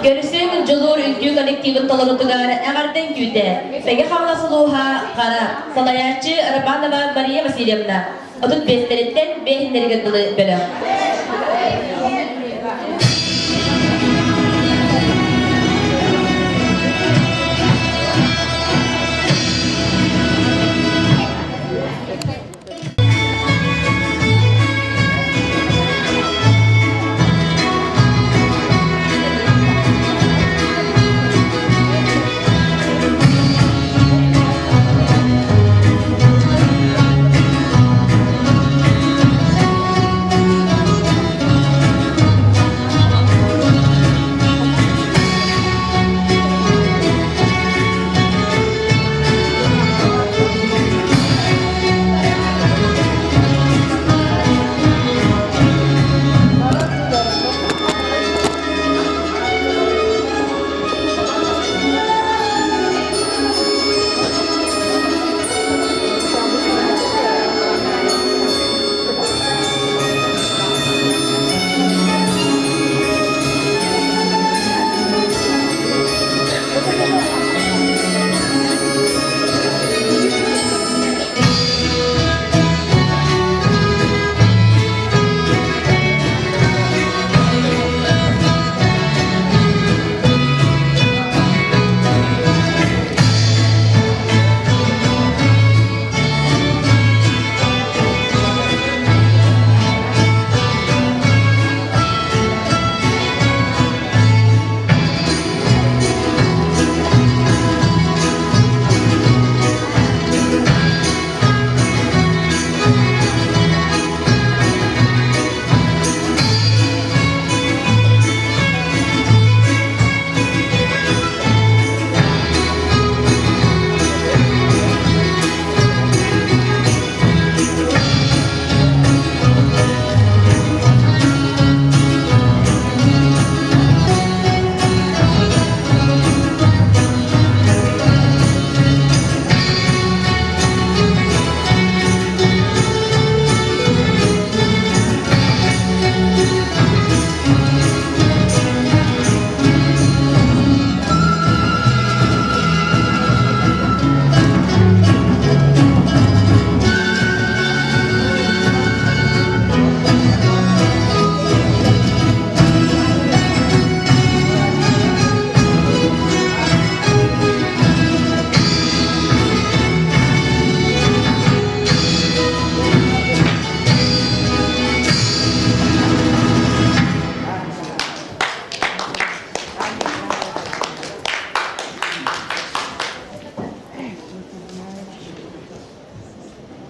Көрүсүҥ Дьулуур үҥкүү коллективын толорутугар эҕэрдэ үҥкүүтэ Мэҥэ Хаҥалас улууһа Хара, салайааччы Романова Мария Васильевна, 35-тэриттэн биэһиннэригэр дылы бөлөх.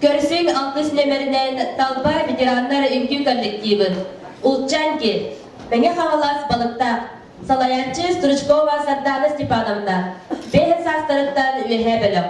Көрсүҥ алтыс нүөмэринэн Талба ветераннар үҥкүү коллективын Улчанки, Мэҥэ Хаҥалас Балыктаах, салайааччы Стручкова Сардаана Степановна, бэһин саастарыттан Үөһээ бөлөх.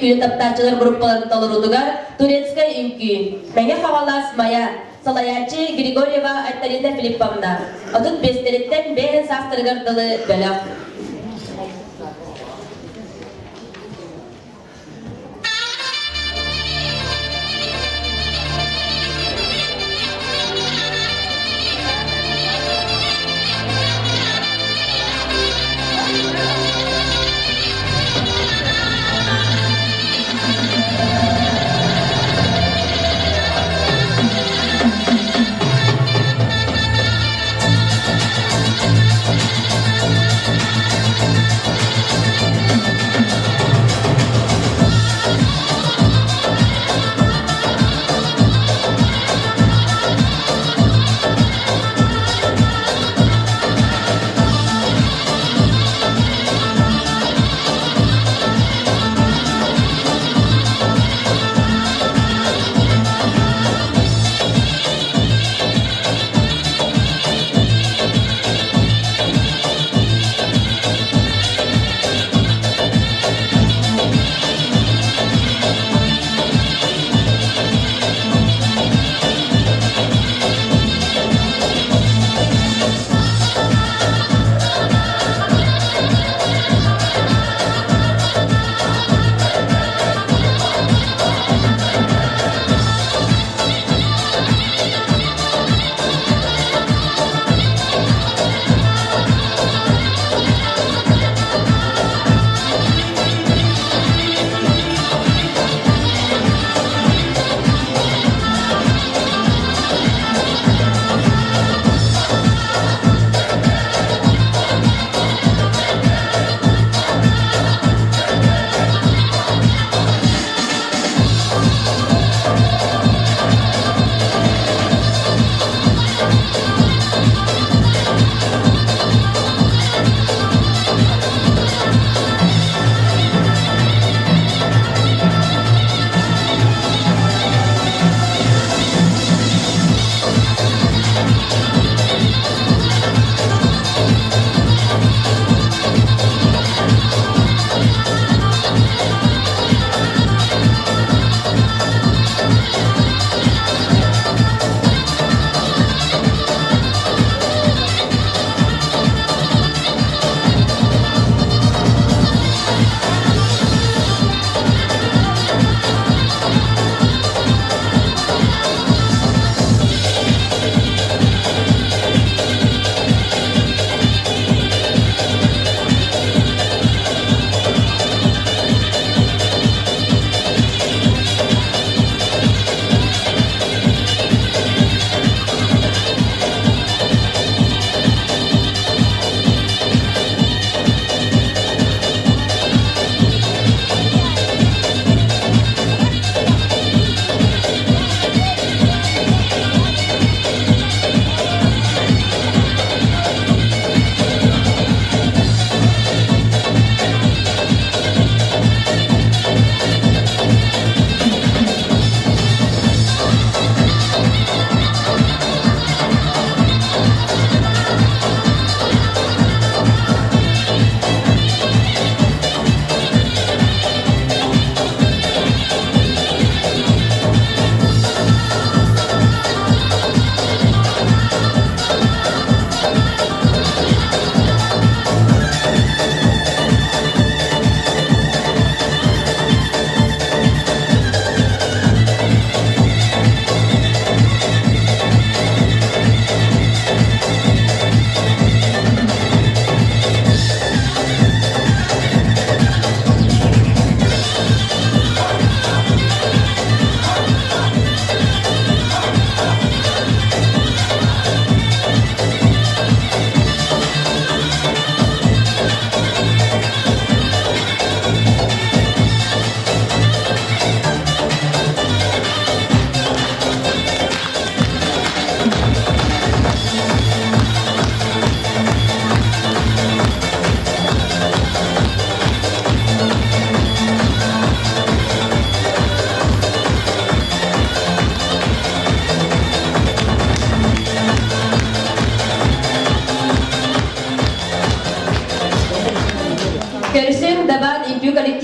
үҥкүүнү таптааччылар группаларын толоруутугар турецкай үҥкүү, Мэҥэ Хаҥалас Майа, салайааччы Григорьева Айталина Филипповна, 35-тэриттэн бэйэн саастарыгар дылы бөлөх.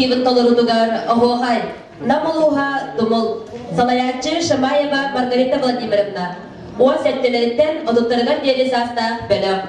коллективын толоруутугар Оһуохай, Нам улууһа Тумул, салайааччы Шамаева Маргарита Владимировна, 17-лэриттэн 30-тарыгар диэри саастаах бөлөх.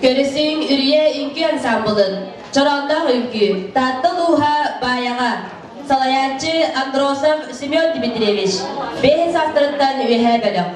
Көрүсүҥ Үрүйэ үҥкүү ансаамбылын, Чороонноох үҥкүү, Таатта улууһа Баайаҕа, салайааччы Андросов Семен Дмитриевич, бэйэ саастарыттан үөһээ бөлөх.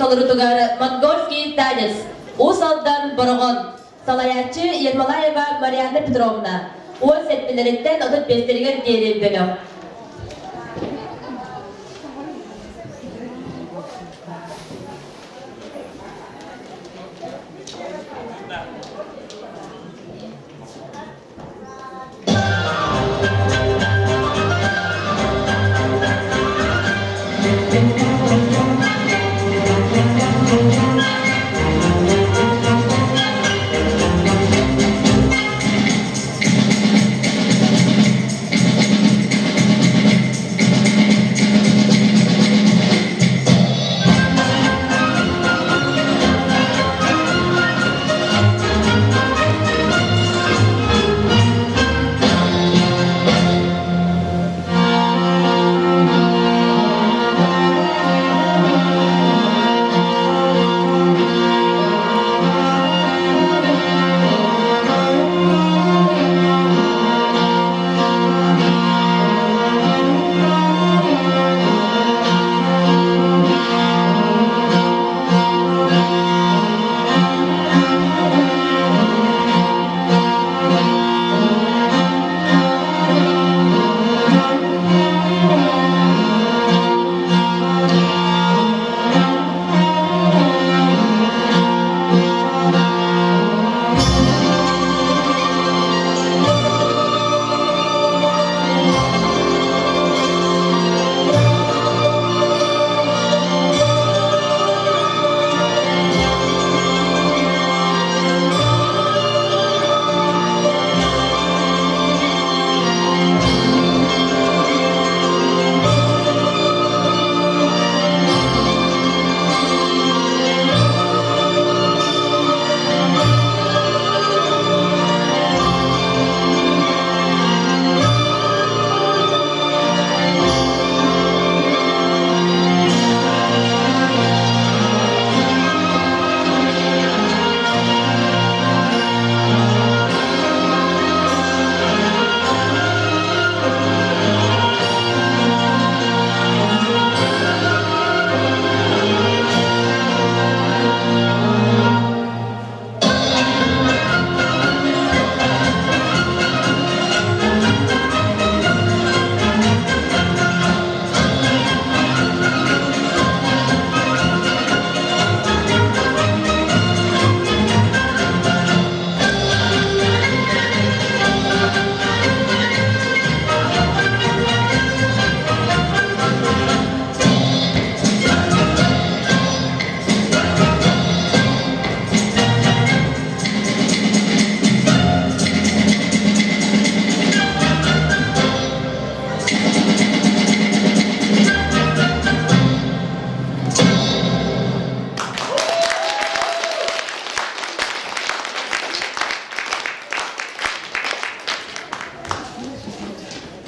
толорутугар Монгольский танец, Уус Алдан Бороҕон, салайааччы Ермолаева Марианна Петровна, 17-лэриттэн 35-тэригэр диэри бөлөх.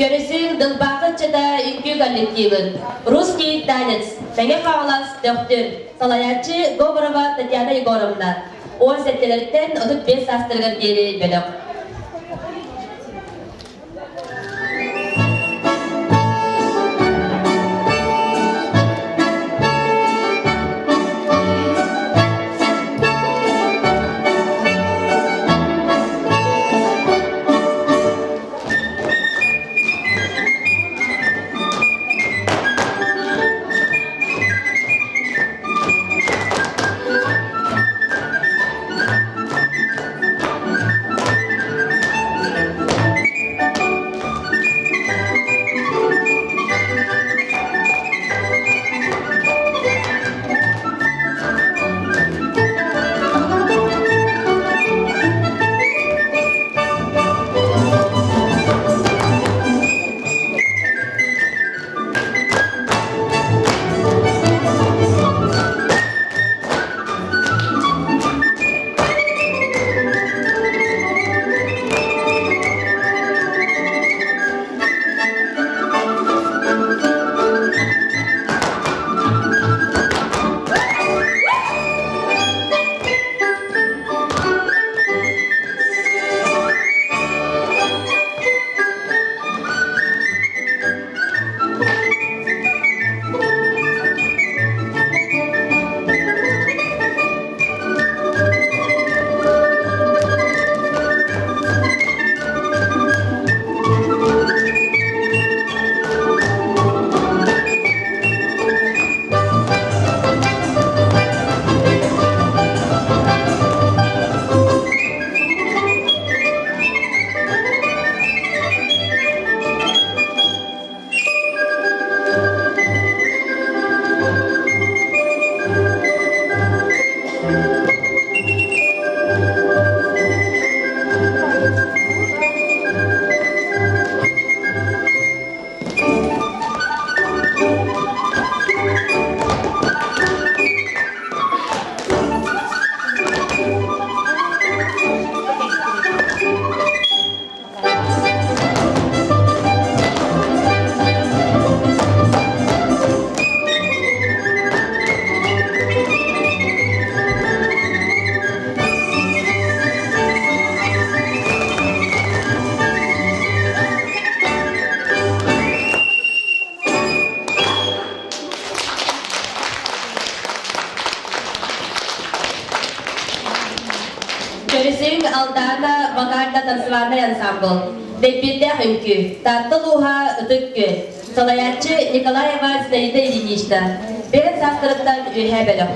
Көрүсүҥ Дылбаахы ыччата үҥкүү коллективын Русский танец, Мэҥэ Хаҥалас, Төхтүр, салайааччы Говорова Татьяна Егоровна, 17-лэриттэн 35 саастарыгар диэри бөлөх. Көрүсүҥ Алдаана вокально-танцевальнай ансамбл, Дэббиирдээх үҥкүү, Таатта улууһа Ытык Күөл, салайааччы Николаева Зинаида Ильинична, бэйэн саастарыттан Үөһээ бөлөх.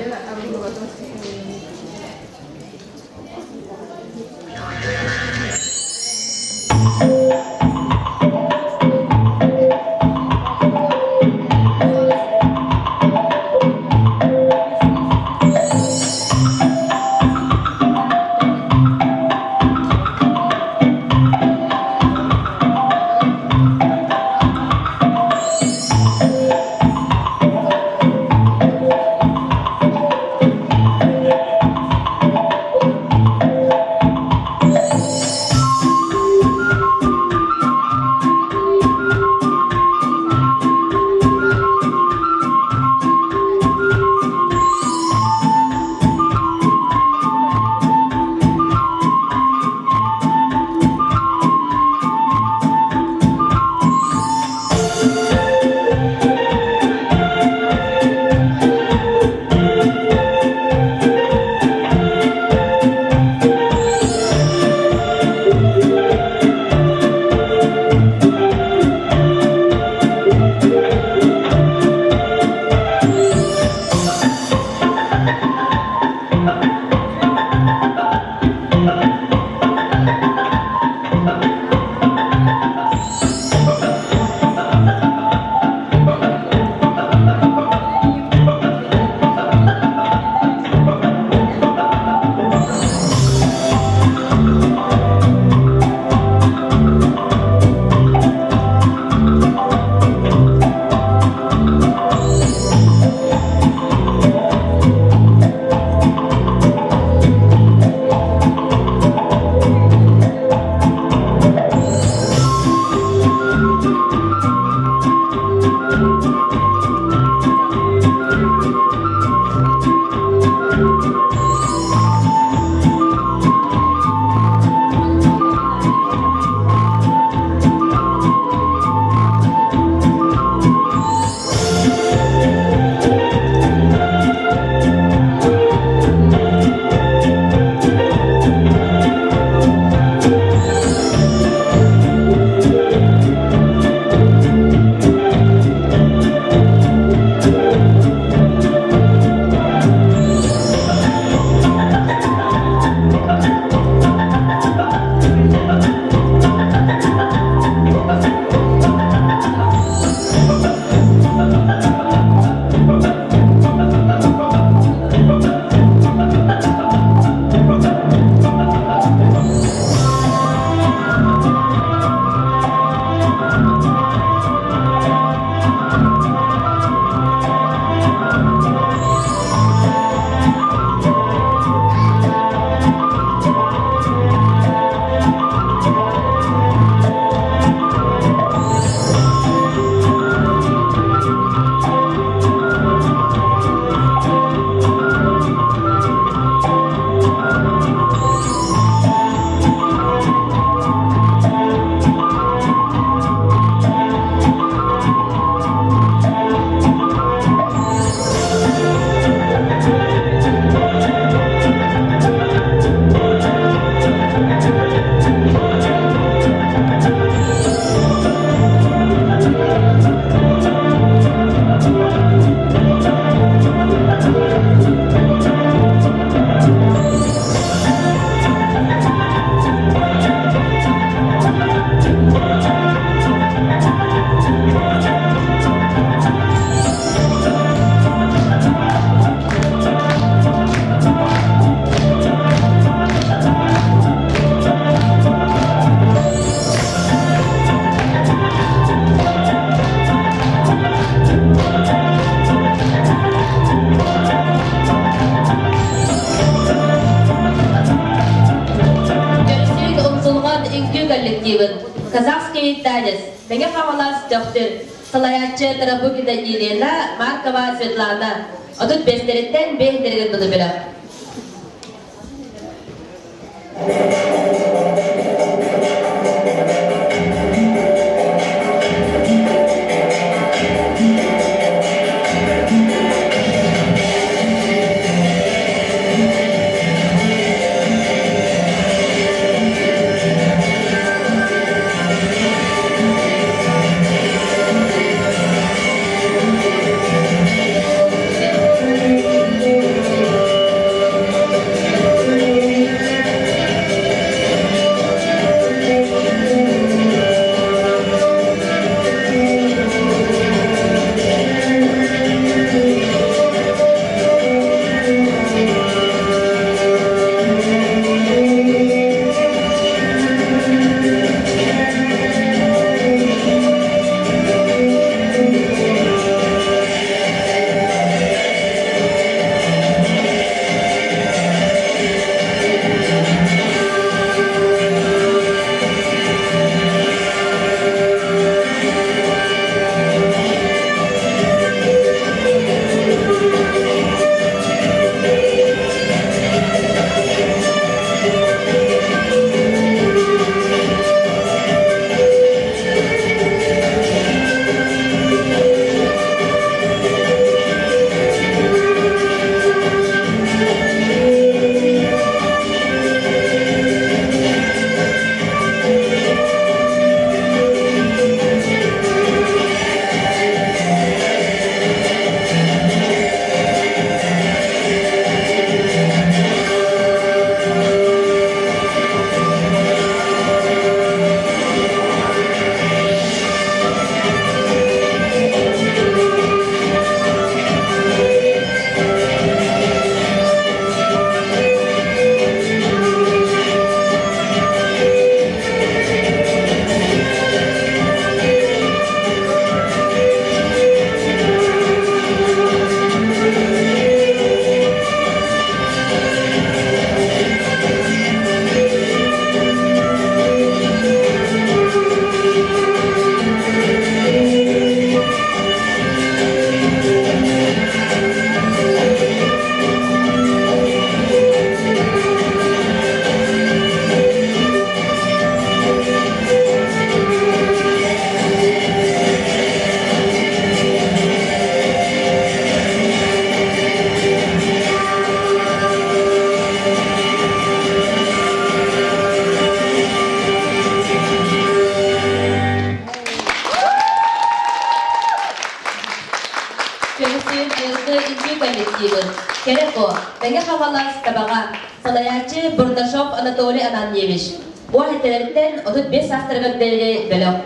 Көрсүк умсулҕан үҥкүү коллективын Казахский танец Мэҥэ Хаҥалас Төхтүр салайааччы Тарабукина Елена Маркова Светлана 35-тэриттэн 5-дэригэр дылы бөлөх. Мэҥэ Хаҥалас, Табаҕа, салайааччы Бурнашов Анатолий Ананьевич. Уон этэлэриттэн 35 саастарыгар диэри бөлөх.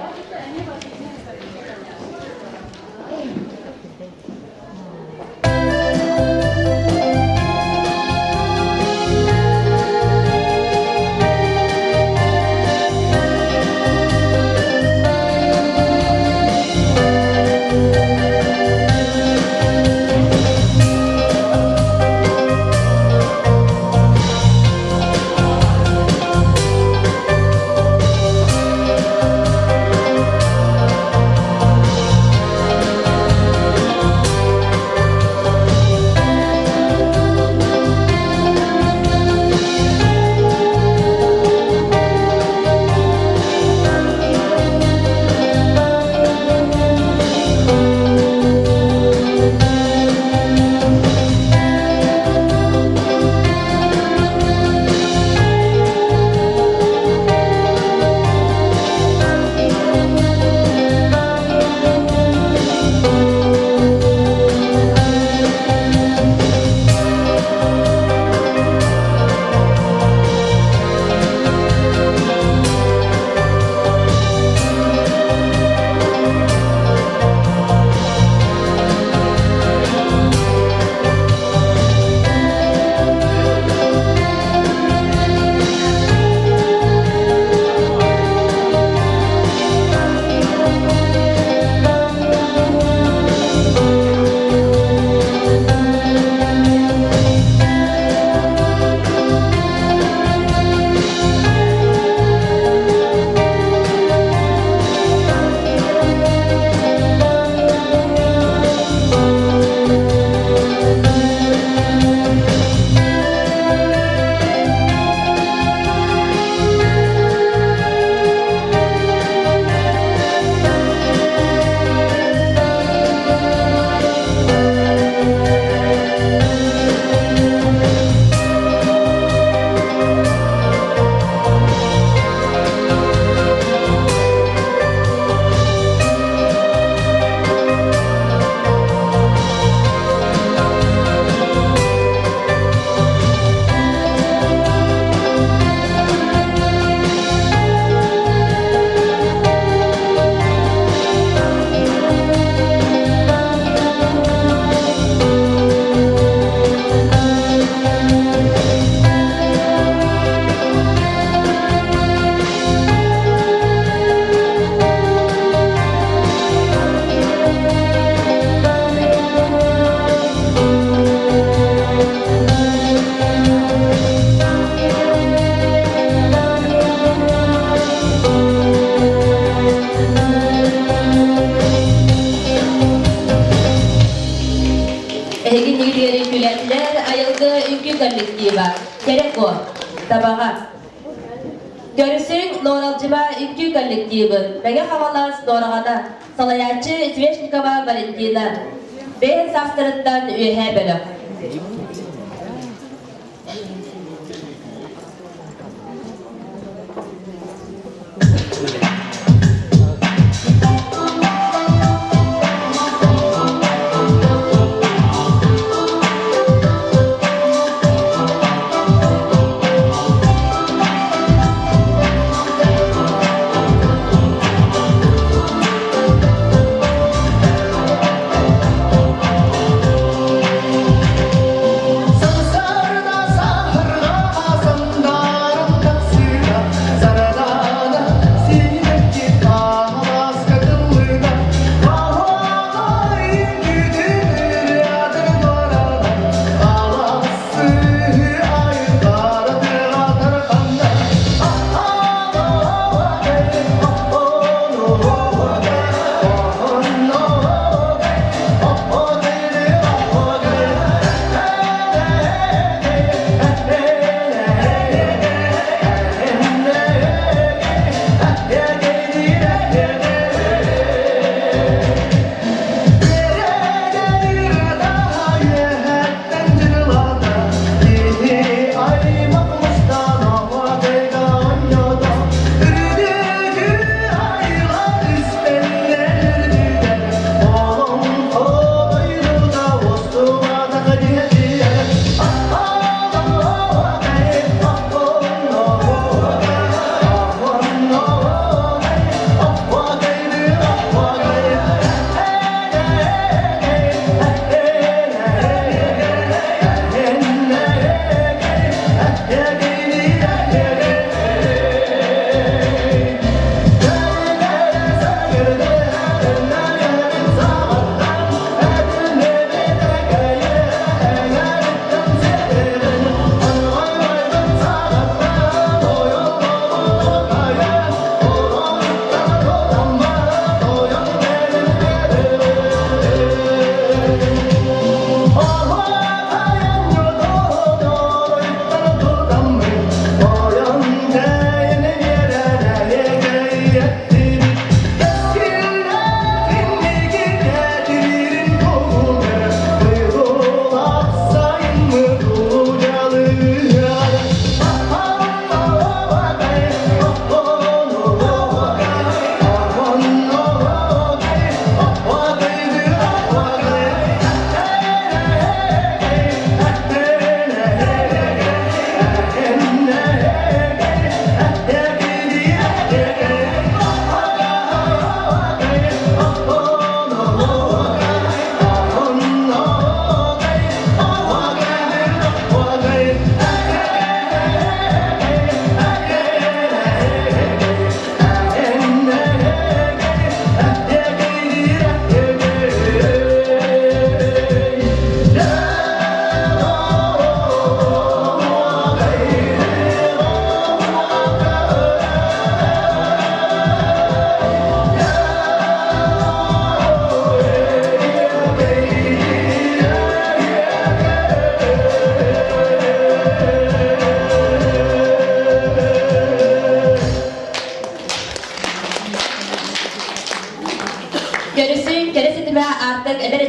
Эһиги нигилиэри күлэллэр айылгы үҥкүү коллектива Кэрэ Куо, Табаҕа. Көрүсүҥ Нуоралдьыма үҥкүү коллективын Мэҥэ Хаҥалас Нуораҕана, салайааччы Свешникова Валентина. Бэйэн саастарыттан Үөһээ бөлөх. Сарсыарда саһарга сандарым тахсыы.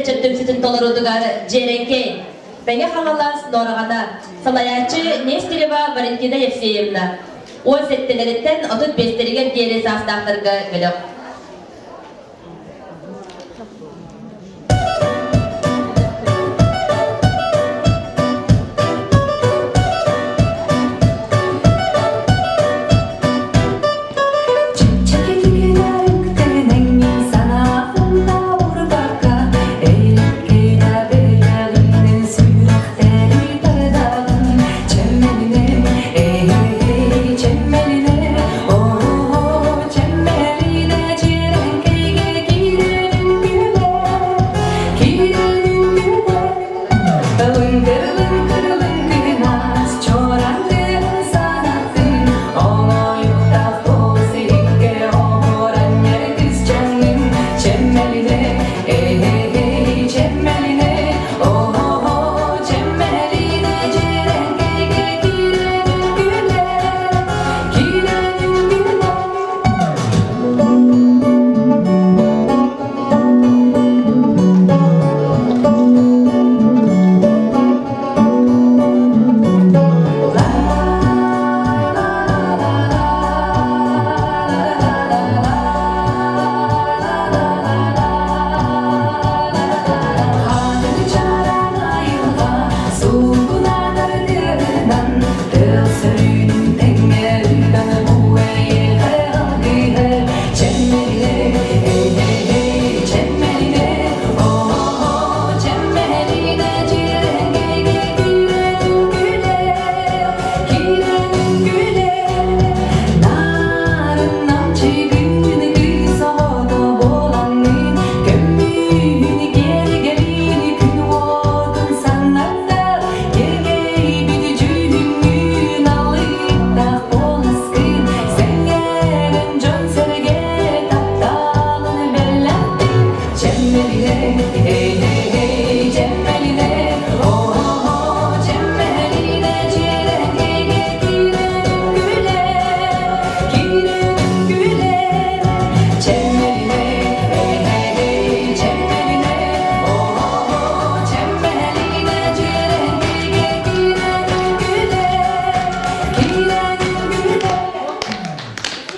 ыччат түмсүүтүн толоруутугар Дьиэрэҥкэй, Мэҥэ Хаҥалас Нуораҕана, салайааччы Нестерева Валентина Евсеевна, 17-лэриттэн 35-тэригэр диэри саастаахтарга бөлөх.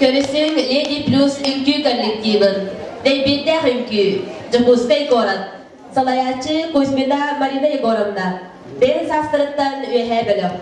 Көрүсүҥ Леди Плюс үҥкүү коллективын Дэйбиирдээх үҥкүү, Дьокуускай куорат, салайааччы Кузьмина Марина Егоровна, бэйэн саастарыттан Үөһээ бөлөх.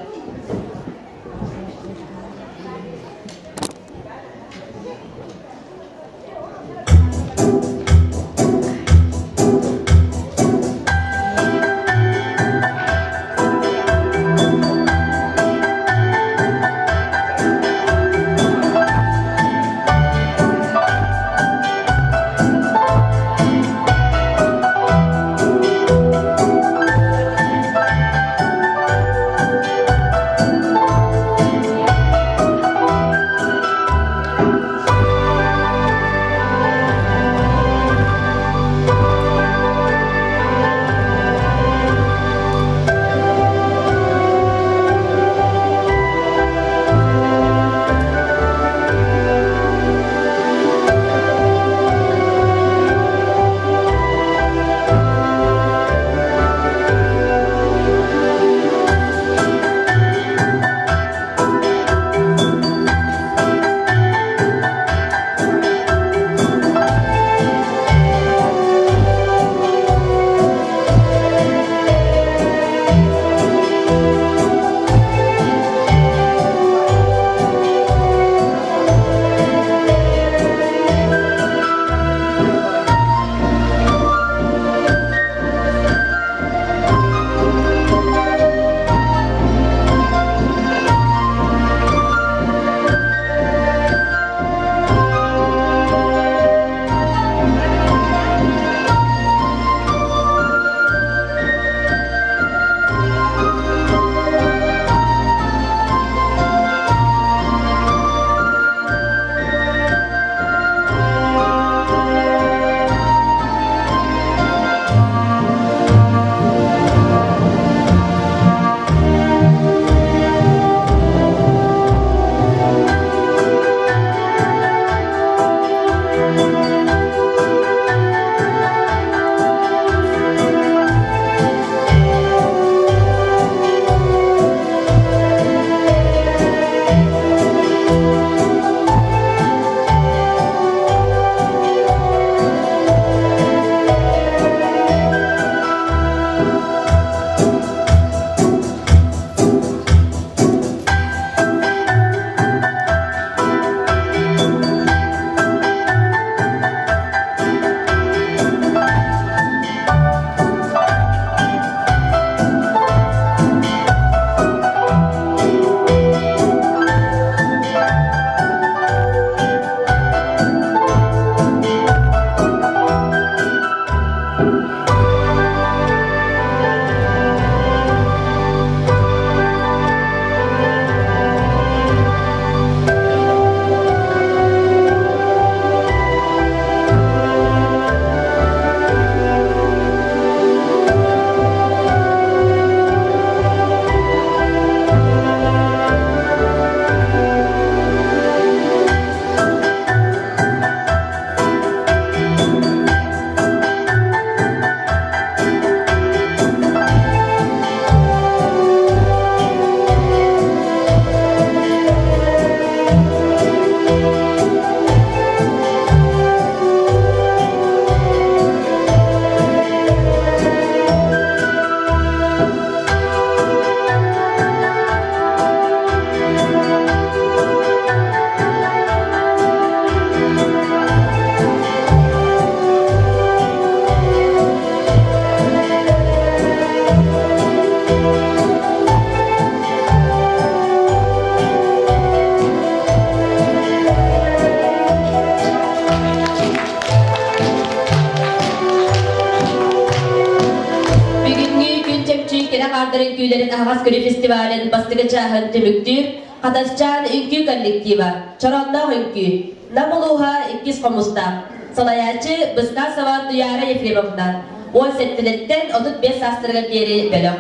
үҥкүүлэрин аһаҕас көрүү фестивалын бастакы чааһын түмүктүүр Хатасчаан үҥкүү коллектива, Чороонноох үҥкүү, Нам улууһа иккис хомустаах, салайааччы Быстасова Туяра Ефремовна, 17-ттэн 35 саастарыгар диэри бөлөх.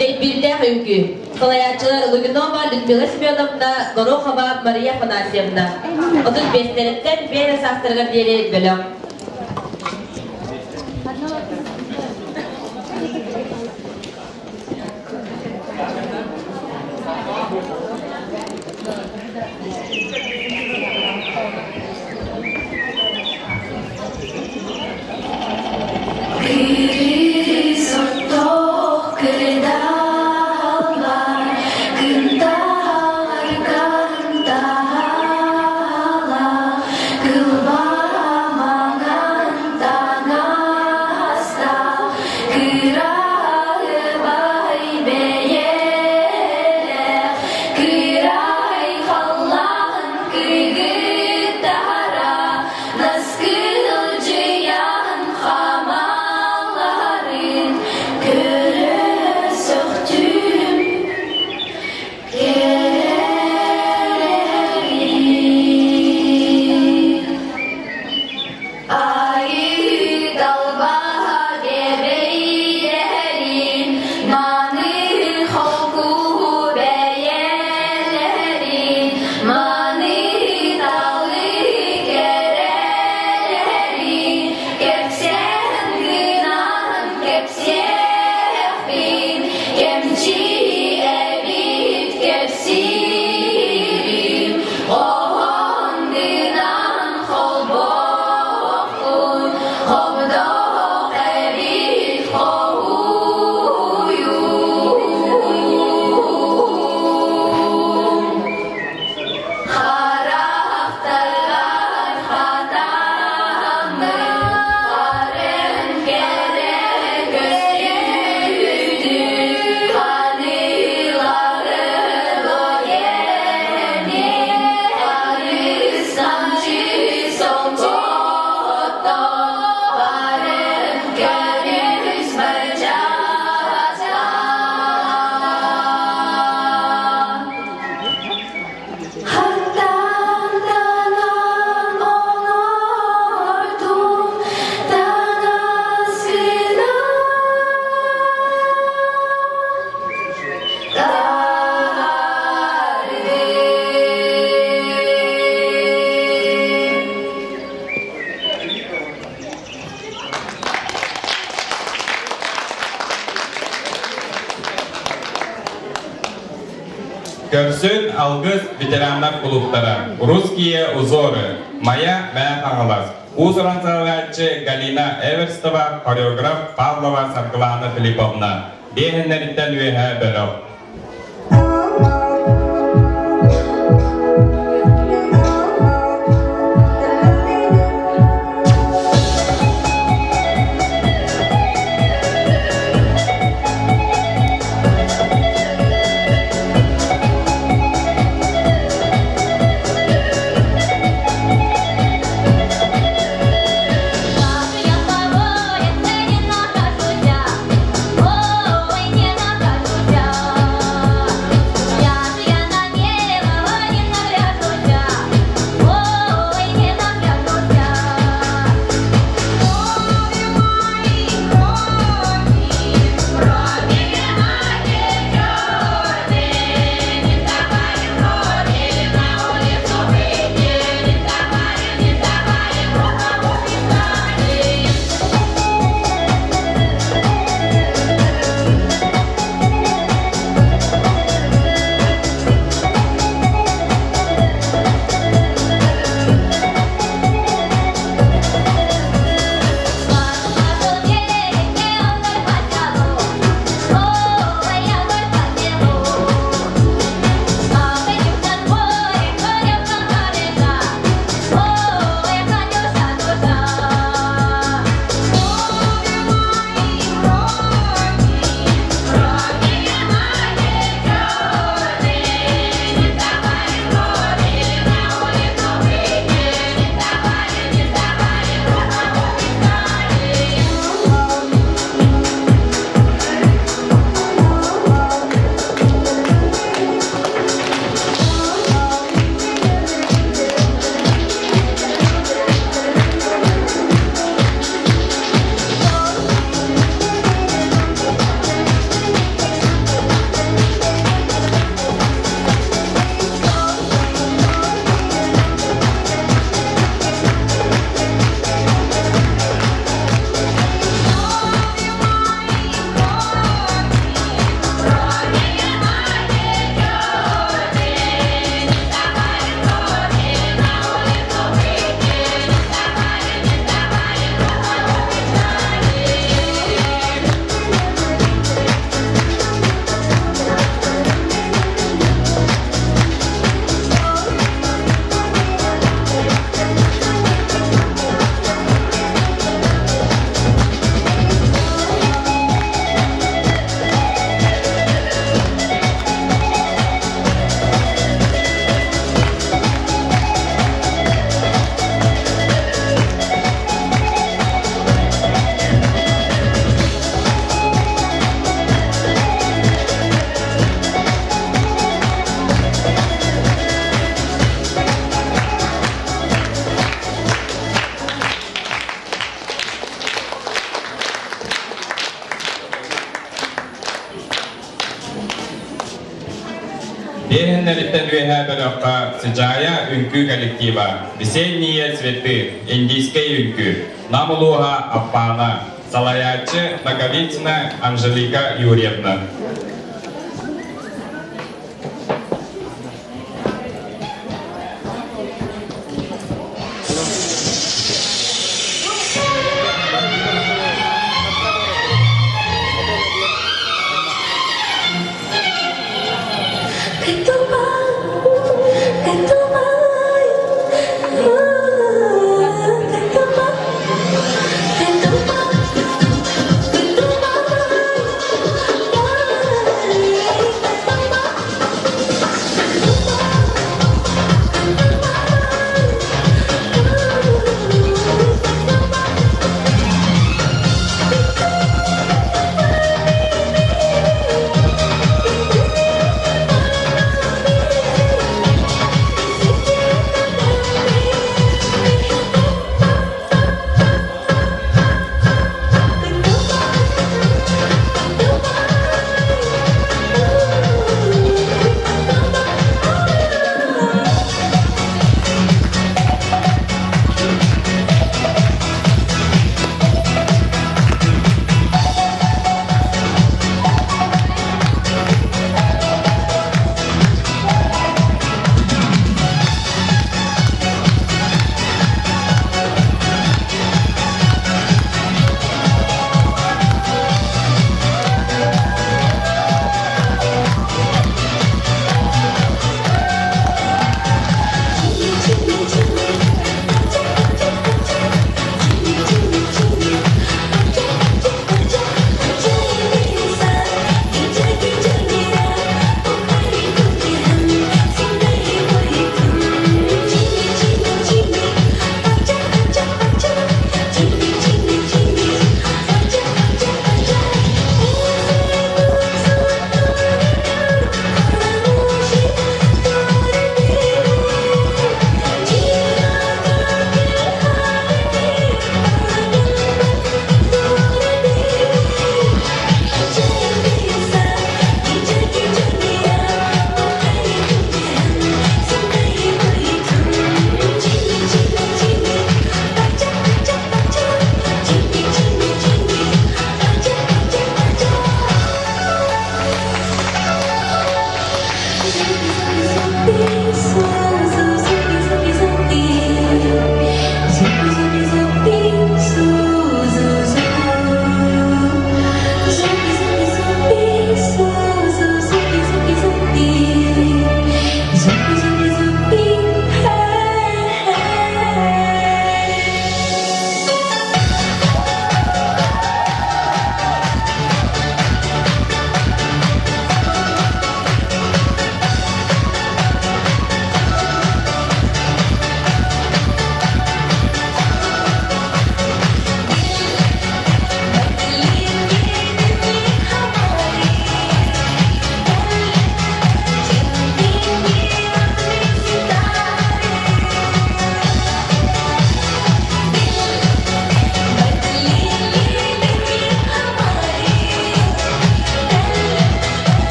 Дэйбиирдээх үҥкүү. Салайааччылар Лугинова Людмила Семеновна, Горохова Мария Афанасьевна. 35-тэриттэн 5 саастарыгар диэри бөлөх. Кылбаа маҥан таҥаста. Көрсүн Алгыс ветераннар кулууптара, Русские узоры, Майа Мэҥэ Хаҥалас, уус-уран салайааччы Галина Эверстова, хореограф Павлова Саргылана Филипповна, биэһиннэриттэн үөһэ бөлөх. Биэһиннэриттэн үөһээ бөлөххө Сыдьаайа үҥкүү коллектива, Весенние цветы, индийскэй үҥкүү, Нам улууһа Аппаана, салайааччы Ноговицына Анжелика Юрьевна.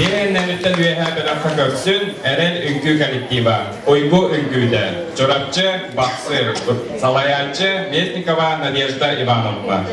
Биэннэриттэн үөһээ бөлөххө көрсүн Эрэл үҥкүү коллектива, Уйгу үҥкүүтэ, Чурапчы, Бахсы, салайааччы Местникова Надежда Ивановна.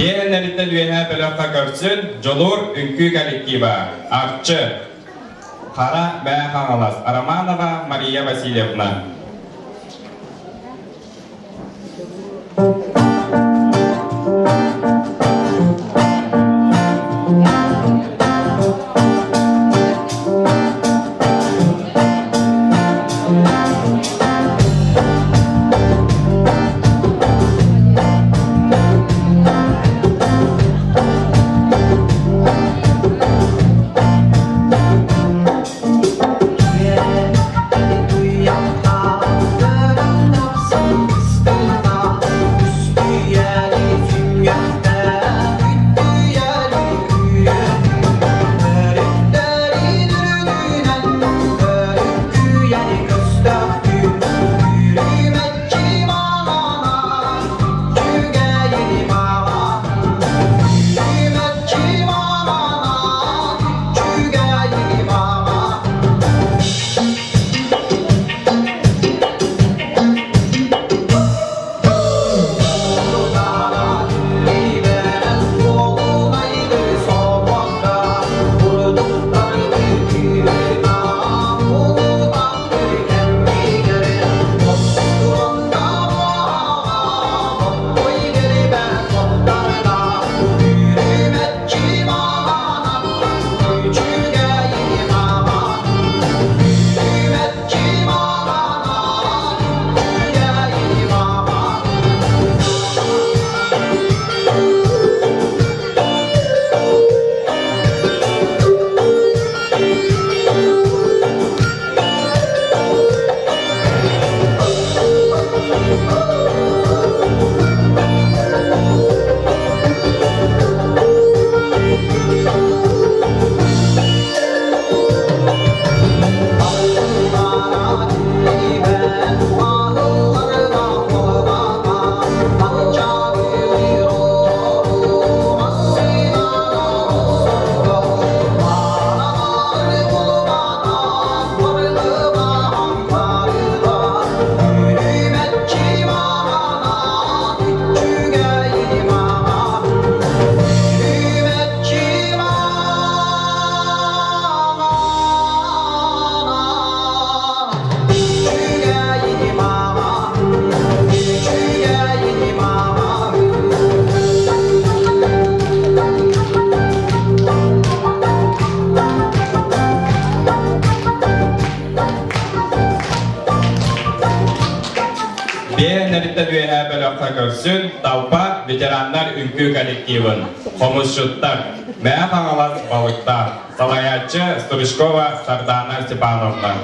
Биэннэриттэн үөһээ бөлөххө көрсүн Дьулуур үҥкүү коллектива, Арчы, Хара Бээ Хаҥалас, Романова Мария Васильевна. бөлөххө көрсүн Талба ветераннар үҥкүү коллективын, хомусчуттар, Мэҥэ Хаҥалас Балыктаах, салайааччы Стручкова Сардаана Степановна.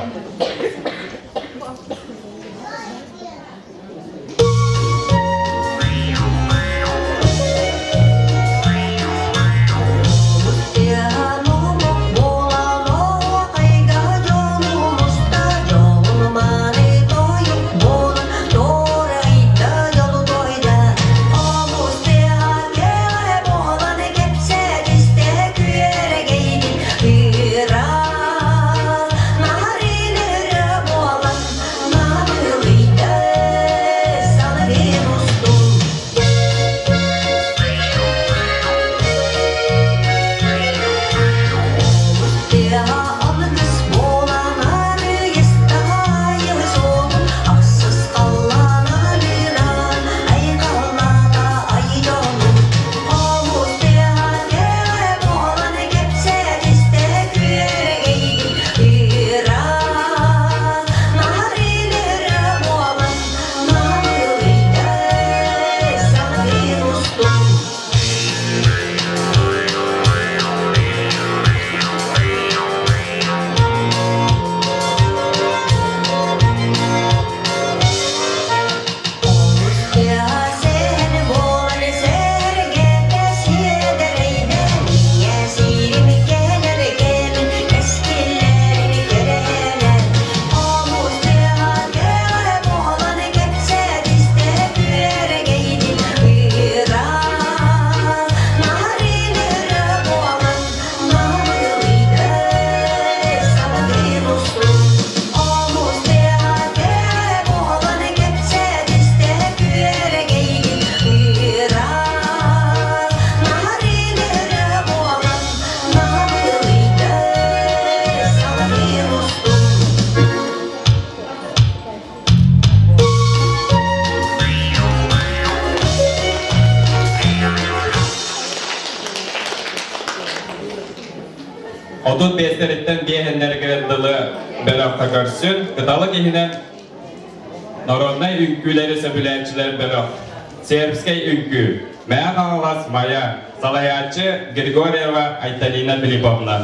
Отут биэстэриттэн биэһэннэригэр дылы бөлөххө көрсүн, кыталык иһинэн народнай үҥкүүлэри сөбүлээччилэр бөлөх, сербскэй үҥкүү, Мэҥэ Хаҥалас Майа, салайааччы Григорьева Айталина Филипповна.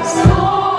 Soğuk.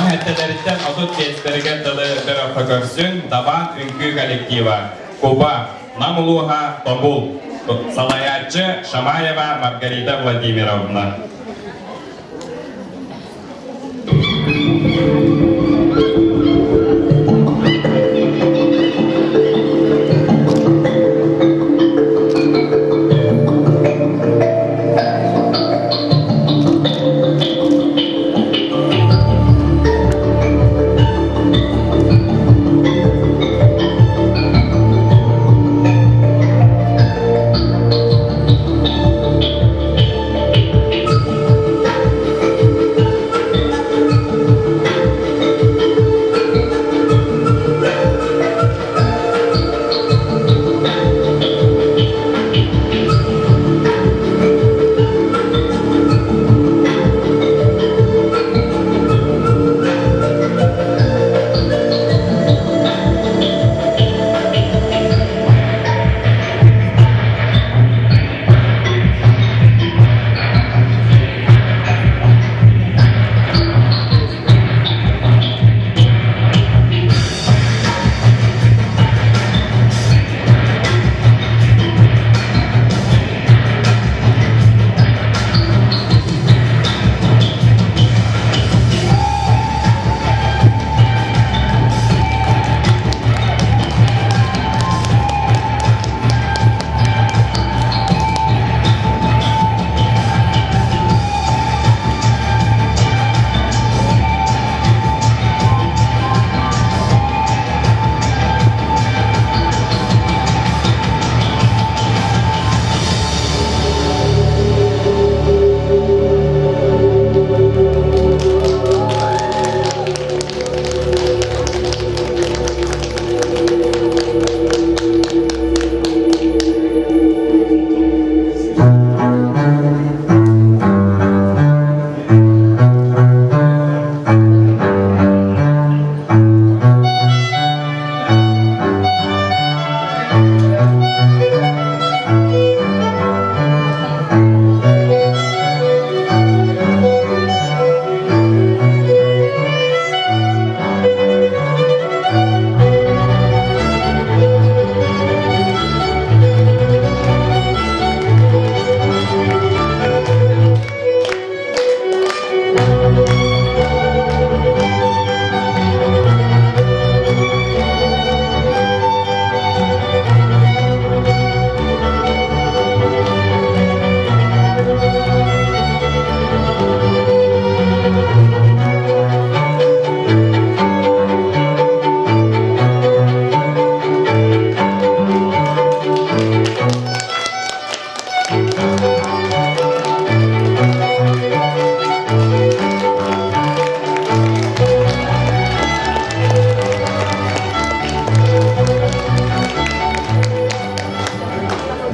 Уон сэттэлэриттэн 35-тэригэр дылы бөрөххө көрсүҥ Дабаан үҥкүү коллектива, Куба, Нам улууһа, Тобул. Салайааччы Шамаева Маргарита Владимировна.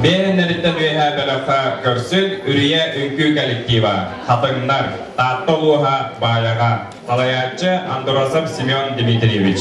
Бэйэлэриттэн үөһээ бөлөххө көрсүн Үрүйэ үҥкүү коллектива, Хатыҥнар, Таатта улууһа, Баайаҕа, салайааччы Андросов Семен Дмитриевич.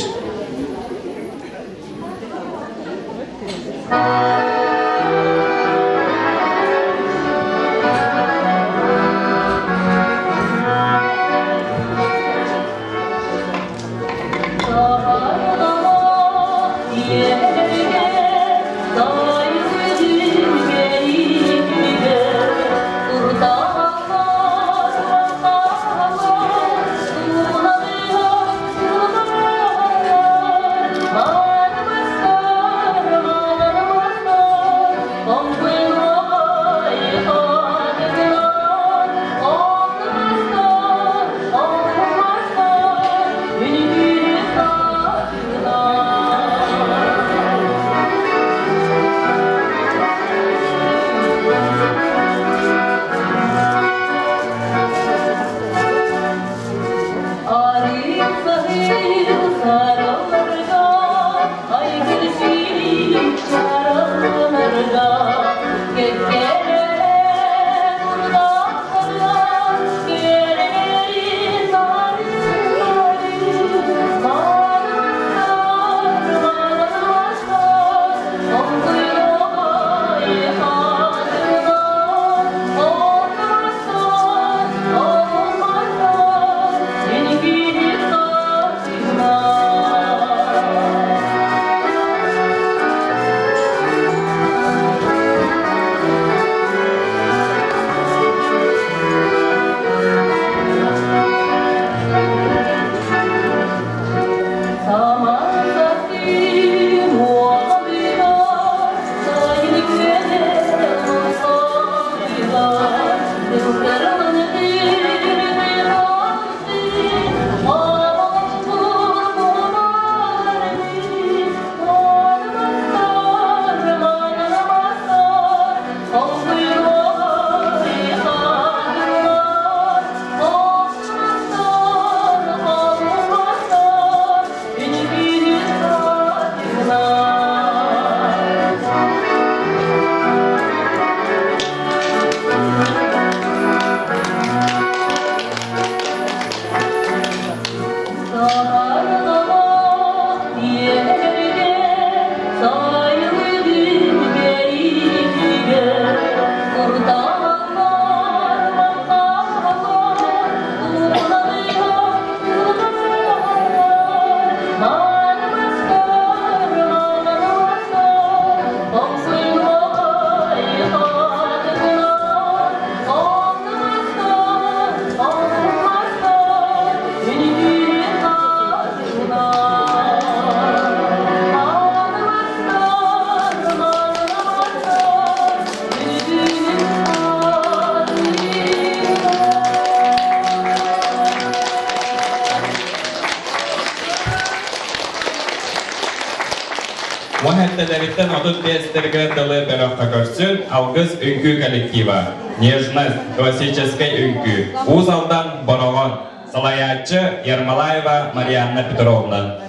Уон 35-тэргэ дылы бөлөххө көрсүн Алгыс үҥкүү коллектива, Нежность, классическай үҥкүү, Уус Алдан, Бороҕон, салайааччы Ермолаева Марианна Петровна.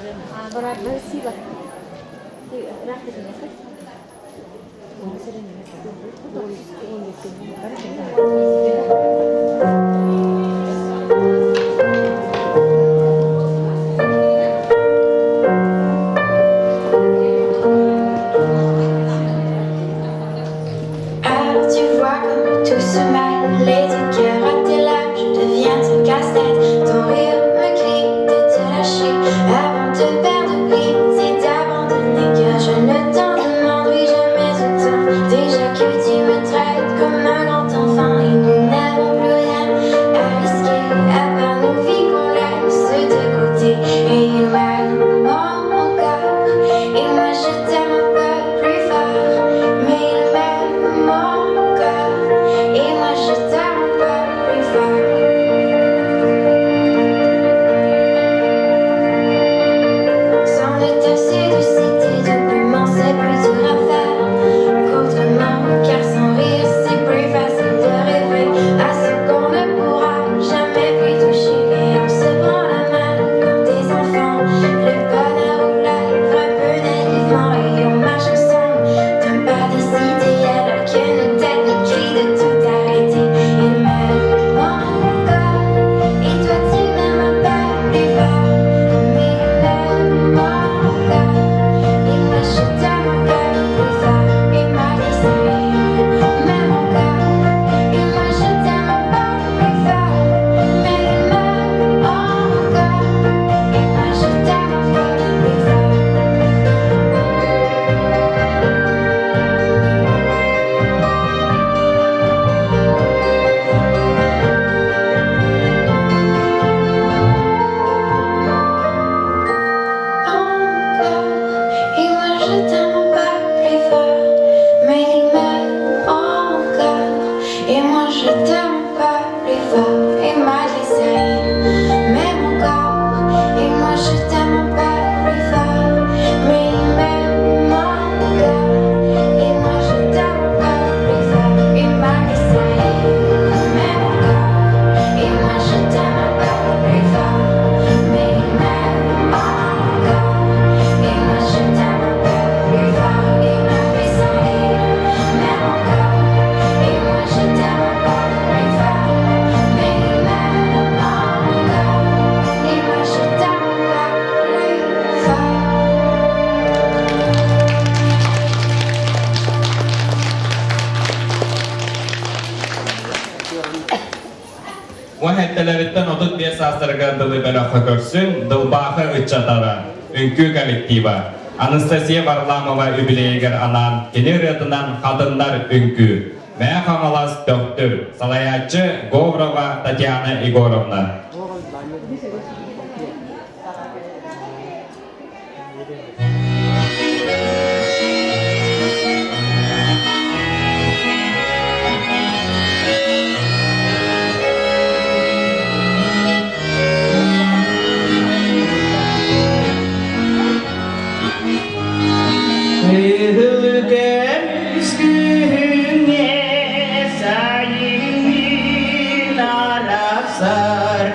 Alors tu vois comme tout se mêle, les deux cœurs à tes lèvres, je deviens ton casse-tête. Ton rire me crie de te lâcher avant de perdre pied, c'est d'abandonner car je ne t'en demanderai jamais autant. Déjà que tu me traites comme un grand enfant et nous n'avons plus rien à risquer à part nos vies qu'on laisse de côté. Et il m'aime encore, et moi je t'aime un peu plus fort, mais il m'aime encore, et moi je t'aime un peu plus fort. Sans de ta séducité doublement, c'est plus dur à faire qu'autrement, car sans rire, c'est plus facile de rêver à ce qu'on ne pourra jamais plus toucher. Et on se prend la main comme des enfants, le bonheur aux lèvres un peu naïvement, et on marche ensemble d'un pas décidé, alors que nos têtes nous crient de tout arrêter. Il m'aime encore, et toi tu m'aimes un peu plus fort, mais il m'aime encore, et moi je t'aime un peu plus fort, et malgré ça il m'aime encore, et moi je t'aime un peu plus fort, mais il m'aime encore, et moi je t'aime un peu plus fort. Encore, et moi je t'aime un peu plus fort, mais il m'aime encore, et moi je t'aime un peu plus fort, et malgré ça il m'aime encore, et moi je t'aime un peu plus fort, mais il m'aime encore, et moi je t'aime un peu plus fort, et malgré ça il m'aime encore, et moi je t'aime un peu plus fort, mais il m'aime encore, et moi je t'aime un peu plus fort, et malgré ça il m'aime encore, et moi je t'aime un peu plus fort, mais il m'aime encore, et moi je t'aime un peu plus fort. 17-лэриттэн 35 саастарыгар дылы бөлөххө көрсүн Дылбаахы ыччатара, үҥкүү коллектива. Анастасия Варламова үбүлүөйүгэр анаан кини ырыатынан Хатыннар үҥкүү. Мэҥэ Хаҥалас Төхтүр, салайааччы Говорова Татьяна Егоровна. Кыһыл көмүс күһүҥҥэ сайыҥҥын арахсар.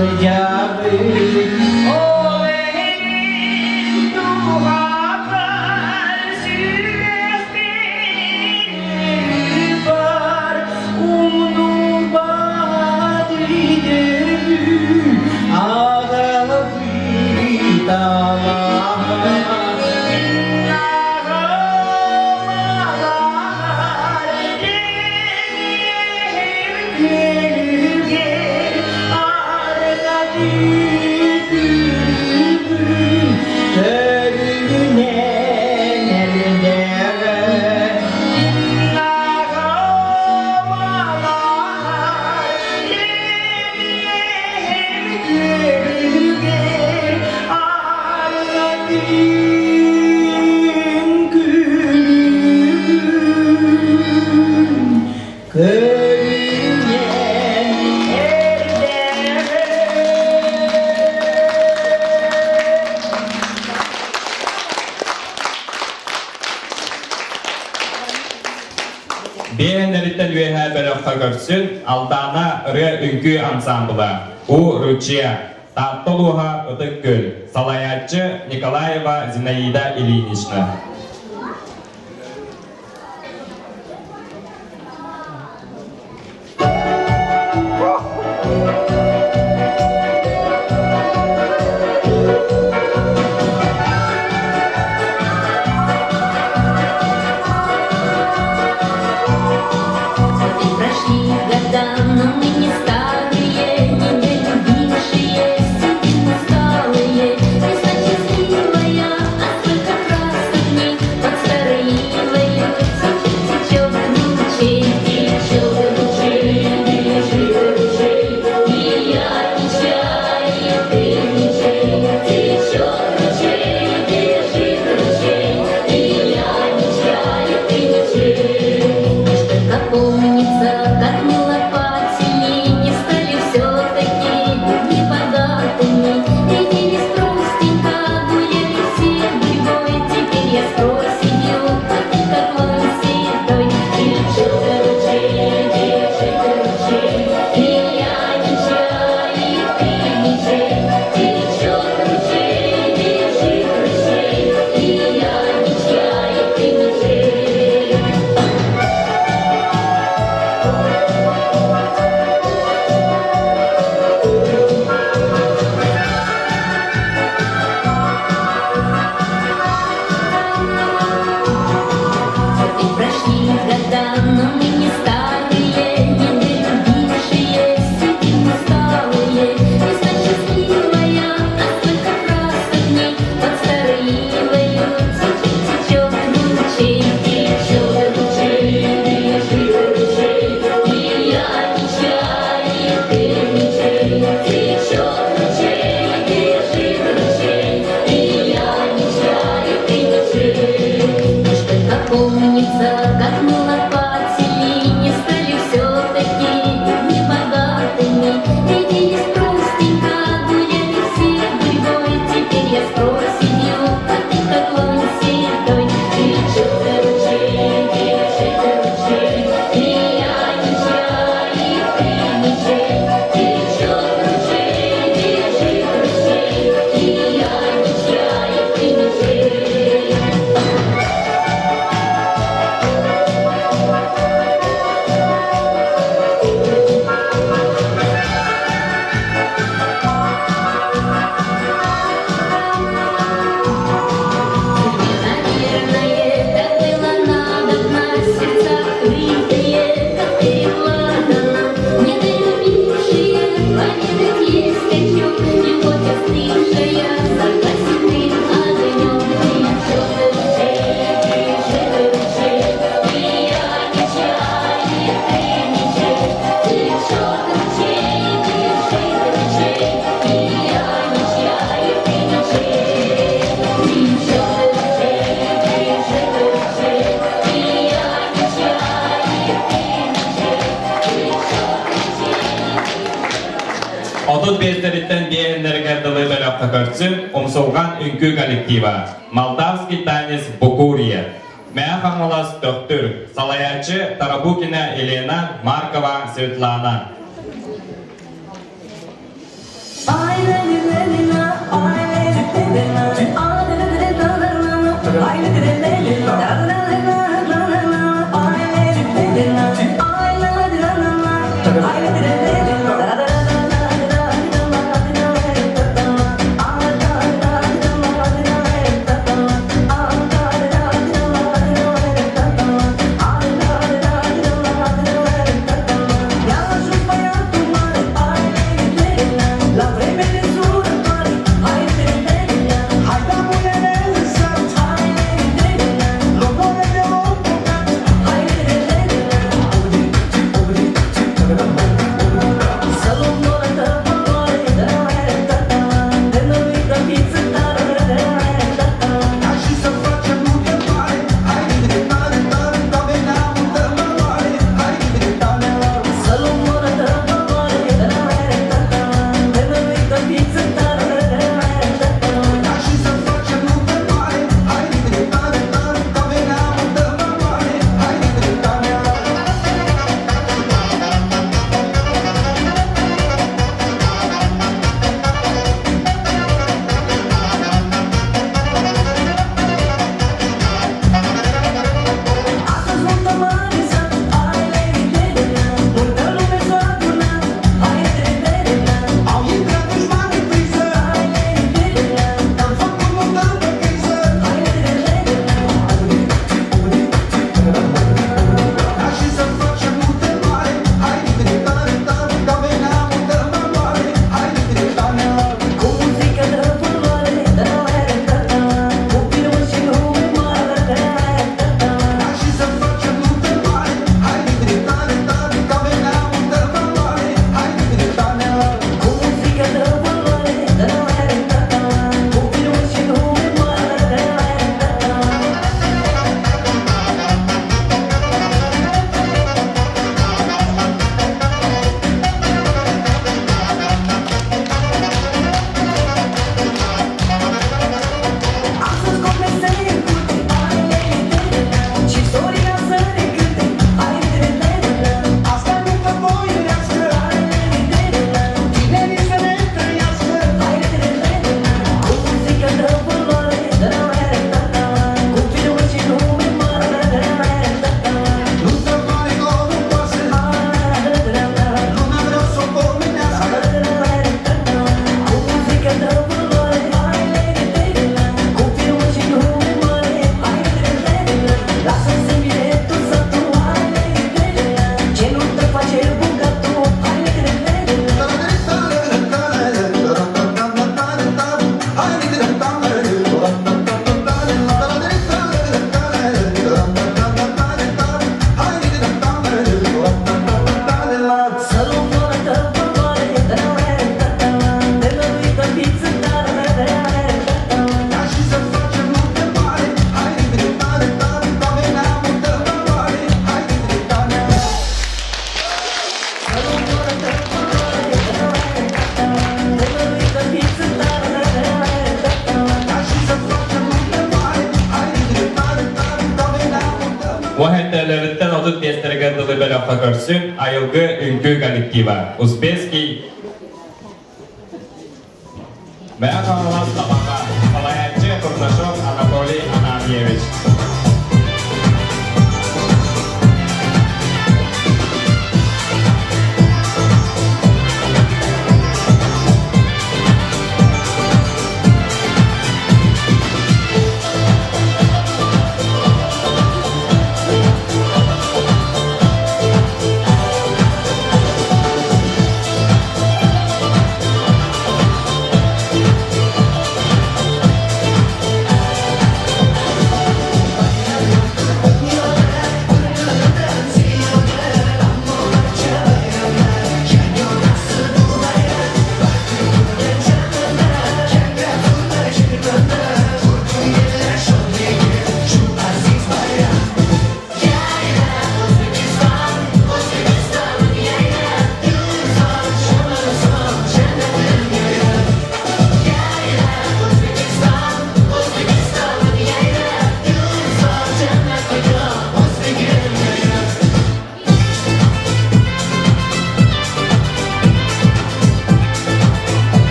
Сылдьабыт ол иһин дууһабар сүрэхпин бар умнубат өйдөбүл аҕалбыт алааһа Биэнэриттэн үөһээ бөлөххө көрсүн Алдаана ырыа үҥкүү ансаамбыла У Ручья Таатта улууһа Ытык Күөл салайааччы Николаева Зинаида Ильинична. Прошли года, но мы не старые, не долюбившие, сидим усталые. Весна счастливая, а сколько красок в ней под старой ивою течет ручей, течет ручей, бежит ручей, и я ничья, и ты ничей. Течет ручей, бежит ручей, и я ничья, и ты ничей. Лишь только помнится, как мы лопатили, не стали все-таки людьми богатыми. Рядились простенько, гуляли все гурьбой. Теперь я с проседью, а ты как лунь седой. Течет ручей, течет ручей, и я ничья, и ты ничей. Течет ручей, бежит ручей, и я ничья, и ты ничей. И прошли года, но мы не старые, не долюбившие, сидим усталые. Весна счастливая, а сколько красок в ней под старой ивою течет, течет ручей, течет ручей, бежит ручей, и я ничья, и ты ничей. Течет ручей, бежит ручей, и я ничья, и ты ничей. Лишь только помнится, как мы лопатили, не стали все-таки людьми богатыми. Рядились простенько, гуляли все гурьбой. Теперь я с проседью, а ты как лунь седой. Течет ручей, бежит ручей, и я ничья, и ты ничей. Течет ручей, бежит ручей, и я ничья, и ты ничей. Наверное, так было надобно, сердца открытые, как перед ладаном, недолюбившие, поведать есть хочу, любовь остывшая, зажглась седым огнем. Течет ручей, бежит ручей, и я ничья, и ты ничей. Течет ручей, бежит ручей, и я ничья, и ты ничей. Течет ручей, бежит ручей, и я ничья, и ты ничей. Течет ручей. Отут биэстэриттэн биэннэригэр дылы бөлөххө көрсүн Умсулҕан үҥкүү коллектива, Молдавский танец Букурия, Мэҥэ Хаҥалас Төхтүр, салайааччы Тарабукина Елена, Маркова Светлана. Уһэнтэлэриттэн 35-тэригэр дылы бөлөххө көрсүн айылгы үҥкүү коллектива Успенский Мэҥэ Хаҥалас Табаҕа салайааччы Курнашов Анатолий Ананьевич.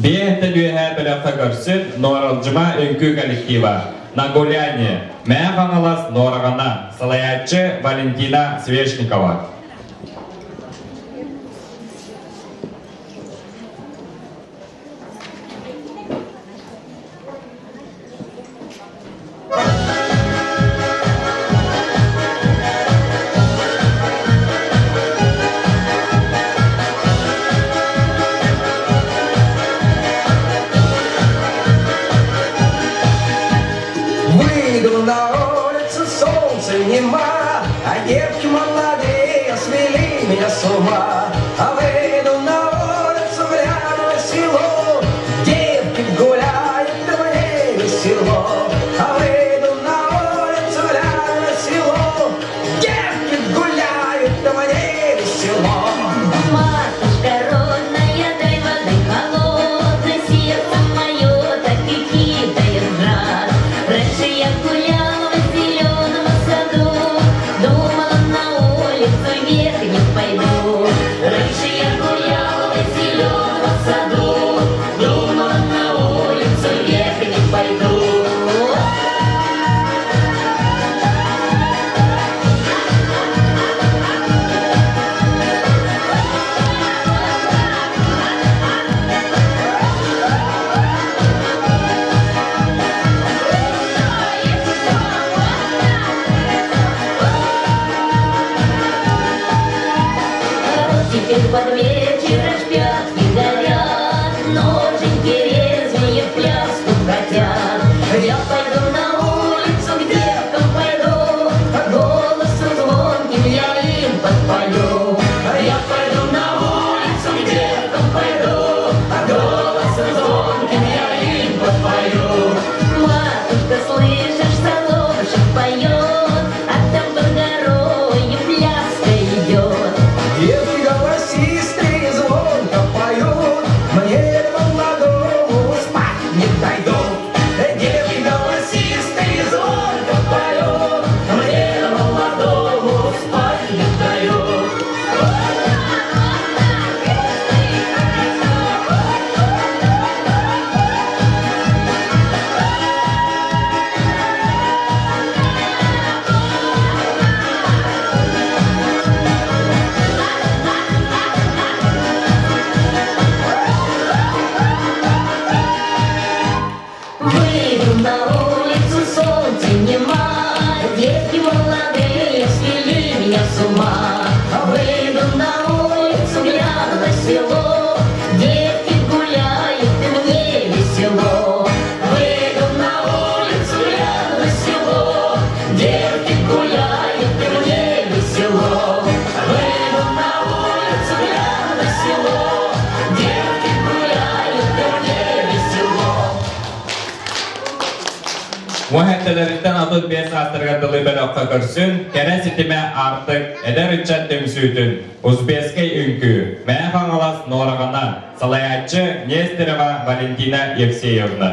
Биэһэттэн үөһээ бөлөххө көрсүн Нуоралдьыма үҥкүү коллектива На гуляние Мээ Хаҥалас Нуораҕана салайааччы Валентина Свешникова. Выйду на улицу, солнца нема, А девки молодые свели меня с ума. А выйду на улицу, гляну на село, Девки гуляют, да мне весело. А выйду на улицу, гляну на село, Девки гуляют, да мне весело. Матушка родная, дай воды холодной, сердце мое так и кидает в жар. Раньше я гуляла в зеленом саду, думала, на улицу вверх не пойду. Раньше я гуляла в зеленом саду, думала, на улицу вверх не пойду. Теперь под вечер аж пятки горят, Ноженьки резвее в пляску хотят. Я пойду на улицу, к девкам пойду, Голосом звонким я им подпою. Я пойду на улицу, к девкам пойду, Голосом звонким я им подпою. Матушка, слышишь, садовщик поет, А там под горою пляска идет. Девки голосистые звонко поют, Мне молодому спать не дают. Девки голосистые звонко поют, Мне молодому спать не дают. Выйду на улицу, солнца нема, Девки молодые свели меня с ума. Выйду на улицу, гляну на село, Девки гуляют, и мне весело. Выйду на улицу, гляну на село, Девки гуляют, и мне весело. Выйду на улицу, гляну на село, Девки гуляют, и мне весело. Муһэттэлэриттэн 35 саастарыгар дылы бөлөххө көрсүн, кэрэ ситимэ аартык, эдэр ыччат түмсүүтүн, Узбекскай үҥкүү, Мэҥэ Хаҥалас Нуораҕана, салайааччы Нестерова Валентина Евсеевна.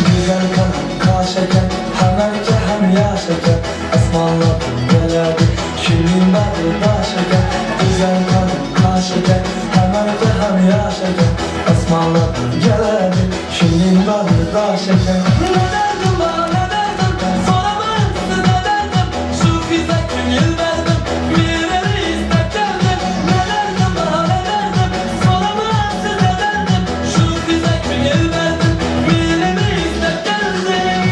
Güzel kanım kaşeker Hem erke hem yaş eker Osmanlı'dan geledi Kimin adı da şeker Güzel kanım kaşeker Hem erke hem yaş eker Osmanlı'dan geledi Kimin adı da şeker Ne derdim bana ne derdim Soramam size derdim Şu kıza gönül verdim Bir eli istek geldim Ne derdim bana ne derdim Soramam size derdim Şu kıza gönül verdim Bir eli istek geldim.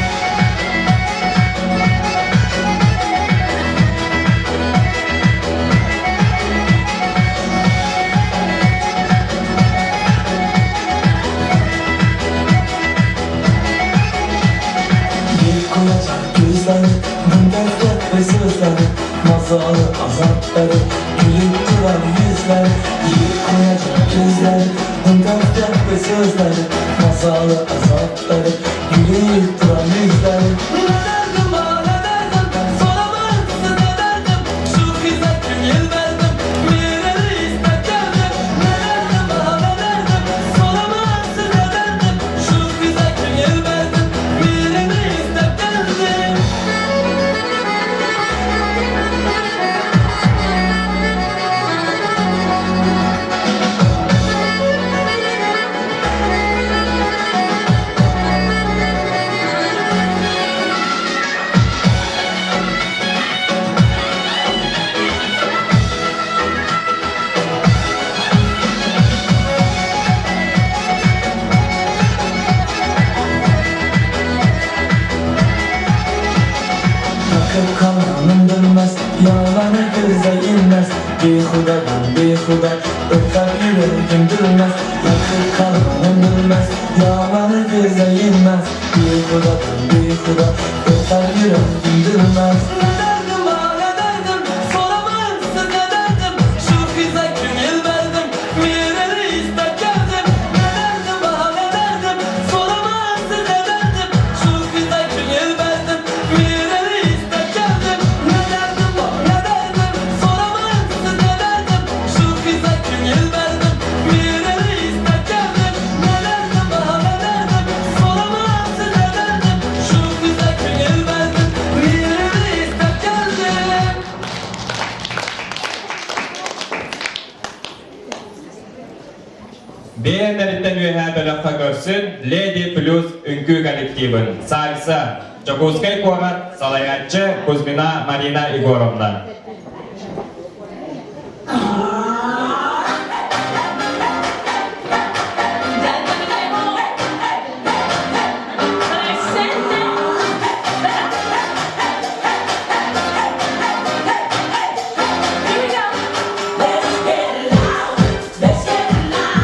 Yakıp kalanım bilmez, Yalanı göze inmez Behudadan behuda Öter yüreğim bilmez Yakıp kalanım bilmez, Yalanı göze inmez Behudadan behuda Öter yüreğim bilmez Ne derdim ah ne derdim Soramazsın ne derdim Şu kıza gönül verdim Mireli istek geldim Ne derdim ah ne derdim Soramazsın ne derdim Şu kıza gönül verdim Mireli istek geldim Ne derdim ah ne derdim Soramazsın ne derdim Şu kıza gönül verdim Mireli istek geldim Ne derdim ah ne derdim Soramazsın ne derdim Şu kıza gönül verdim Mireli istek geldim Бэйэлэриттэн үөһээ бөлөххө көрсүн Леди Плюс үҥкүү коллективын Сальса, Дьокуускай куорат салайааччы Кузьмина Марина Егоровна. Let's get loud.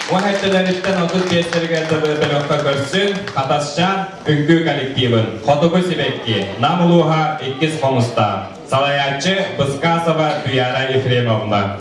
Уон өттүлэриттэн 35-тэригэр дылы бөлөххө көрсүн Хатасчаан үҥкүү коллективын Хотугу сибэкки Нам улууһа иккис хомустаах салайааччы Быскасова Туяра Ефремовна.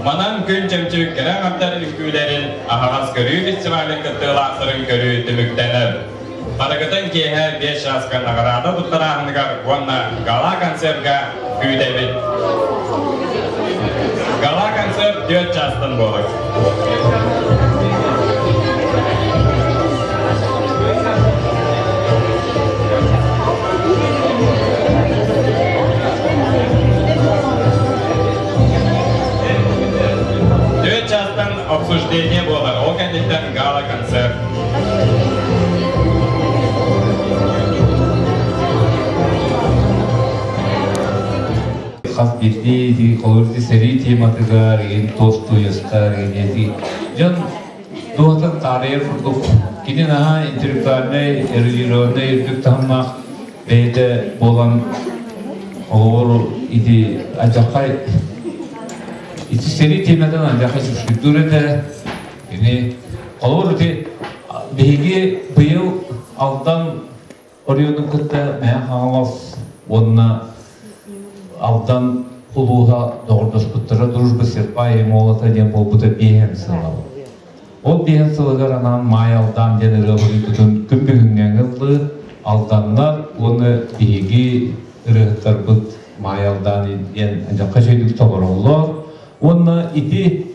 Манан күн чөмчүүк кэрэ аҥардар үҥкүүлэрин аһаҕас көрүү фестивалын кыттыылаахтарын көрүү түмүктэнэр. Барыгытын киэһэ 5 чааска наҕараада туттарааһыныгар уонна гала-концертга күүтэбит. Гала-концерт 4 чаастан буолар. Түөрт чаастан обсуждение буолар, ол кэнниттэн гала-концерт. Хас биирдии холобур сэрии тематыгар игин туос-туйастар игин эти дьон дууһатын таарыйар курдук кини наһаа интеллектуальнай, эрудированнай үрдүк таһымнаах бэйэтэ буолан холобур ити алдьархай ити сэрии тематын алдьархай сүрдүүр этэ кини холобур ити биһиги быйыл Алдан оройуонун кытта Мэҥэ Хаҥалас уонна Алдан улууһа доҕордоспуттара Дружба серпа и молота диэн буолбута биэһэн сыла. Ол биэһэн сылыгар анаан Маай Алдан диэн ырыа суруйбутун күн бүгүҥҥэ ыллыы Алданнар уонна биһиги ырыаһыттарбыт Маай Алдан диэн дьахха үчүгэйдик толороллор. Уонна ити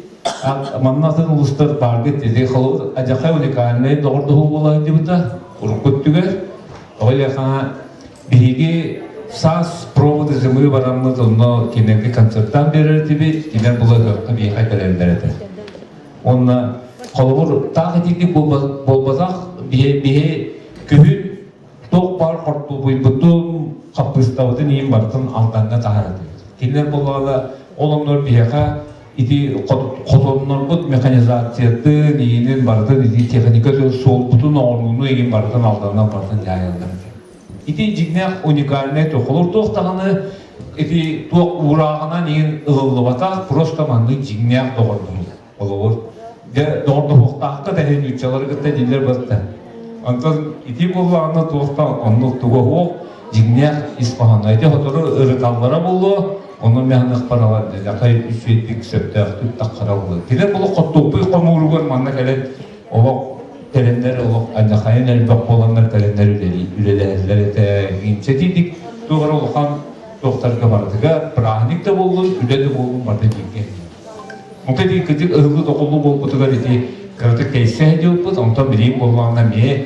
манна атын улуустар бааргыт ити холобур адьахай уникальнай доҕордоһуу буола сылдьыбыта урукку өттүгэр. Ол хаҥа Биһиги саас проводы зимы бараммыт онно кинилэргэ концерттаан биэрэр этибит, кинилэр була ыһыахха биһиэхэ кэлэллэр этэ. Уонна холобур таах итинник буолбатах биһи биһи күһүн туох баар хортуопуйбутун, хаппыыстабытын иин барытын Алдаҥҥа таһар этибит. Кинилэр буоллаҕына ол оннугар биһиэхэ ити хотоннорбут механизациятын, иинин барытын ити техника суолбутун оҥорууну иин барытын Алданнан барытын дьаһайаллар этэ. Ити дьиҥнээх уникальнай туох туох даҕаны ити туох уурааҕынан иһин ылыллыбатах просто маннык дьиҥнээх доҕордоһуу холобур дьэ доҕордоһуохтаахха тэһин нууччалары кытта дииллэр барыта онтон ити буоллаҕына туохтан оннук туга суох дьиҥнээх ис хоһооно ити сотору ырыталлара буолуо ону мэханыхпар дьахай үчүгэйдик сөптөөхтүк таххара буолуо кинилэр буолуох хортуоппуй хомууругар манна кэлэн олох кэлэннэр олох анньахайын элбэх буоланнар кэлэннэр үлэлэһэллэр этэ инчэтиитик туох эрэ улахан туохтарга барытыгар праздник да буоллун үлэ да буоллун барыта бииргэ онтон ити кырдьык ыһыллыы тоҕуллуу буолбутугар ити кыратык кэйсэ диэбиппит онтон билигин буоллаҕына эмиэ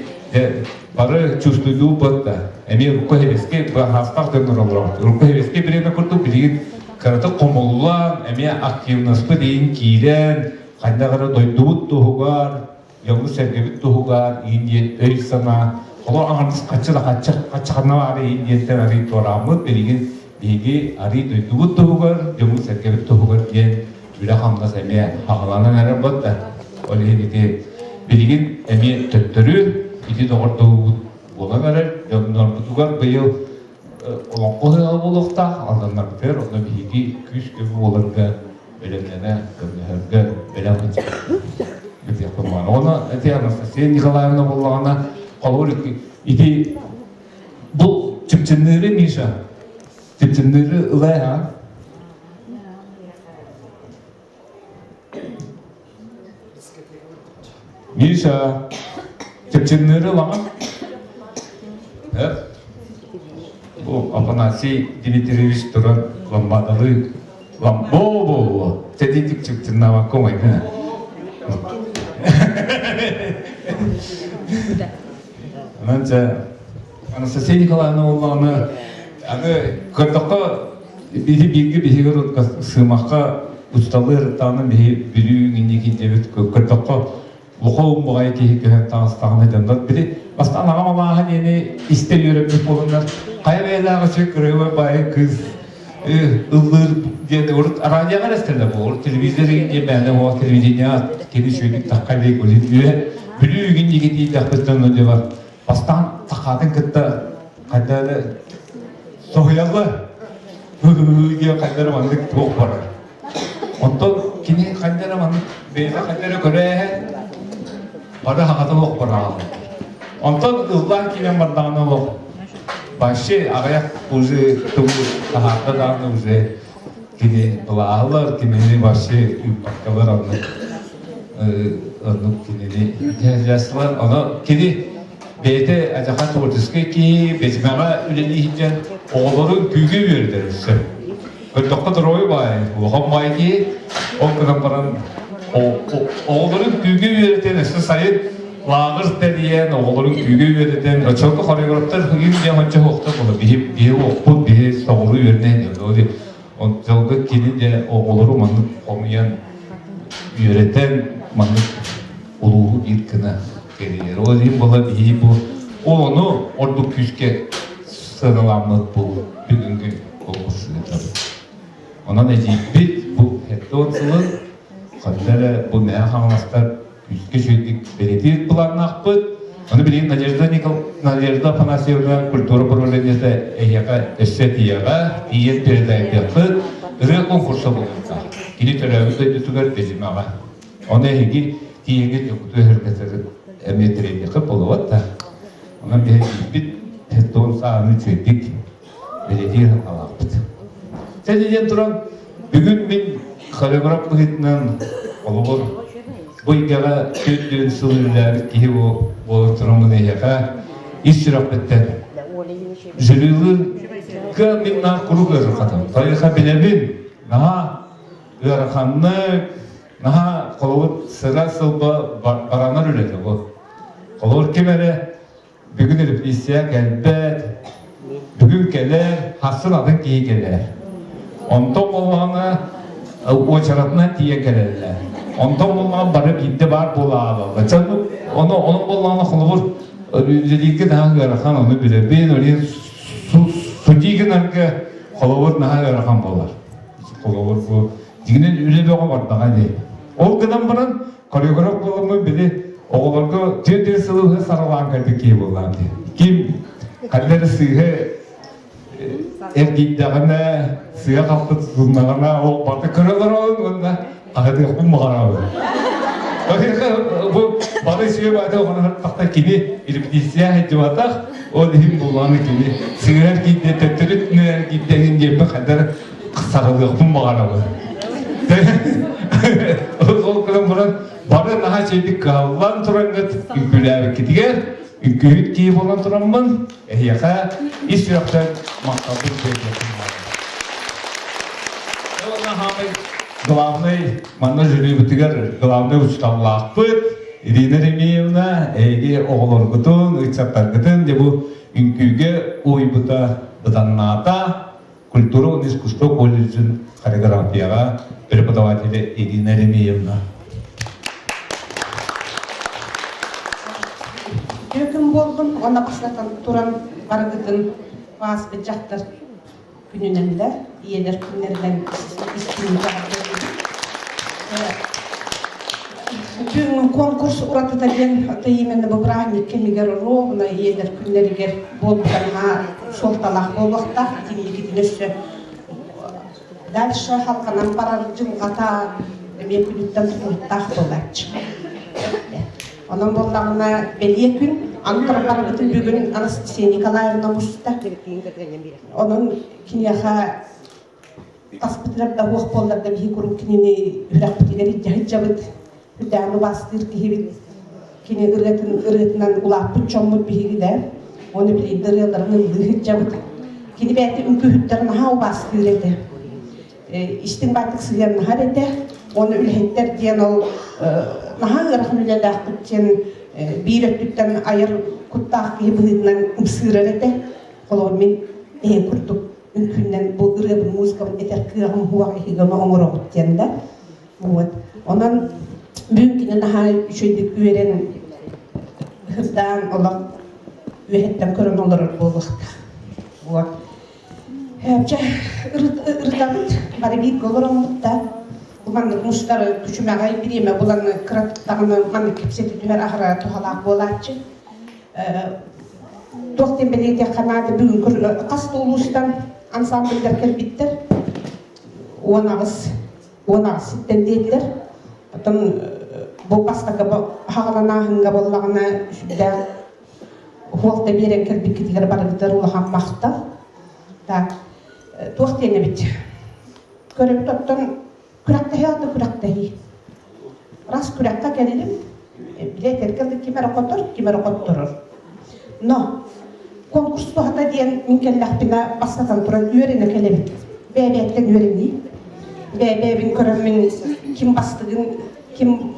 бары чувствуйдуубут да эмиэ урукку хэбэски хаастаах дьоннор олоробут урукку хэбэски бириэмэ курдук билигин кыратык хомуллан эмиэ активностьпыт иин киирэн хайдах эрэ дойдубут туһугар, дьоммут-сэргэбит туһугар иин диэн өй-санаа, олор аҥардас хаччы да хаччы, хаччаханна баары иин диэнтэн арый туорааммыт, билигин биһиги арый дойдубут туһугар, дьоммут-сэргэбит туһугар диэн үлэ-хамнас эмиэ хаҕаланан эрэр буолла. Ол иһин ити билигин эмиэ төттөрү ити доҕордоһуубут буолан эрэр, дьоннорбутугар быйыл олоҥхо ыһыаҕа буолуохтаах, алданнарбытыгар онно биһиги күүс-көмө буоларга бэлэмнэнэ, көмөлөһөргө бэлэм сылдьыахпын баҕарабын. Уонна ити Анастасия Николаевна буоллаҕына, холобур ити бу Чыпчынныыры Миша, Чыпчынныыры ылай а? Миша, Чыпчынныыры ылаҕын? Бу Афанасий Дмитриевич туран ламбадалыы ламбо бо тетитик чыпчыннаабакка умайдын. Онон дьэ Анастасия Николаевна буоллаҕына аны көрдөххө биһи бииргэ биһиги сыымахха усталыы ырыттаҕына биһи Бүлүү инники диэбит көрдөххө лухоун баҕайы киһи көһөн таҕыстаҕына дьоннор били бастаан аҕам алааһа диэни истэ үөрэммит буоланнар хайа бэйэлээх үчүгэй кырыыбай баайы кыыс ыллыыр диэн урут радиоҕа эрэ истэллэр буолур телевизор диэн мээнэ буолар телевидение кини үчүгэйдик тахха илик Бүлүү үгүн диэки тиийдэхпитинэ дьэ бастаан сахатын кытта хайда эрэ соһуйаллар диэн хайда эрэ маннык туох барар онтон кини хайда эрэ маннык бэйэтэ хайда эрэ көрөөһө бары хаҕата олох бараҕа онтон ыллаан киирэн бардаҕына олох вообще аҕыйах уже тылы таһаарда даҕаны уже. Кини былааһылар, кинини вообще ыыппаккалар оннук оннук кинини дьаһаллар. Ону кини бэйэтэ адьахан творческий киһи, бэчимэҕэ үлэлии сылдьан оҕолорун күүгэ үөрэтэр өссө. Көрдөххө дорогой баай, улахан баай киһи, ол гынан баран оҕолорун күүгэ үөрэтэн өссө сайын лааҕыр тэрийэн, оҕолорун күүгэ үөрэтэн, оччолорго хореографтар ыгым диэн ончо суохтар буолар. Биһи биһи уохпут, биһи соҕуруу үөрэнэ Дьолго кини дьэ оҕолору маннык хомуйан үөрэтэн маннык улууһу биир гына кэрийэр. Ол иһин була биһи бу ону ордук күүскэ сыаналаммыт бу бүгүҥҥү конкурс ыытабыт. Онон эдьиийбит бу 70 сылын ханна эрэ бу Мэҥэ Хаҥаластар күүскэ үчүгэйдик бэлиэтиир былааннаахпыт. Ону билигин Надежда Никол... Надежда Афанасьевна культура управлениета эһиэхэ өссө тиийэҕэ, тиийэн передайдыаххыт, ырыа конкурса буолуохтаах. Кини төрөөбүт дойдутугар Бэдьимэҕэ. Ону эһиги тиийэҥҥит дьокутуу өһүргэтэр эмиэ тирэйдиэххит буолуот да. Онон биһиги тиийбит туон сааны үчүгэйдик бэлиэтиир санаалаахпыт. Чэ диэн туран, бүгүн мин хореограф быһыытынан холобур бу эйгэҕэ 40 сыл үлэлээбит киһи буолан тураммын эйиэхэ ис сүрэхпиттэн жюрилы кыа мин наар куруук ыарырҕатабын. Тайыха билэбин, наһаа ыараханнык, наһаа холобур сыра сылба баранар үлэтэ бу. Холобур ким эрэ Бүгүн репрессия кэлбэт, бүгүн кэлэр, хассын атын киһи кэлэр. Онтон буоллаҕына уочаратынан тиийэн кэлэллэр. Онтон буоллаҕына бары биирдэ баар буола аалаллар. Чэ, ону ону буоллаҕына холобур үлэлииргэ наһаа ыарахан, ону билэбин, ол судьи гынарга холобур наһаа ыарахан буолар. Холобур бу дьиҥинэн үлэ бөҕө бардаҕа дии. Ол гынан баран Хореограф буоламмын били оҕолорго түөрт сылы быһа саралаан кэлбит киһи буоллаам дии. Ким ханна эрэ сыыһа эргийдэҕинэ, сыа халты тутуннаҕына, ол барыта көрө олоробун уонна хаһытыахпын баҕарабын. Бу бары сүө баата оҕону кини репетиция сылдьыбатах, ол иһин буллаҕына кини сыыһа эргийдэ, төттөрү эргийдэ диэппин хайдах сарылыахпын баҕарабын. Ол гынан баран бары наһаа чэйдик кыһаллан тураҥҥыт үҥкүүлээбиккитигэр үҥкүүһүт киһи буолан тураммын эһиэхэ ис сүрэхтэн махталбын тиэрдиэхпин баҕарабын. Главный манна жюрибытыгар главный учуталлаахпыт Ирина Ремеевна эһиги оҕолоргутун, ыччаттаргытын дьэ бу үҥкүүгэ уйбута бытаннаата Культура уонна искусство колледжын хореографияҕа преподавателэ Ирина Ремеевна. Үтүө буоллум уонна бастатан туран барыгытын ааспыт дьахтар күнүнэн да ийэлэр күннэринэн истиҥ Бүгүҥҥү конкурс уратыта диэн это именно бу праздник кэмигэр ровно ийэлэр күннэригэр буолбута наһаа суолталаах буолуохтаах. Итинникитин өссө дальше халҕанан барар дьылҕата эмиэ күнүттэн тутулуктаах буолааччы. Онон буоллаҕына бэлиэ күн аны туран барбытын бүгүн Анастасия Николаевна муста. Онон киниэхэ таспытыгар да уох буоллар да биһи куруук кинини үрэхпитигэр илдьэ сылдьабыт. Үрдээҕи убаастыыр киһибит. Кини ырыатын ырыатынан улааппыт дьоммут биһиги да. Уонна билигин да ырыаларын ыллыы сылдьабыт. Кини бэйэтэ үҥкүүһүттэрин наһаа убаастыыр этэ. Истиҥ бааттык сыһыаннаһар этэ. Уонна үлэһиттэр диэн ол наһаа ыарахан үлэлээхпит диэн биир өттүттэн айар куттаах киһи быһыытынан ымсыырар этэ. Холобур мин эһи курдук үҥкүүннэн бу ырыабын музыкабын этэр кыаҕым суох эһиги ону оҥороҕут диэн да. Вот. Онон бүгүн кини наһаа үчүгэйдик үөрэн ыһырдаан олох үөһэттэн көрөн олорор буолуохтаах. Вот. Чэ, ырытабыт, бары бииргэ олороммут да, бу маннык мустар күчүмэҕэй бириэмэ булан кыратык даҕаны маннык кэпсэтэ түһэр аһара туһалаах буолааччы. Туох диэн бэлиэтиэххэ наада бүгүн хас да улуустан ансамбльдар кэлбиттэр. 18 18 ситтэн диэтилэр. Оттон бу бастакы хаҕаланааһыҥҥа буоллаҕына сүрдээх уһуох да биэрэн кэлбиккитигэр барыгытыгар улахан махтал. Так, туох диэн эбит? Көрөбүт оттон күрэхтэһии аата күрэхтэһии. Раз күрэххэ кэллим, били этэргэ дылы ким эрэ хотор, ким эрэ хотторор. Но конкурс туһата диэн мин кэллэхпинэ бастатан туран үөрэнэ кэлэбит. Бэйэ-бэйэттэн үөрэнии. Бэйэ-бэйэбин көрөммүн ким бастыгын, ким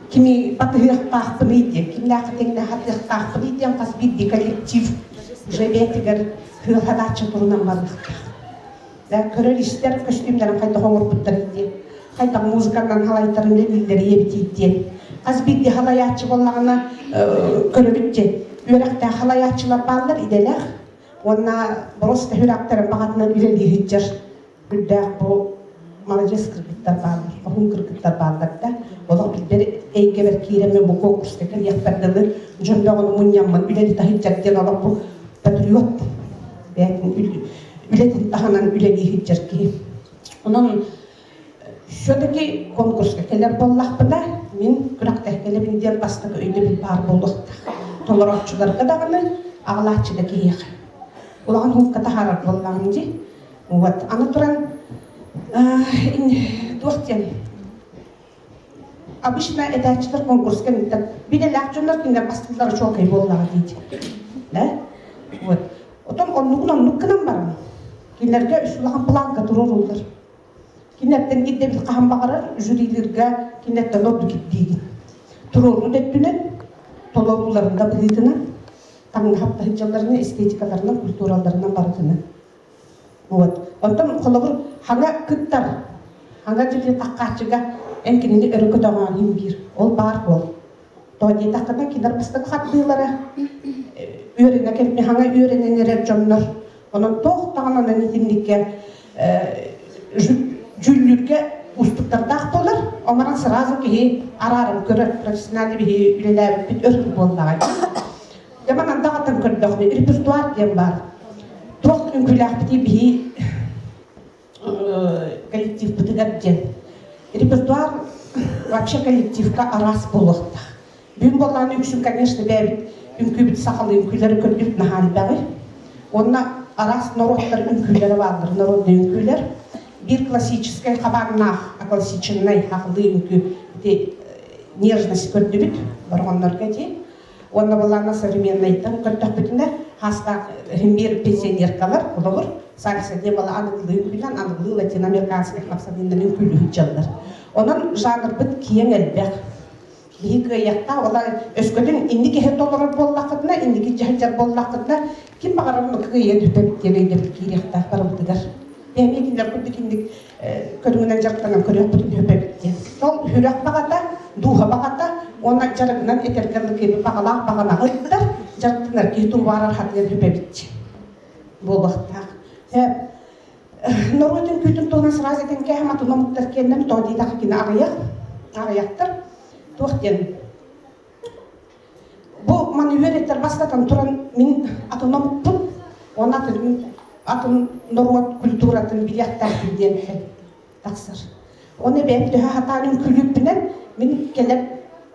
кими батыһыахтаахпыный диэн, кимнээххэ тэҥнээх атыахтаахпыный диэн хас биирдии коллектив уже бэйэтигэр кыалһадааччы турунан барыахтаах. Көрөр-истэр көстүүмнэрин хайдах оҥорбуттарын диэн, хайдах музыканан халайтарын үлэлииллэр ийэбитий диэн. Хас биирдии халайааччы буоллаҕына көрөбүт диэн. Үөрэхтээх халайааччылар бааллар идэлээх уонна просто үрэхтэрин баҕатынан үлэлии сылдьар үрдээх бу маладьыас кыргыттар бааллар, хоһуун кыргыттар бааллар да олох билбэр эйгэбэр киирэммин бу конкурска кэлиэхпэр дылы дьон бөҕөнү мунньаммын үлэли таһыйдьар диэн олох бу патриот бэйэтин үлэтин таһынан үлэлии сылдьар киһи. Онон все-таки конкурска кэлэр буоллахпына, мин күрэхтэһэ диэн бастакы өйдөбүл баар буолуохтаах. Толорооччуларга даҕаны, аҕалааччы да киһиэхэ. Улахан хуукка таһаарар буоллаҕым дии. Вот. Аны туран, туох диэн, обычно этээччилэр конкурска миттэн билэлээх дьоннор кинилэр бастыыллара чуолкай буоллаҕа диит. Да? Вот. Отон оннугун оннук гынан баран, кинилэргэ үс улахан планка туруоруллар. Кинилэртэн ирдэбил хаһан баҕарар жюрилиргэ кинилэртэн ордук ирдиигин. Туруоруу да өттүнэн, толорууларын да быһыытынан, таҥнаһап таһыдьалларынан, эстетикаларынан, культураларынан барытынан. Вот. Онтон холобур хаҥа кыттар, хаҥа дьиҥи таххааччыга эн кинини өрө көтөҕөөн иһин биир. Ол баар буол. Тоҕо диэтэххинэ кинилэр бастакы хардыылара үөрэнэ кэлбит хаҥа үөрэнэн эрэр дьоннор. Онон туох даҕаны онон итинниккэ дьүүллүүргэ уустуктардаах буолар. Онон сразу киһи арааран көрөр профессиональный биһи үлэлээбиппит өр буоллаҕа. Дьэ манан даҕатан көрдөххүнэ репертуар диэн баар. Туох үҥкүүлээхпитий биһи коллективпытыгар диэн. Репертуар вообще коллективка араас буолуохтаах. Бүгүн буоллаҕына үксүн, конечно, бэйэбит үҥкүүбүт сахалыы үҥкүүлэри көрдүүбүт наһаа элбэҕи. Уонна араас норуоттар үҥкүүлэрэ бааллар, народнай үҥкүүлэр. Биир классическай хабааннаах, классичнай сахалыы үҥкүү ити нежность көрдүбүт, борҕоннорго дии. Уонна былаана современнайтан көрдөхпүтүнэ, хаастаах биир пенсионеркалар, холобур, сальса диэн бала аныгылыы үҥкүүлэн, аныгылыы латиноамериканскай хамсаныынан үҥкүүлүү сылдьаллар. Онон жанрбыт киэҥ элбэх. Биһи кыайыахтаах, ола өскөтүн инники иһэ толорор буоллаххытына, инники дьаһайдьар буоллаххытына, ким баҕарар онно кыайыа түпэбит диэн өйдөбүл киириэхтээх барыбытыгар. Эмиэ кинилэр курдук инник көрүҥүнэн дьарыктанан көрүөхпүтүн сөп диэн. Ол сүрэх баҕата, дууһа баҕата уонна дьарыгынан этэргэ дылы баҕалаах баҕанаҕы ыттар, дьарыктанар киһи туһугар хатыан сөп эбит буолуохтаах. Норуот үҥкүүтүн туһунан сразу этэн кээһим атын омуктар киэннэн тоҕо диэтэххэ кини аҕыйах, аҕыйахтар. Туох диэн Бу маны үөрэттэр бастатан туран мин атын омукпун, уонна атын, атын норуот культуратын билиэхтээхпин диэн тахсар. Уонна бэйэм төһө хатаан үҥкүүлүүрбүнэн мин кэлэр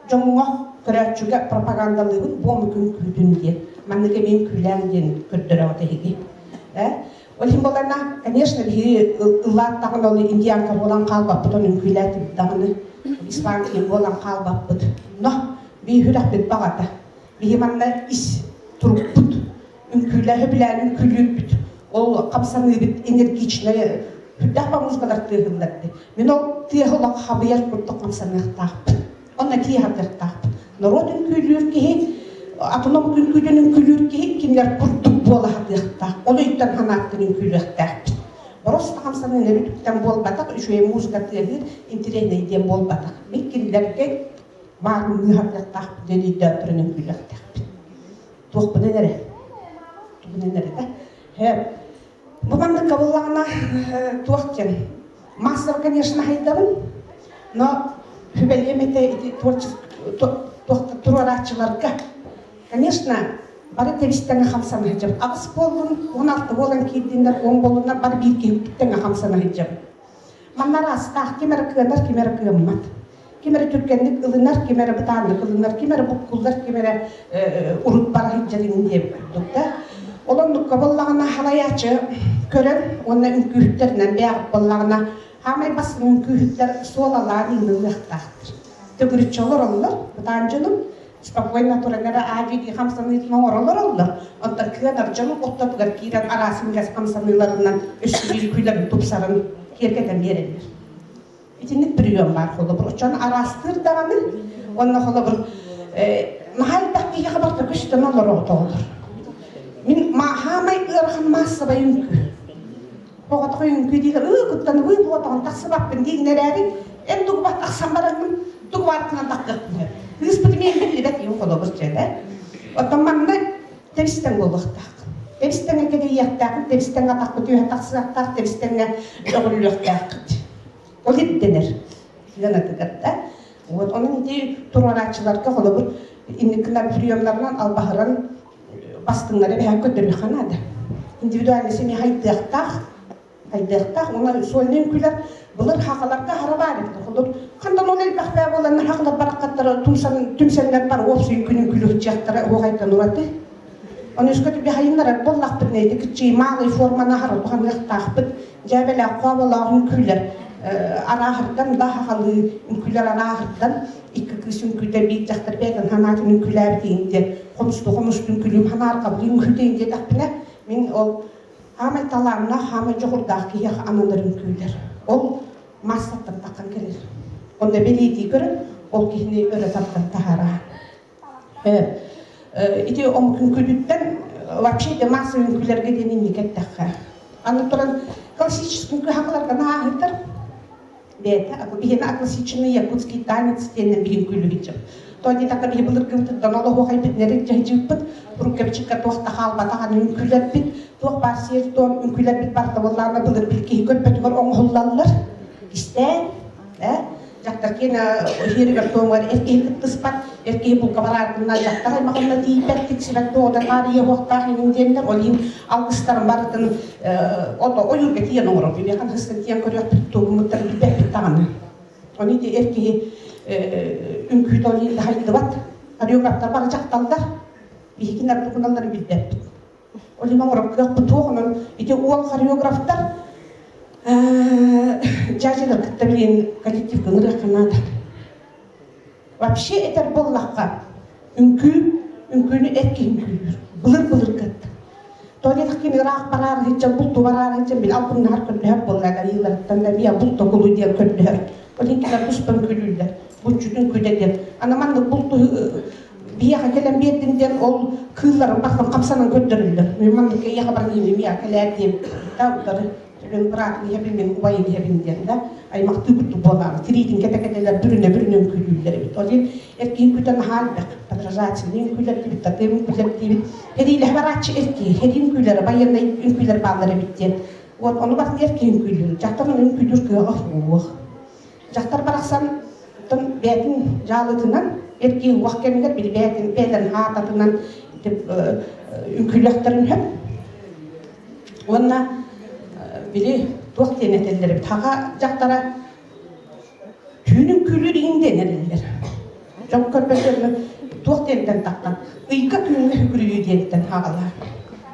дьоҥҥо көрөөччүгэ пропагандалыыбын бу омук үҥкүүтүн диэн. Маннык эмиэ үҥкүүлээҥ диэн көрдөрөҕүт эһиги. Э? Ол иһин буоллаҕына, конечно, биһиги ыллааттаҕына ол индианка буолан хаалбаппыт, оны үҥкүүлээтибит даҕаны, испанки буолан хаалбаппыт. Но биһи сүрэхпит баҕата. Биһи манна ис турукпут, үҥкүүлэ сөбүлээн үҥкүүлүүрбүт, ол хамсаныыбыт энергичнэй сүрдээх музыкалар тыаһыллар дии. Мин ол тыаһы олох хабыйар курдук хамсаныахтаахпын. Онно тиийэ сатыахтаахпын. Норуот үҥкүүлүүр киһи, атын омук үҥкүүтүн үҥкүүлүүр киһи кинилэр курдук буола сатыахтаах. Ол өйтөн санааттан үҥкүүлүөхтээхпит. Просто хамсаныы өрүтүктэн буолбатах, үчүгэй музыка тыаһыыр интириэһинэй диэн буолбатах. Мин кинилэргэ маарынныы сатыахтаахпыт диэн өйдөөн туран үҥкүүлүөхтээхпит. Туохпунан эрэ. Тугунан эрэ да. Бу маннык кабыллаҕына туох диэн массово, конечно, хайдабын, но сүбэлиэм этэ ити творчество туруорааччыларга. Конечно, бары тэбис-тэҥэ хамсана сылдьабыт. Аҕыс буоллун, 16 буолан киирдиннэр, 10 буоллуннар, бары биир киһи тэҥэ хамсана сылдьабыт. Манна араастаах ким эрэ кыанар, ким эрэ кыаммат. Ким эрэ түргэнник ылынар, ким эрэ бытааннык ылынар, ким эрэ буккуллар, ким эрэ урут бара сылдьар иҥин диэбит курдук да. Ол оннукка буоллаҕына халайааччы көрөн уонна үҥкүүһүттэринэн бэйэҕит буоллаҕына. Хаамай бастыҥ үҥкүүһүттэр суолалаан ыҥырыллыахтаахтар. Төгүрүччү олороллор, бытаан дьонум спокойно туран эрэ аа-дьиэ хамсаныытын оҥоро олороллор. Оттон кыанар дьонум ортотугар киирэн араас үҥгэс хамсаныыларынан өссө биир күлэрин тупсаран киэргэтэн биэрэллэр. Итинник прием баар холобур. Оччону араастыыр даҕаны уонна холобур наһаа элбэх киһиэхэ барыта көстөн олороотоҕолор. Мин хаамай ыарахан маассабай үҥкүү. Оҕотох үҥкүү дииллэр, ыы куттаныбыы буотаҕын тахсыбаппын диигин эрээри, эн тугубат тахсан бараҥмын, тугубаткынан тахтыахпын сөп. Кыыспыт эмиэ биллибэт ийэм холобур дьэ Оттон манна тэбистэн буолуохтаах. Тэбистэҥҥэ кэдэйиэхтээхпит, тэбистэҥҥэ атахпыт үөһэ тахсыахтаах, тэбистэҥҥэ өҕүллүөхтээххит. Ол ирдэнэр сыанатыгар да. Вот онон ити туруорааччыларга холобур инникинэн приемнарынан албаһыран бастыҥнары бэһэн көрдөрүөххэ наада. Индивидуальный семья хайдыахтаах, хайдыахтаах. Уонна сольный үҥкүүлэр былыр хахаларга хара баар эбит. Холобур, хантан ол элбэх бээ буоланнар хахалар бараххаттара тумсан түмсэннэр бар уопсай үҥкүүнү үҥкүүлүһүччэхтэрэ уоҕайтан ураты. Ону өскө түбэ хайыннарар буоллахпытына ити кыччыы малый форманы аһара туһаныахтаахпыт. Дьээбэлээх хооболоох үҥкүүлэр арааһырдан да хахалыы үҥкүүлэр арааһырдан икки кыыс үҥкүүтэ биир дьахтар бэйэтин санаатын үҥкүүлээбитин диэн хомусту хомустун күлүүм санаарҕабылыы үҥкүүтэ диэтэхпинэ мин ол хаамай талааннаах хаамай дьоҕурдаах киһиэхэ ананар үҥкүүлэр ол маассаттан таххан кэлэр онно бэлиэтии көрөн ол киһини өрө тардан таһаараа ити омук үҥкүүтүттэн вообще де массовый үҥкүүлэргэ диэн инники эттэххэ аны туран классический үҥкүү хахаларга нааһыттар бэйэтэ биһиэнэ классичный якутский танец диэннэн биһин күлүгүччү. То диэтэххэ биһи былыргыбытыттан олоһуохайбыт нэрик дьаһдьыыппыт, уруккабычыкка туох да хаалбатах аны үҥкүүлэрбит, туох баар сиэр туом үҥкүүлэрбит барыта буоллаҕына былыр бил киһи көрбөтүгэр оҥоһуллаллар. Истээн, э дьахтар киэнэ иһиэригэр туомугар эр киһи кыттыспат, эр киһи булка барааргынна дьахтар аймаҕынна тиийбэт, тиксибэт туоҕа таарыйа уохтаах иҥин диэннэр, ол иһин алгыстарын барытын ото ойуурга тиийэн оҥорор. Биһиэхэ хыстан тиийэн көрүөхпүт, тугуммуттарын билбэппит даҕаны. Ону ити эр киһи үҥкүүтэ ол иһин хайдыбат. Хореографтар бары дьахталлар. Биһигинэр тугуналларын билбэппит. Ол иһин оҥорор кыахпыт суох. Онон ити уол хореографтар дьаадьылар кытта билигин коллективка ыҥырыахха наада. Вообще этэр буоллахха, үҥкүү, үҥкүүнү эр киһи үҥкүүлүүр. Былыр-былыргыт. Туалет ким ыраах бараар сылдьан, булту бараар сылдьан, били албыннаһар көрдөһөр буолла, айыыларыттан да эмиэ булт окулу диэн көрдөһөр. Ол иһин кинилэр туспа үҥкүүлүүллэр. Булчут үҥкүүтэ диэн. Аны маннык булту биһиэхэ кэлэн биэрдин диэн ол кыылларын барытын хамсанан көрдөрөллөр. Мин маннык эйиэхэ баран иһим, кэлээр диэн да утары Төлөн быраатын иһэбин, мин убайын иһэбин диэн да аймахтыы курдук буолаары тириитин кэтэ-кэтэлэр бүрүнэ бүрүнэ үҥкүүлүүллэр эбит. Ол иһин эр киһи үҥкүүтэ наһаа элбэх. Подражательный үҥкүүлэр диибит, татым үҥкүүлэр диибит. Хэриилэһэ барааччы эр киһи, хэрии үҥкүүлэрэ, байыаннай үҥкүүлэр бааллар эбит диэн. Вот ону барытын эр киһи үҥкүүлүүр. Дьахтар ону үҥкүүлүүр кыаҕа суох. Дьахтар барахсан оттон бэйэтин дьаалытынан эр киһи уох кэмигэр били бэйэтин бэйэтин хаататынан үҥкүүлүөхтэрин сөп. Уонна били туох диэн этэллэр эбит, хаха дьахтара түүн үҥкүүлүүр иҥин диэн эрэллэр. Дьон көрбөтөрүнэн туох диэнтэн таххан, ыйга күҥҥэ үкүрүйүү диэнтэн хаалар.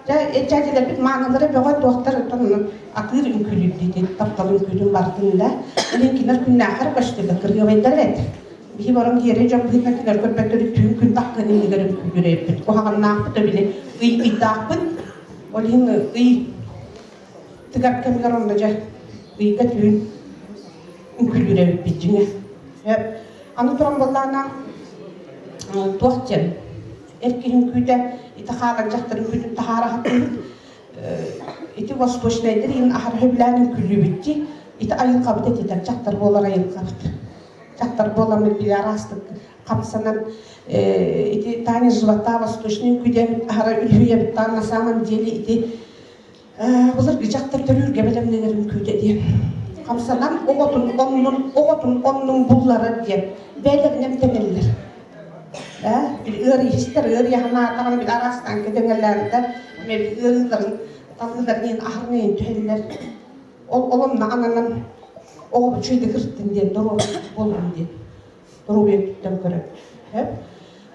Дьэ, дьээдьэлэрбит маанылара бөҕө туохтар оттон атыыр үҥкүүлүүр диэтин, таптал үҥкүүтүн бартын да, илин кинилэр күннээхэр көстөллөр, кыргыабайдар эбит. Биһи баран киэри дьон быһыытынан кинилэр көрбөттөрү түүн күн таххан иннигэр үҥкүүлүүр эбиппит. Куһаҕаннаахпыт да били ый ыйдаахпыт, Ол иһин ый тыгар кэмигэр онно дьэ ыйга түүн үҥкүүлүүр эбиппит дьиҥэ. Аны туран буоллаҕына туох диэн эр киһи үҥкүүтэ ити хаалан дьахтар үҥкүүтүн таһаара сатыыбыт. Ити восточнайдар иһин аһара сөбүлээн үҥкүүлүүбүт дии. Ити айылҕабыт этитэр дьахтар буолар айылҕабыт. Дьахтар буоламмыт били араастык хамсанан ити танец живота восточный үҥкүү аһара үлүһүйэбит на самом деле ити былыргы дьахтар төрүүргэ бэлэмнэнэр үҥкүүтэ диэн хамсанан оҕотун оннун оҕотун оннун булларар диэн бэйэлэрин эмтэнэллэр били ыарыйыстар ыарыйаһынаатаҕына били араастаан кэдэҥэлээннэр ыарыыларын талыыларын иһин аһарынайын түһэллэр ол олонно ананан оҕо үчүгэйдик ырыттын диэн доруобай буоллун диэн доруобуйа өттүттэн көрөн. Сөп.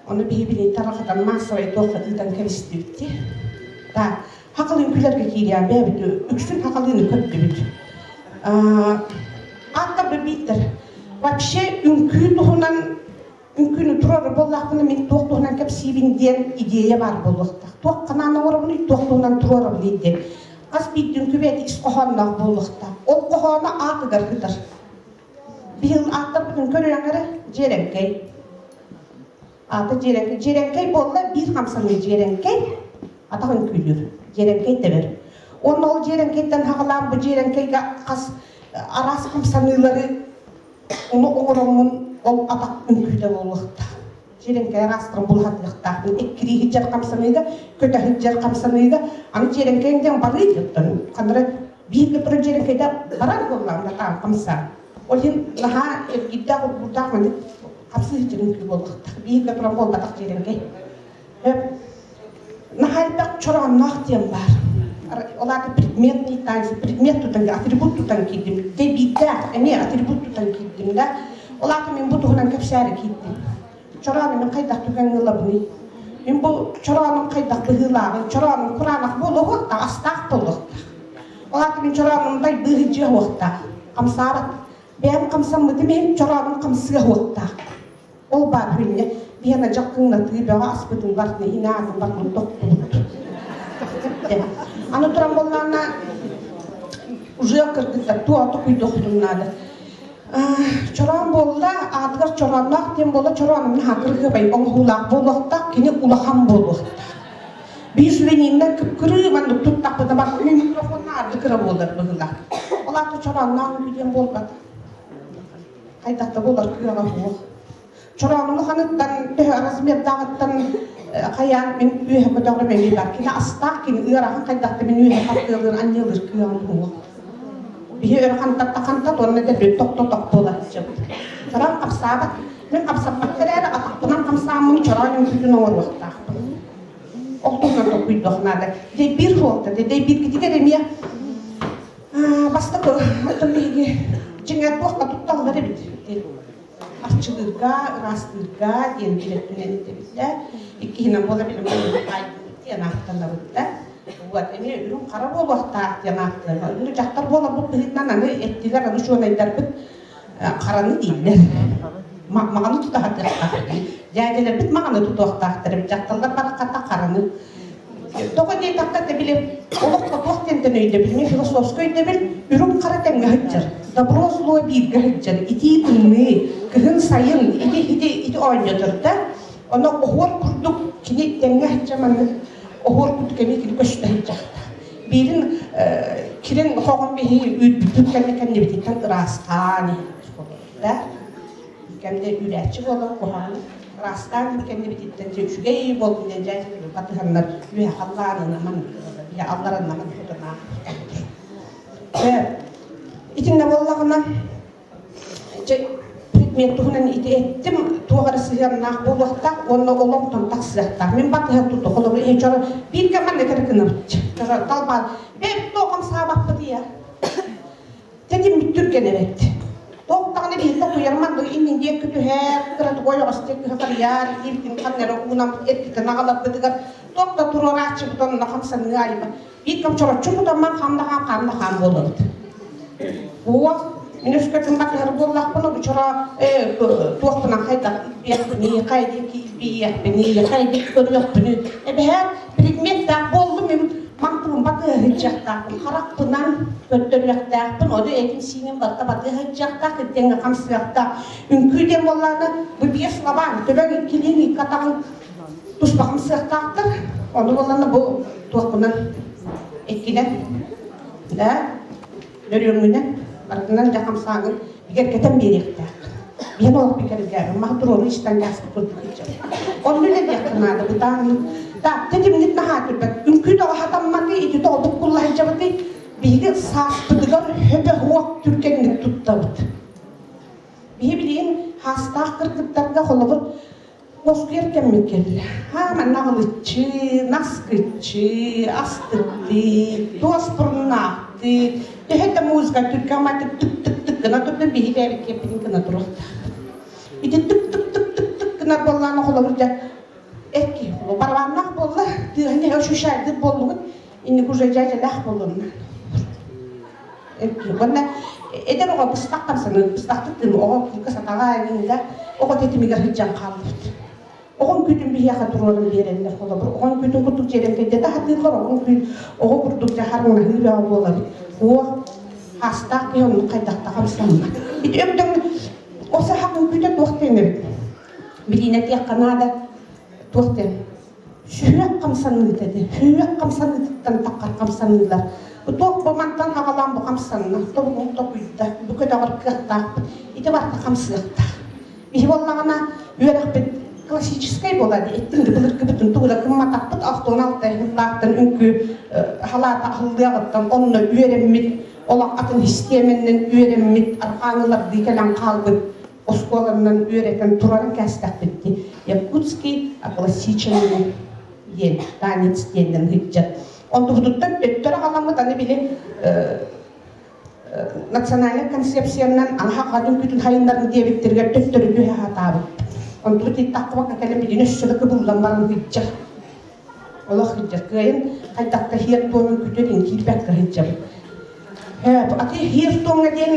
Ону биһи били тарахатан маассабай туохха ыытан кэбистибит дии. Да, хахал үҥкүүлэргэ киириэҕин бэйэбит үксүн хахалыыны көрдүбүт. Ааттар бииттэр. Вообще үҥкүү туһунан үҥкүүнү турар буоллахпына мин туох туһунан кэпсиибин диэн идея баар буолуохтаах. Туох ханаан оҥоробунуй, туох туһунан туруорабыный диэн. Хас биирдии үҥкүү бэйэтэ ис хоһоонноох буолуохтаах. Ол хоһооно аатыгар сытар. Биһил ааттарбытын көрүөҥ эрэ, дьиэрэҥкэй. Аата дьиэрэҥкэй. Дьиэрэҥкэй буолла биир хамсаныы дьиэрэҥкэй, атах үҥкүүлүүр. Дьиэрэҥкэй тэбэр. Уонна ол дьиэрэҥкэйтэн хаҕалаан бу дьиэрэҥкэйгэ хас араас хамсаныылары ону оҥороммун ол атах үҥкүүтэ буолуохтаах. Дьиэрэҥкэй араастарын булуһатыахтаахпын. Эккирии сылдьар хамсаныыга, көтө сылдьар хамсаныыга, аны дьиэрэҥкэйиҥ диэн барыы диэттэн ханна биир да турар дьиэрэҥкэйдэ барар буоллаҕына таан хамсаан. Ол иһин наһаа эргиирдээх ургуурдаах маннык хапсыы сылдьар үҥкүү буолуохтаах. Бииргэ туран буолбатах дьиэрэҥкэй. Наһаа элбэх чороонноох диэн баар. Ол аата предметный танец, предмет тутан, атрибут тутан киирдим. Дэбииттээх эмиэ атрибут тутан киирдим да. Ол аата мин бу туһунан кэпсээри киирдим. Чороону мин хайдах түгэҥҥэ ылабыный? Мин бу чороонум хайдах быһыылааҕый? Чороонум кураанах буолуохтаах, астаах буолуохтаах. Ол аата мин чороонум дайбыы сылдьыа суохтаах. Хамсаабат. Бэйэм хамсаммытым иһин чороонум хамсыа суохтаах. Ол баар хүннэ биһиэнэ дьахтыҥнатыы бөҕө аспытын бартын иһин аатын бартын тохтубут. Аны туран буоллаҕына уже кыргыттар туох токуйдуохтун наада. Чороон буолла, аатыгар чороонноох диэн буолла, чороонум наһаа кыргыбай оҥоһуулаах буолуохтаах, кини улахан буолуохтаах. Биир сувенирнэр кып-кырыы маннык туттахпына бар микрофонна арды кыра буолар быһыылаах. Ол аата чороонноох үһү диэн буолбат. Хайдах да буолар кыаҕа суох. Чороонун улаханыттан, төһө размердааҕыттан хайаан мин үөһэ көтөҕөрүм эмиэ бар. Кини астаах, кини ыарахан хайдах да мин үөһэ хардыалыыр, анньыалыыр кыаҕым суох. Биһи өр хантатта хантат уонна дэлби тохто-тох буола сылдьабыт. Чороон хамсаабат. Мин хамсаппакка эрээри атахпынан хамсааммын чороон үҥкүүтүн оҥоруохтаахпын. Ол туһунан толкуйдуох наада. Дэйбиир суолта, дэйбииргитигэр эмиэ Бастакы оттон биһиги дьиҥэр туохха тутталлар эбит диэн арчылыырга, ыраастыырга диэн билэрбинэн этэбит да. Иккиһинэн буола билим диэн ааттанабыт да. Вот, эмиэ үрүҥ хара буолуохтаах диэн ааттыыллар. Аны дьахтар буоларбыт быһыытынан аны эттилэр, аны учуонайдарбыт хараны дииллэр. Маҕаны тута сатыахтаах. Дьээдьэлэрбит маҕаны тутуохтаахтар эбит. Дьахталлар бараххата хараны Тоҕо диэтэххэ, да били олоххо туох диэнтэн өйдөбүл, мин философскай өйдөбүл үрүҥ хара тэҥҥэ сылдьар, добро зло бииргэ сылдьар, итии тымныы, кыһын сайын ити ити ити оонньотор да, ону оһуор курдук кини тэҥҥэ сылдьар маннык оһуор курдук эмиэ кини көстө сылдьахта. Биирин кирин хоҕун биһи үүрбүппүт кэннэ кэннибититтэн ыраастаан да кэмдэ үүрээччи буолан куһаҕан Ыраастаан кэннибититтэн дьэ үчүгэй буоллун диэн дьэ батыһаннар үөһэ халлаанынан биһи аллараннаман хотунаах Итиннэ буоллаҕына дьэ предмет туһунан ити эттим туох эрэ сыһыаннаах буолуохтаах уонна олохтон тахсыахтаах. Мин батыһа туту холобур иһин чоро биир кэммэн этэр гынабыт. Талбаан бэт тоҕом саабаппыт ийэ. Тэтиммит түргэн эбит. Туох даҕаны биһиги токуйарман иннин диэки түһэр, кыратык ойоҕос диэки хатарыйар, илиибитин ханна эрэ уунан эргитэн аҕаларбытыгар туох да туруорааччыбыт онно хамсаныы айба. Биир кэм чороччу тутамман хам да хаам, хам да хаам буолабыт. Уох, мин өскөтүн батыһар буоллахпына, бу чоро туохпунан хайдах илбиэхпиний, хайа диэки илбийиэхпиний, хайа диэки көрүөхпүнүй. Эбэһээт предметтээх буоллум мин мантыбын батыһа сылдьыахтаахпын, харахпынан көрдөрүөхтээхпин, ону этим-сииним барыта батыһа сылдьыахтаах, итиэннэ хамсыахтаах. Үҥкүү диэн буоллаҕына, бу биэс лабаан, төбөҥ иккилиин икки атаҕын туспа хамсыахтаахтар. Ону буоллаҕына бу туохпунан иккинэн да нөрүөҥҥүнэн барытынан дьэ хамсааҥҥын бигэргэтэн биэриэхтээх. Биһэн олох бигэргээбин, маһы туруору истэн ааспыт курдук сылдьабын. Онно үлэлиэххэ наада, бытаан. Так, тэтимнит наһаа түрбэт. Үҥкүү тоҕо хатамматый, ити тоҕо буккулла сылдьабытый? Биһиги сааспытыгар хөбө-хуох түргэнник туттабыт. Биһи билигин хаастаах кыргыттарга холобур Москуйар кэммит кэллэ. Ха, манна аҕылыччы, наскыччы, астыктыы, туос буруннаахтыы, төһө да музыка түргэн тык-тык-тык гына турдун биһи бэйэбит киэппитин гына туруохтаах. Ити тык-тык-тык-тык-тык гынар буоллаҕына холобур дьэ эр киһи барабаннаах буолла, тыаһын иһэ ощущайдыыр буоллугут, инник уже дьээдьэлээх буоллунна. Эр киһи. Уонна Эдэр оҕо быстах хамсаныы, быстахтык тыын оҕо кыыс атаҕа да оҕо тэтимигэр сылдьан хаалбыт. Оҕом күүтүн биһиэхэ туруоран биэрэллэр холобур. Оҕом күүтүн курдук дьиэрэҥкэйдэтэ сатыыллар, оҕом күүт оҕо курдук дьэ харыҥнаһыы бөҕө буолабыт. Уох, хаастаах киһи оннук хайдахта хамсаммат. Ити өҥдөҥ ол саха үҥкүүтэ туох диэн эбит? Билиинэ тиэххэ наада туох диэн? Сүһүөх хамсаныыта диэн. Сүһүөх хамсаныытыттан таххар хамсаныылар. Туох бу мантан аҕалаан бу хамсанна, тобугун токуйда, бу көтөҕөр кыахтаахпыт. Ити барыта хамсыахтаах. Биһи буоллаҕына үөрэхпит классическай буолар эттин былыргыбытын тугу да гымматахпыт 66 сыллаахтан үҥкүү халаата аһыллыаҕыттан онно үөрэммит олох атын систиэмэннэн үөрэммит арҕааҥылардыы кэлэн хаалбыт оскуоланан үөрэтэн туран кээстэхпит дии якутский классический диэн танец диэннэн сылдьар онтубутуттан төттөрү аҕаламмыт аны били национальнай концепциянан анаха хатын күтүн хайыннарын диэбиттэригэр төттөрү түһэ сатаабыт. Онтубут иттаххыбакка кэлэн билин өссө да кыбыллан баран сылдьар. Олох сылдьар. Кыайын хайдахта хиэр туомун күтүр киирбэккэ сылдьабыт. Ати хиэр туомҥа диэн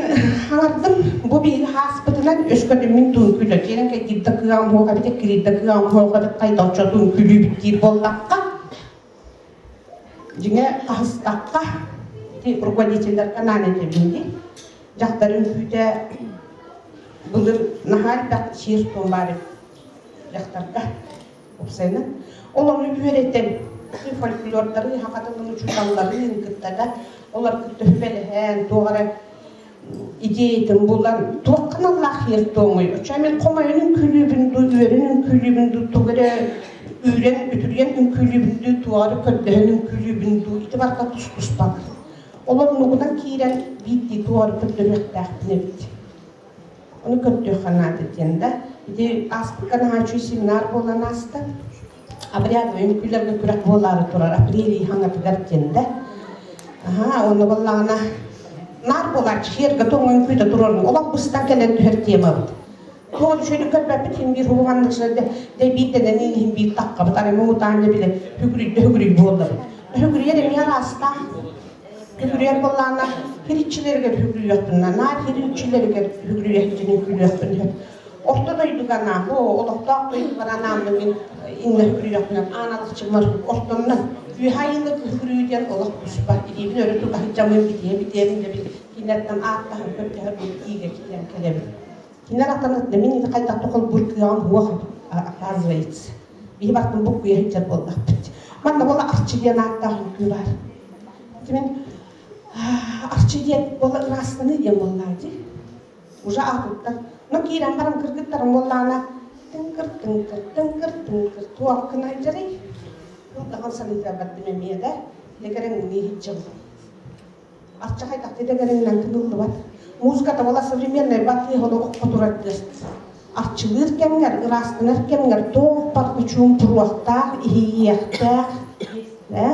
хаҥардым. Бу биһиги хааспытынан өскөтүммүн туун күлө. Киирэн кэйдиирдэ кыаҕым хуох эбит, кириирдэ кыаҕым хуох эбит, хайдахча туун күлүүбүт диир буоллахха Дьиҥэ хаһыстахха, ити руководителлэргэ анаан этэбин дии, дьахтар үҥкүүтэ былыр наһаа элбэх сиэр-туом баар эбит дьахтарга уопсайынан. Ол ону үөрэтэн, фольклордары, саха тылын учууталларын кытта да, олор кытта сүбэлэһэн, туох эрэ идеятын булан, туох аналлаах сиэр-туомуй? Оччо мин хомойон үҥкүүлүүбүн дуу, үөрэн үҥкүүлүүбүн дуу, тугу эрэ үүрэн, үтүрүйэн үҥкүүлүүбүн дуу, туох эрэ көрдөһөн үҥкүүлүүбүн дуу, ити барыта тус-туспалар. Ол оннугунан киирэн биирдии туох эрэ көрдөрүөхтээхпин эбит. Ону көрдүөххэ наада диэн да. Ити ааспыкка наһаа үчүгэй семинар буолан ааста. Обрядовый үҥкүүлэргэ күрэх буолаары турар апрель хаҥатыгар диэн да. Аһаа, онно буоллаҕына наар буолааччы хиэргэ тоҥ үҥкүүтэ турар олох быстан кэлэн түһэр темабыт. Туох үчүгэйдик көрбөппүт иһин биир хулуганнык дэ биирдэнэн иһин биир таххабыт арай муҥутаан да бile хүгүрүйдэ хүгүрүй буоллабыт. Хүгүрүйэр эмиэ араастаах. Хүгүрүйэр буоллаҕына хириччилэригэр хүгүрүйүөхпүн наар хириччилэригэр хүгүрүйэхтин үҥкүүлүөхпүн сөп. Орто дойдуга анаан, бу олохтоох дойдубар анааммын мин иннэ хүгүрүйүөхпүнэн аан алахчыммар ортоннон үөһэ айыыны күһүгүрүү диэн олох туспа илиибин өрө тута сылдьаммын битиэ битиэбин да бил кинилэртэн ааттаһан көрдөһөр иигэ киирэн кэлэбин. Кинилэр аттан мин хайдах да холбуур кыаҕым суох оказывается. Биһи бартын буккуйа сылдьар буоллахпыт. Манна буола Арчы диэн ааттаах үҥкүү баар. Ити мин Арчы диэн буола ыраастаныы диэн буоллаа дии. Уже аатыттан. Но киирэн баран кыргыттарым буоллаҕына тыҥкыр тыҥкыр тыҥкыр тыҥкыр туох гына сылдьарый? Даҕан саныыта бардым эмиэ да. Дэгэрэн иһитчим. Арчы хайдах дэгэриннэн тыныллыбат. Музыката буола современный батыыһа олоххо турар тыас. Арчылыыр кэмҥэр, ыраастанар кэмҥэр туох барыта чуумпуруохтаах, иһийиэхтээх. Э?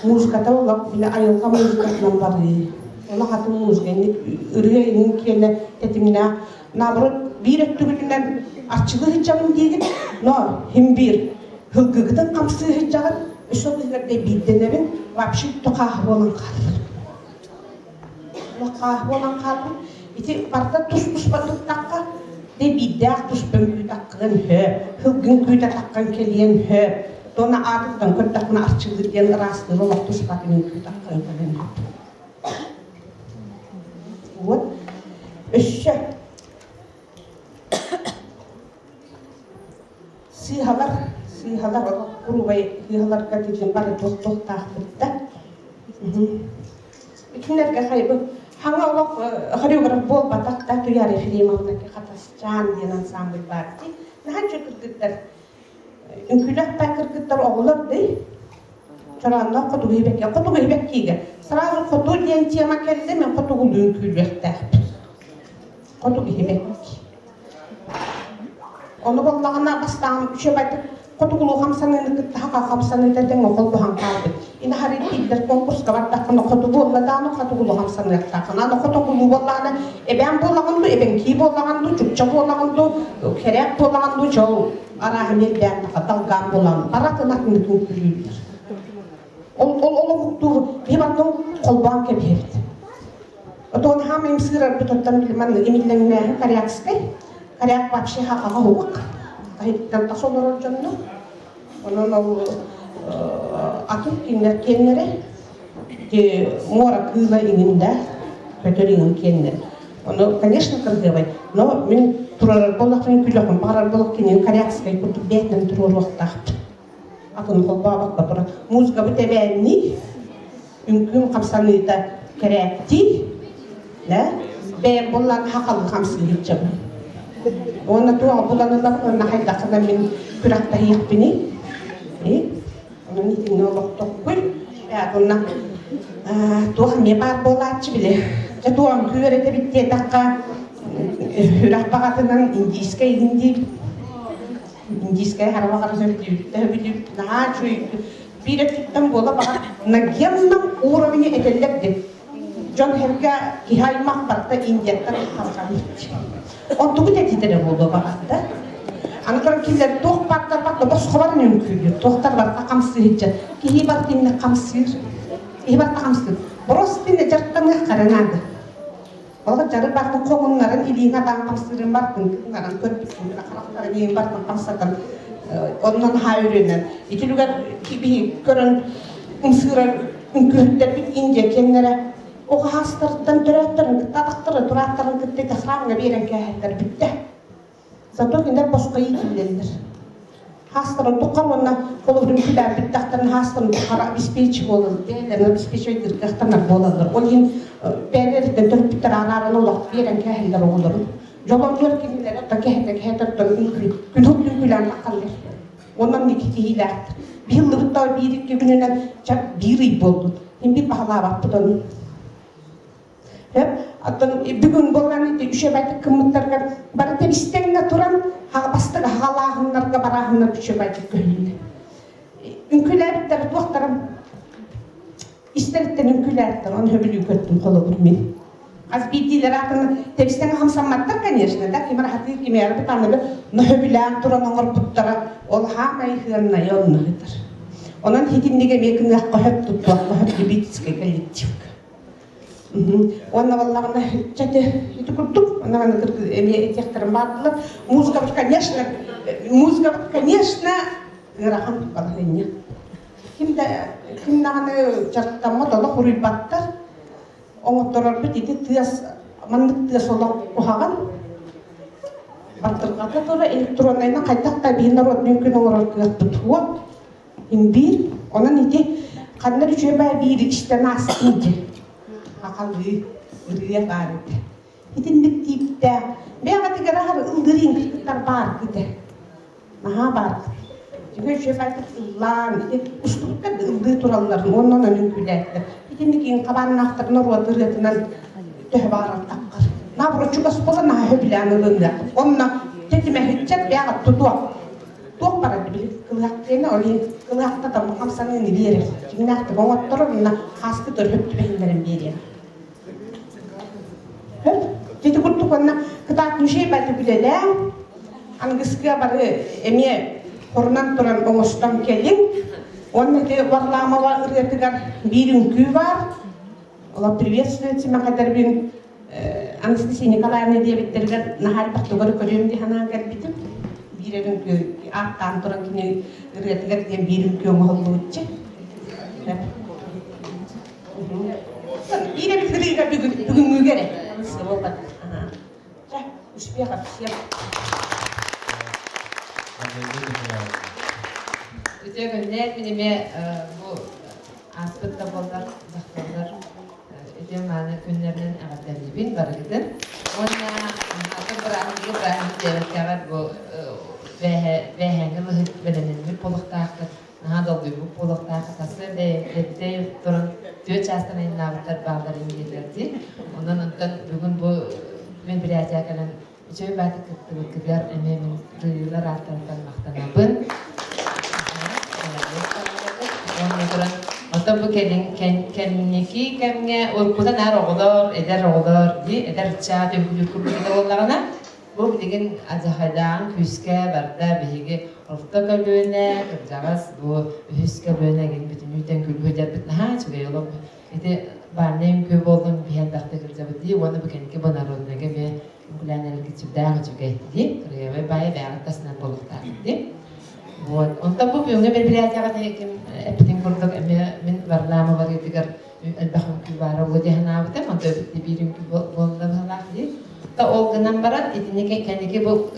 Музыката олох били айылҕа музыкатынан барыы. Олох атын музыка, инник ырыа иҥин киэнэ тэтимнээх. Наоборот, биир өттүгүтүнэн арчылыы сылдьабын диигин, но хим биир һылгыгытын хамсыы сылдьаҕын, өссө быыһыгар биирдэнэбин, вообще хааһы буолан хаалар. Хааһы буолан хаалбыт. Ити барыта тус-туспа туттахха, дэ биирдээх туспа үҥкүү таххыан сөп, һылгын күүтэ таххан кэлиэн сөп. Туона аатыттан көрдөхпүнэ арчылыыр диэн ыраастыыр олох туспатын үҥкүү таххан кэлиэн сөп. Вот. Өссө сыыһалар, сыыһалар куруубай сыыһаларга тиийэн бары туох-туохтаахпыт да. Итиннэргэ хайбы хаҥа олох хореограф буолбатах да Туяра Ефремовна Хатасчаан диэн ансамбль баар дии. Наһаа үчүгэй кыргыттар. Үҥкүүлэх да кыргыттар оҕолор дии. Чороонноох хотугу иһибэккэ. Хотугу иһибэккиигэ. Сразу хоту диэн тема кэллэ, мен хотугулуу үҥкүүлүөхтээхпин. Хотугу иһибэкки. Ону буоллаҕына бастаан үчүгэйдик хотугулуу хамсаныыны кытта хаха хамсаныыта тэҥ холбоһон хаалбыт. Ина харый конкурска бардаххына хоту буолла дааны хотугулуу хамсаныахтааххын. Аны хотугулуу буоллаҕына эбээн буоллаҕын дуу, эбэҥкии буоллаҕын дуу, чукча буоллаҕын дуу, хэрээк буоллаҕын дуу, чол арааһы миэрдээн далгаан буолан баратын атыны күҥкүлүүллэр. Ол ол ол омуктуу биһи бардым холбоон кэбиһэбит. Отон хаама имсыырарбыт оттон билиман имиллэҥнээһин корякскай. Коряк вообще хахаҕа уһук. Таһыттан тас олорор дьонно. Онон ол атын кинилэр киэннэрэ муора кыыла иҥин да көтөр иҥин киэннэр. Ону, конечно, кыргыабай. Но мин турарар буоллахпын күлэхпин баҕарар буоллах кинини корякскай курдук бэйэтинэн туруоруохтаахпын. Атын холбообокко турар. Музыкабыт эбээннии, үҥкүүм хамсаныыта кэрээктии, да, бэйэм буллан хахалы хамсыырчабын. Уонна туох буланылар уонна хайдахына мин күрэхтэһиэхпиний? Онон итиннэ олохтохпуй. Уонна туох эмиэ баар буолааччы били. Дьэ туох үөрэтэбит диэтэххэ, үрэх баҕатынан индийскэй индии индийскэй хараба хара сөбүлүүбүт наһаа үчүгэй биир өттүттэн буола баҕар на генном уровне этэллэр диэн дьон сэргэ киһи аймах барыта Индияттан халҕаммыт. Онтубут этитэрэ буолуо баҕарда. Аны туран кинилэр туох бааттар барта босхобар үҥкүүлүүр, туохтар барта хамсыырча. Киһи барыта инник хамсыыр. Киһи барыта хамсыыр. Просто инне дьарыктаныах хара наада. Ол дьарык бартын хоҥуннарын илииҥ атаан хамсыырын бартын кыҥнарын көрбүппүн харахтарын иин бартын хамсатан оннон хаа үрүнэн итилүгэр биһи көрөн ымсыырар үҥкүүһүттэрбит Индия киэннэрэ оҕаһаастарыттан төрөөттөрүн кытта атахтары турааттарын кытта ити храмҥа биэрэн кээһэллэр бүттэ. Зато кинилэр босхо иитиллэллэр. Хаастарын туххар уонна холобурун күлээппит тахтарын хаастарын туххар обеспечи буолаллар, бэйэлэрин обеспечивайдыыр буолаллар. Ол иһин бэйэлэриттэн төрөппүттэр арааран олох биэрэн кээһэллэр оҕолорун. Дьолоннор кинилэри да кэһэтэ кэһэтэ күн күлээн таххаллар. Онон икки киһилээхтэр. Биһиллибит таа биир икки күнүнэн биир ый буолбут. Мин бир баһылаабаппыт ону. Оттон бүгүн буолан ити үчүгэйдик кыммыттаргар бары тэбистэҥҥэ туран бастык аҕалааһыннарга барааһыннар үчүгэйдик көһүннэ. Үҥкүүлээбиттэр туохтарым истэриттэн үҥкүүлээттэр, оны хөбүлүү көрдүм холобур мин. Хас биирдиилэр атын тэбистэҥ хамсамматтар, конечно, да, ким рахатыыр, ким эрбит аныгы, но хөбүлээн туран оҥорбуттара, ол хаамай хыаннайы онно ыытар. Онон хитиннигэ эмиэ кыныахха хөп туттуохха хөп любительскай коллективка. Уонна буоллаҕына чати ити курдук онно эмиэ этиэхтэрин баардылар. Музыкабыт, конечно, музыкабыт, конечно, ыарахан балаһыанньа. Ким да ким даҕаны дьарыктаммат олох уруйбаттар. Оҥотторорбут ити тыас маннык тыас олох куһаҕан. Баттырҕата тура электроннайынан хайдах да биир народный күн оҥорор кыахпыт суох. Имбиир, онон ити ханна үчүгэй баа биир истэн аастын дии. Хахалыы, ырыа баар этэ. Итинник тииптээх, бэйэҕитигэр аһар ыллырыын кыргыттар баар этэ. Наһаа баар. Дьиҥэ үчүгэй баайдык ыллаан, ити устубуттар да ыллыы тураллар, уонна онон үҥкүүлээттэр. Итинник иин хабааннаахтар норуот ырыатынан төһө баҕарар таххар. Наоборот, чугас буола наһаа сөбүлээн ылыныа. Онно тэтимэһиччэр бэйэҕит тутуох. Туох барар били кылыһах диэни ол иһин кылыһахта таммы хамсаныыны биэрэр. Дьиҥнээхтик оҥотторор уонна хааскы төрөп түбэһиннэрэн биэриэ. Хөп. Ити курдук уонна кытаат мүшей баты үлэлээн, аныгыскыга бары эмиэ хорунан туран оҥостон кэлин. Уонна ити Варламова ырыатыгар биир үҥкүү баар. Ола приветствует Симахадарбин Анастасия Николаевна диэбиттэригэр наһаа элбэх тугу эрэ көрүөм дии санаан кэлбитим. Биир эрэ үҥкүү ааттаан туран кини ырыатыгар диэн биир үҥкүү оҥоһуллубутча. Биир эбит ырыыга бүгүн бүгүҥҥүгэ эрэ. Чэ, успехов всем. Үтүө күннэр, мин эмиэ бу ааспыт да буоллар дьахталлар үтүө мааны күннэринэн эҕэрдэлиибин барыгытын. Уонна атын бырааһынньыгы бырааһынньык диэбэккэҕэр бу бээһээҥҥи лыһыт бэлэмнэммит буолуохтааххыт, наһаа долгуйбут буолуохтааххыт. Сарсын эрдэ туран түөрт чаастан айаннаабыттар бааллар диэтилэр дии. Онон онтон бүгүн бу мен бирээтэ кэлэн үчүгэй баатык кыттыбыккытыгар эмиэ мин жюрилар ааттарыттан махтанабын. Уонна туран оттон бу кэлин кэнники кэмҥэ уруккута наар оҕолор, эдэр оҕолор дии, эдэр ыччат үҥкүүлүүр курдук этэ буоллаҕына, бу билигин адьахайдаан күүскэ барда биһиги орто көлүөнэ, кырдьаҕас бу үһүс көлүөнэ гин бүтүннүүтэн күлбүт наһаа үчүгэй олох ити. бааннай үҥкүү буоллун биһи элбэхтик сылдьабыт дии уонна бу кэнники бу народнайга эмиэ үҥкүүлээн эрэргит сүрдээх үчүгэй дии кырыабай баайы бэйэҕит тасынан буолуохтаах дии. Вот. Онтон бу бүгүҥҥү мероприятияҕа ким эппитин курдук эмиэ мин Варлаама барыытыгар элбэх үҥкүү баара буолуо дии санаабытым. Онто биир үҥкүү буолла быһалаах дии. Та ол гынан баран итини кэнники бу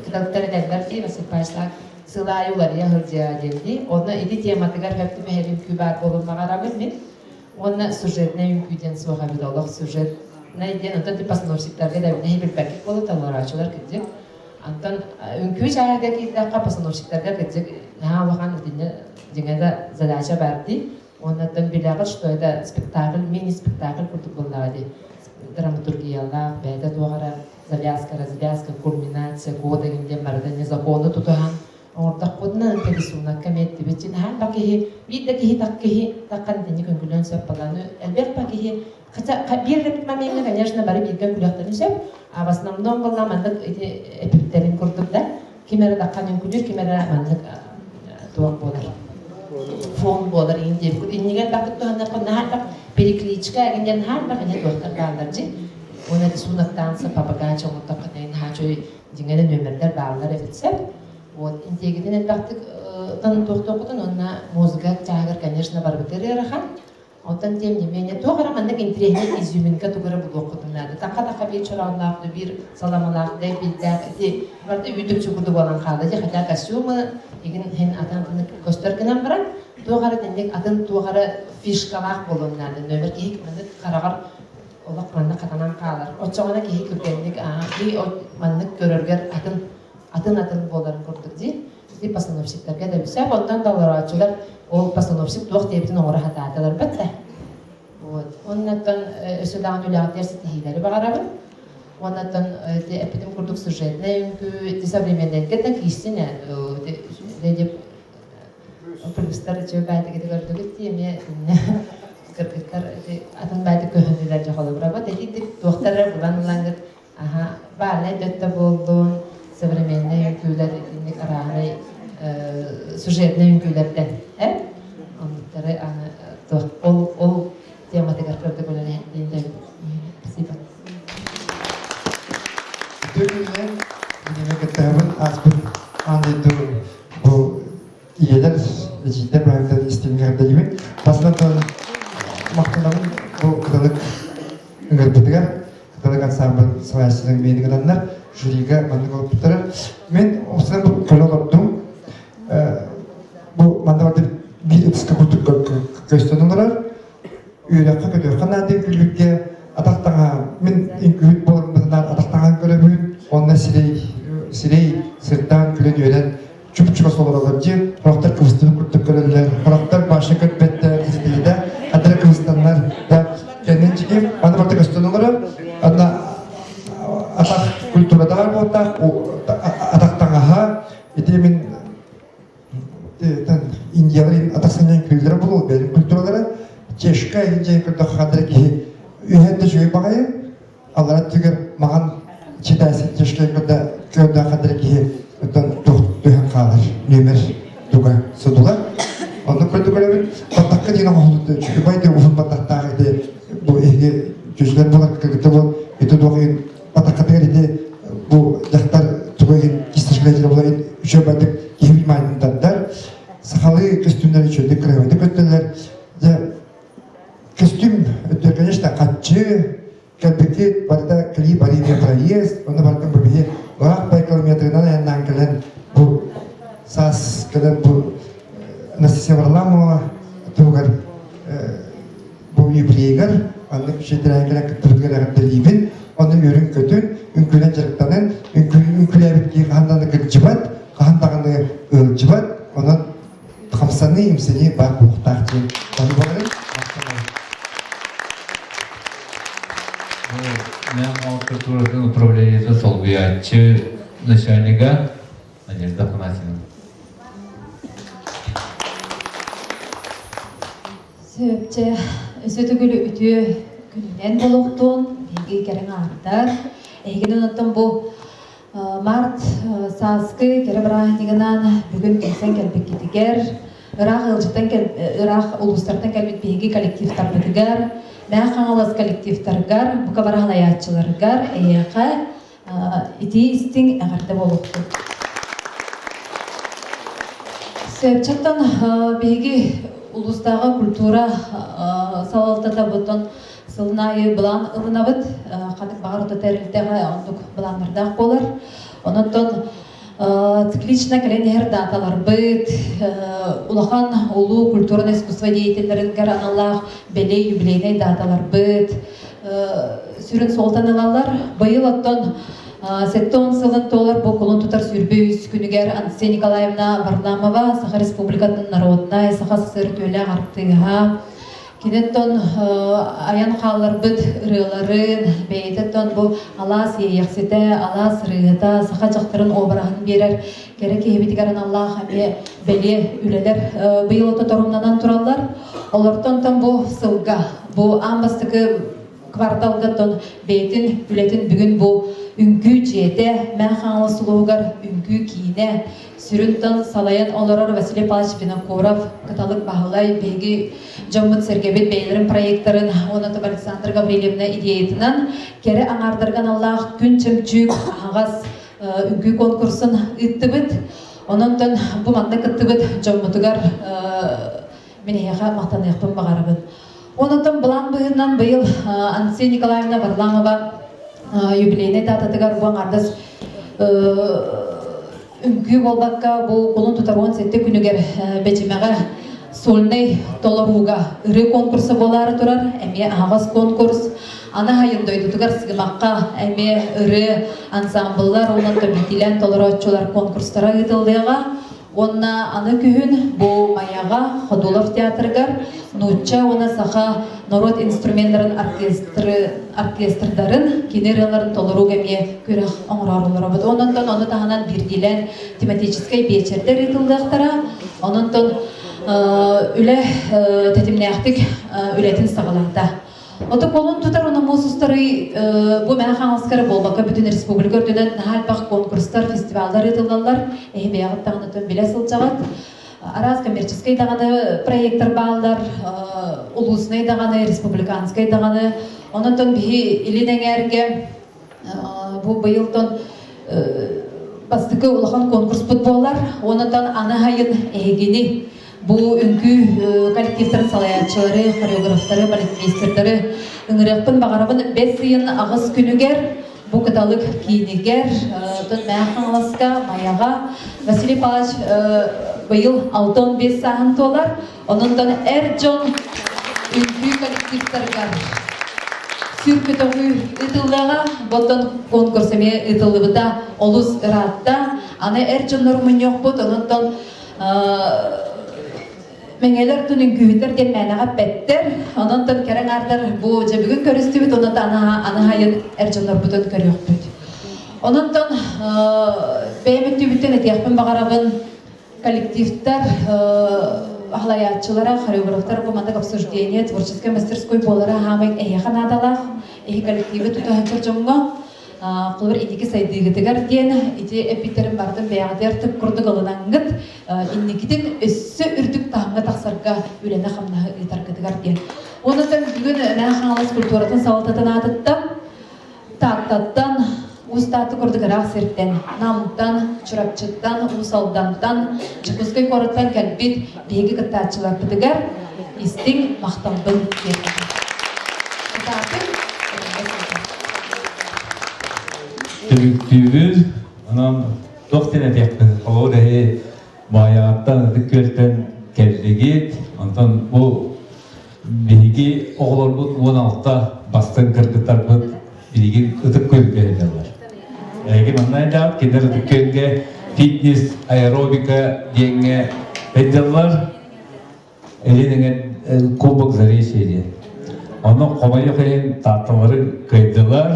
кыталыктар этэллэр дии Василий Павлович сыл аайы уларыйа сылдьыа диэн дии. Онно ити тематыгар сөп түбэһэр үҥкүү баар буолуон баҕарабын мин. Уонна сюжетнай үҥкүү диэн суох эбит олох сюжетнай диэн онтон ти постановщиктарга да нэһи билбэккит буолуо толорооччулар кырдьык. Онтон үҥкүү чааһыгар киирдэххэ постановщиктарга кырдьык наһаа улахан итиннэ дьиҥэ да задача баар дии. Уонна оттон билэҕит, что это спектакль, мини-спектакль курдук буоллаҕа дии. Драматургиялаах, бэйэтэ туох эрэ завязка, развязка, кульминация, кода диэн барыта незаконно тутуһан оҥордохпутуна рисунокка эмиэттибит. Наһаа элбэх киһи, биир да киһи так киһи таххан итинник үҥкүлүөн сөп баланы элбэх ба киһи хотя биир момеҥҥа, конечно, бары бииргэ үҥкүлүөхтэрин сөп, а в основном буолла маннык ити эпиттэрин курдук да ким эрэ даххан үҥкүлүүр, ким эрэ маннык туох буолар фон буолар иин диэбит. Иннигэр бакыт туһаннахха наһаа элбэх перекличка эгин диэн наһаа элбэх ини туохтар бааллар дьи. Уонна рисунок танца побогаче оҥордоххо наһаа үчүгэй дьиҥэрэ нүөмэрдэр бааллар эбит сөп. Вот интиэгитин элбэхтик туохтуоххутун уонна музыка чааһыгар, конечно, барбытыр ыарахан. Оттон тем не менее, туох эрэ маннык интириэһинэй изюминка тугу эрэ булуоххутун наада. Таха-таха биир чороонноох да, биир саламалаах да, биирдээх ити барыта үүт-үкчү курдук буолан хаалла дии. Хотя костюмы игин хин атын атыннык көстөр гынан баран, туох эрэ итинник атын туох эрэ фишкалаах буолуон наада. Нөмер киһи маннык хараҕар олох маннык хатанан хаалар. Оччоҕуна киһи түргэнник аа киһи маннык көрөргөр атын атын-атын буоларын курдук дии. Ити постановщиктарга да сөп, онтон да олорооччулар ол постановщик туох диэбитин оҥоро сатаатылар бэтэ. Вот. Оннаттан өссө даҕаны үлэҕитигэр ситиһиилэри баҕарабын. Уоннаттан эппитим курдук сюжетнай үҥкүү, ити современнайга да киирсин ээ, плюстар үчүгэй баайтыгыты көрдүгүт дии эмиэ итиннэ кыргыттар атын баайты көһүнүлэр дьэ холобура итинник туохтар эрэ булан ылаҥҥыт Аха, баалай да буоллун, современнай үҥкүүлэр итинник арааһынай сюжетнай үҥкүүлэртэн э оннуктары аны туох ол ол тематыгар көрдө үлэлэһэн Спасибо. Үтүө күнүнэн кыттыһабын ааспыт аан дойду бу ийэлэр, эдьиийдэр бырайыактарын истиҥҥэ эҕэрдэлиибин. Бастатан туран махтанабын бу кыталык ыҥырбытыгар Кыталык ансаамбыл салайааччытын миэни гынаннар жюрига маннык олорбуттара. Мен осынан бу көрө олордум. Бу манна барда биир ытыска курдук көстөн олорор. Үөрэххэ көтүөххэ наада үҥкүүлүүргэ атах таҥаһа мин үҥкүүһүт буоларбытынан атах таҥаһын көрөбүн уонна сирэй сирэй сырдаан күлэн үөрэн чуп-чугас олороллор дии сорохтор кыбыстыбыт курдук көрөллөр сорохтор баша көрбөттөр кистиитэ хадара кыбыстаннар да кэннин чики аны барыта көстөн олорор анна атах культуратаҕар буолтаах атах таҥаһа ити мин индиялар атах санньан күллэрэ буолуо бэйэлэрин культуралара чешка индия көрдөх хадара киһи үһэн да үчүгэй баҕайы аллара түгэр маҕан читайся чешка көрдө көрдө хадара киһи оттон туох түһэн хаалар нүөмэр туга содула онно көрдө көрөбүт баттахха диэн оҥоһуллубут үчүгэй да уһун баттахтаах ити бу эһиги чүчүлэр буолар кыргыта буол ити туох баттаххатыгар ити бу дьахтар туга иһин кистешкэлэр буолар үчүгэй бардык киһи вниманиетын тардар сахалыы көстүүмнэр үчүгэйдик кыраһыайдык көттөллөр дьэ көстүүм өттө конечно хаччы кэлбиккит барыта кэлии барыы проезд онно барытын бу биһи ыраах бай километрынан айаннаан кэлэн бу саас кэлэн бу Анастасия Варламова туһугар бу юбилейгар маннык үчүгэй кэлэн кыттыбытыгар эҕэрдэлиибин. Онно үөрүн-көтүн, үҥкүүнэн дьарыктанын, үҥкүүлээбит киһи хаһан даҕаны кырдьыбат, хаһан даҕаны ыалдьыбат. Онон хамсаныы, имсэнии баар буолуохтаах диэн ону баҕарым. Мен культуратын управлениета солбуйааччы начальнига Надежда Афанасьевна. Сөпче өсө төгүл үтүө күнүнэн болуохтун, биһиги кэрэҥ ааттар. Эһигини онтон бу март сааскы кэрэ бырааһынньыгынан бүгүн түмсэн кэлбиккитигэр. Ыраах ыалдьыттан ыраах улуустартан кэлбит биһиги коллективтарбытыгар, Мэҥэ Хаҥалас коллективтарыгар, бука бары салайааччыларыгар эһиэхэ итии истиҥ эҕэрдэ буолуохтун. Сөпчөттөн биһиги улуустааҕы культура салалтата бутон сылын аайы былаан ылынабыт. Ханнык баҕар ото тэрилтэҕэ оннук былааннардаах буолар. Онон циклично кэлэн иһэр дааталарбыт, улахан улуу культурнай искусство деятеллэригэр аналлаах бэлиэ юбилейнай дааталарбыт сүрүн суолтаны ылаллар. Быйыл оттон 70 сылын туолар бу кулун тутар 23 күнүгэр Анастасия Николаевна Варламова Саха Республикатын народнай, Саха СССР үтүөлээх артыыһа, Киниттэн айан хаалларбыт ырыаларын, бэйэтиттэн бу алаас иэйэхситэ, алаас ырыата, саха дьахтарын обраһын биэрэр кэрэ киһибитигэр аналлаах эмиэ бэлиэ үлэлэр быйыл торумнанан тураллар. Олортон бу сылга, бу аан бастакы кварталга бэйэтин үлэтин бүгүн бу үҥкүү дьиэтэ, Мэҥэ Хаҥалас улууһугар үҥкүү киинэ, сүрүн тыл салайан олорор Василий Павлович Винокуров, Кыталык Баһылай, биһиги дьоммут-сэргэбит бэйэлэрин проектарын уонна Александра Гаврильевна идеятынан кэрэ аҥаардарга аналлаах күн чөмчүүк аһаҕас үҥкүү конкурсун ыыттыбыт. Онон бу манна кыттыбыт дьоммутугар мин эһиэхэ махтаныахпын баҕарабын. Онон былаан быһыытынан быйыл Анастасия Николаевна Варламова юбилейнай дататыгар бу аҥаардас үҥкүү буолбакка бу кулун тутар 17 күнүгэр Бэдьимэҕэ сольнай толорууга ырыа конкурса буолаары турар, эмиэ аһаҕас конкурс. Аны айын дойдутугар Сыгымахха эмиэ ырыа ансамбллар уонна биирдиилээн толорооччулар конкурстара ыытыллыаҕа. Уонна аны күһүн бу Майаҕа Ходулов театрыгар нуучча уонна саха норуот инструменнарын оркестрдарын кини ырыаларын толорууга эмиэ күрэх оҥороорулар. Онон ону таһынан биирдиилээн тематическай биэчэрдэр ыытыллыахтара. Онон үлэ тэтимнээхтик үлэтин саҕалаата. Ото колун тутар уна устары бу Мэҥэ Хаҥаласка буолбакка бүтүн республика үрдүнэн наһаа элбэх конкурстар, фестиваллар ыытыллаллар. Эһи бэйэҕит даҕаны билэ сылдьаҕыт. Араас коммерческий даҕаны проекттар бааллар, улуусный даҕаны, республиканскай даҕаны. Онон биһи илин эҥээргэ бу быйылтон бастакы улахан конкурспут буолар. Онон аны хайын эһигини Бу үҥкүү коллективтарын салайааччылары, хореографтары, балетмейстердары ыҥырыахпын баҕарабын. Бэс ыйын аҕыс күнүгэр бу Кыталык киинигэр, тон Мэҥэ Хаҥаласка, Майаҕа Василий Павлович быйыл 65 сааһын туолар. Онон эр дьон үҥкүү коллективтарыгар сүр көтөҕүү ыытыллыаҕа. Боттон конкурс эмиэ ыытыллыбыта олус ыраатта. Аны эр дьоннор мунньуохпут, онон Мэҥэлэр тун үҥкүүһүттэр диэн мээнэҕэ эппэттэр. Онон тон кэрэ аҥаардар бу дьэ бүгүн көрүстүбүт, онон анаһайын эр дьоннорбутун көрүөхпүт. Онон тон бэйэм өттүбүттэн этиэхпин баҕарабын коллективтар аһылайааччылара, хореографтар бу маннык обсуждение, творческай мастерской буолара хаамай эһиэхэ наадалаах, эһи коллективы тута сылдьар дьоҥҥо Холобур, инники сайдыыгытыгар диэн ити эппиттэрин барытын бэйэҕитигэр тып курдук ылынаҥҥыт, инникитин өссө үрдүк таһымҥа тахсарга үлэни-хамнаһы ыытаргытыгар диэн. Уонна бүгүн Мэҥэ Хаҥалас культуратын салалтатын аатыттан Тааттаттан, Уус Таатта курдук ыраах сиртэн, Намтан, Чурапчыттан, Уус Алдантан, Дьокуускай куораттан кэлбит биһиги кыттааччыларбытыгар истиҥ махталбын тиэрдэбин. Кытаатыҥ, Түмүктүүбүт. Онон туох диэн этиэхпин, холобур эһи Баайаҕаттан, Ытык Күөлтэн кэллигит. Онтон бу биһиги оҕолорбут 16 бастыҥ кыргыттарбыт билигин Ытык Күөлгэ сылдьаллар. Эһиги манна айдаат, кинилэр Ытык Күөлгэ фитнес, аэробика диэҥҥэ сылдьаллар. Илин эҥэр Кубок Заречья диэн. Ону хомойуох иһин таатталары кыайдылар.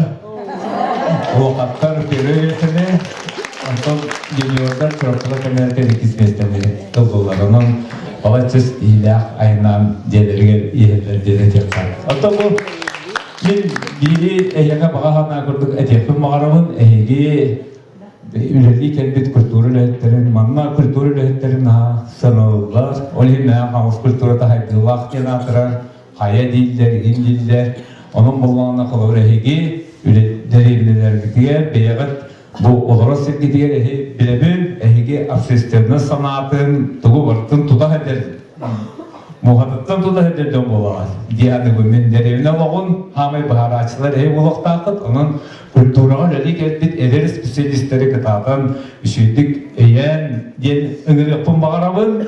Улахаттар первый миэстэни, онтон юниордар Чурапчылар кэмнэригэр иккис миэстэни ыллылар. Онон балачча иилээх айаннаан дьиэлэригэр иһэллэр диэн этиэххэ. Оттон бу мин биири эһиэхэ баҕа санаа курдук этиэхпин баҕарабын. Эһиги үлэлии кэлбит культура үлэһиттэрин, манна культура үлэһиттэрин наһаа сыаналыыллар. Ол Ол иһин Мэҥэ Хаҥалас культурата хайдыылаах диэн аатырар, хайа дииллэр, игин дииллэр. Онон буоллаҕына холобур эһиги дэриэбинэлэргитигэр бэйэҕит бу олорор сиргитигэр эһи билэбин, эһиги общественность санаатын тугу барытын тута сылдьар муохатыттан тута сылдьар дьон буолаҕыт. Дии аныгы мин дэриэбинэ олоҕун хаамай быһаарааччылар эһи буолуохтааххыт. Онон культураҕа үлэлии кэлбит эдэр специалистары кытаатан үчүгэйдик өйөөн диэн ыҥырыахпын баҕарабын.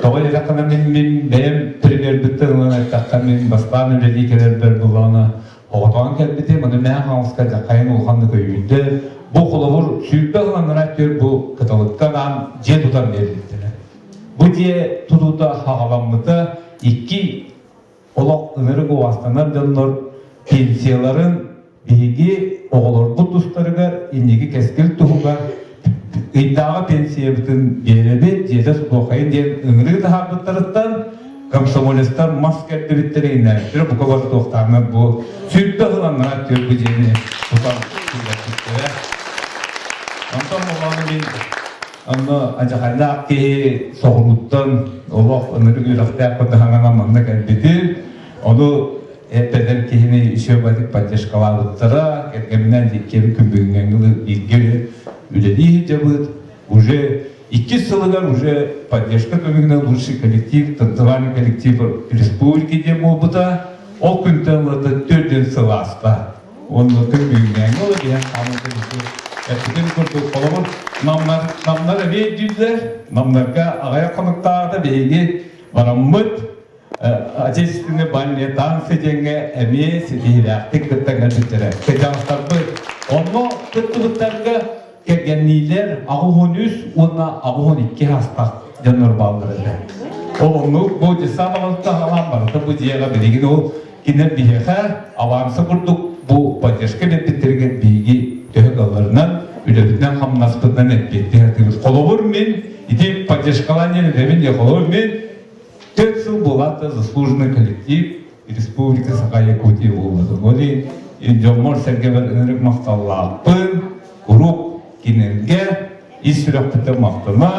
Тоҕо диэтэххинэ мин мин бэйэм примербиттэн ылан эттэххэ мин бастаан үлэлии кэлэрбэр буллаҕына оҕотоон кэлбитим, ону Мэҥэ Хаҥаласка дьаххайын улаханнык өйүүрдэ. Бу холобур 20 ыланнара түөр бу кыталыкка анаан дьиэ тутан биэрбиттэрэ. Бу дьиэ тутуута хаҕаламмыта икки олох ынырык убаастанар дьоннор пенсияларын биһиги оҕолорбут тустарыгар инники кэскил туһугар ыйдааҕы пенсиябытын биэрэбит, дьиэтэ сутуохайын диэн ыҥырыы таһаарбыттарыттан комсомолецтар мас кэрдибиттэрэ иннээбиттэрэ бука бары туохтааннар бу 20 ыланнара түөрт бу дьиэни тутан киллэрбиттэрэ. Онтон буоллаҕына мин Онно адьахайдаах киһи соҕурууттан олох ынырык үөрэхтээх кытаһаҥанан манна кэлбитим. Ону эппэтэр киһини үчүгэй поддержкалаабыттара, кэргэминэн иккиэн күн бүгүҥҥэ бииргэ үлэлии сылдьабыт. Уже иккис сылыгар уже поддержка көмөгүнэн лучший коллектив, танцевальный коллектив республики диэн буолбута. Ол күнтэн ылата төрдүн сыл ааста. Уонна күн бүгүҥҥээҥҥи ол биһэн хаамыыта эппитим курдук холобур намнар намнар эмиэ өйдүүллэр намнарга аҕыйах хонуктааҕыта биһиги бараммыт отечественный бальные танцы диэҥҥэ эмиэ ситиһиилээхтик кыттан кэлбиттэрэ кырдьаҕастарбыт онно кыттыбыттарга кэргэнниилэр 83 уонна 82 саастаах дьоннор бааллар этэ. Ол оннук бу дьыссаат аҕалта аҕалаан барыта бу дьиэҕэ билигин ол кинилэр биһиэхэ аванса курдук бу поддержка биэрбиттэригэр биһиги төһө кыалларынан үлэбитинэн хамнаспытынан эппиэттии сатыыбыт. Холобур мин ити поддержкалаан диэн этэбин холобур мин 4 сыл буолаата заслуженный коллектив Республика Саха-Якутия буолбутум. Ол иһин дьоммор-сэргэбэр ынырык махталлаахпын, куруук кинилэргэ ис сүрэхпиттэн махтана,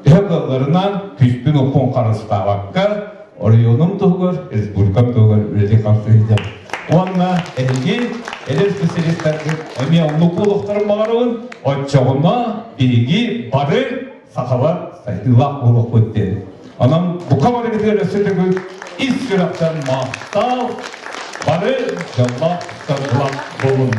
төһө кыалларынан күүспүн-уохпун харыстаабакка, оройуонум туһугар, республикам туһугар үлэлии-хамсыы сылдьабын. Уонна эһиги эдэр специалистаргыт эмиэ оннук буолуохтарын баҕарабын, оччоҕуна биһиги бары сахалар сайдыылаах буолуохпут диэн. Онон бука барыгытыгар өссө төгүл ис сүрэхтэн махтал, бары дьоллоох саргылаах буолун.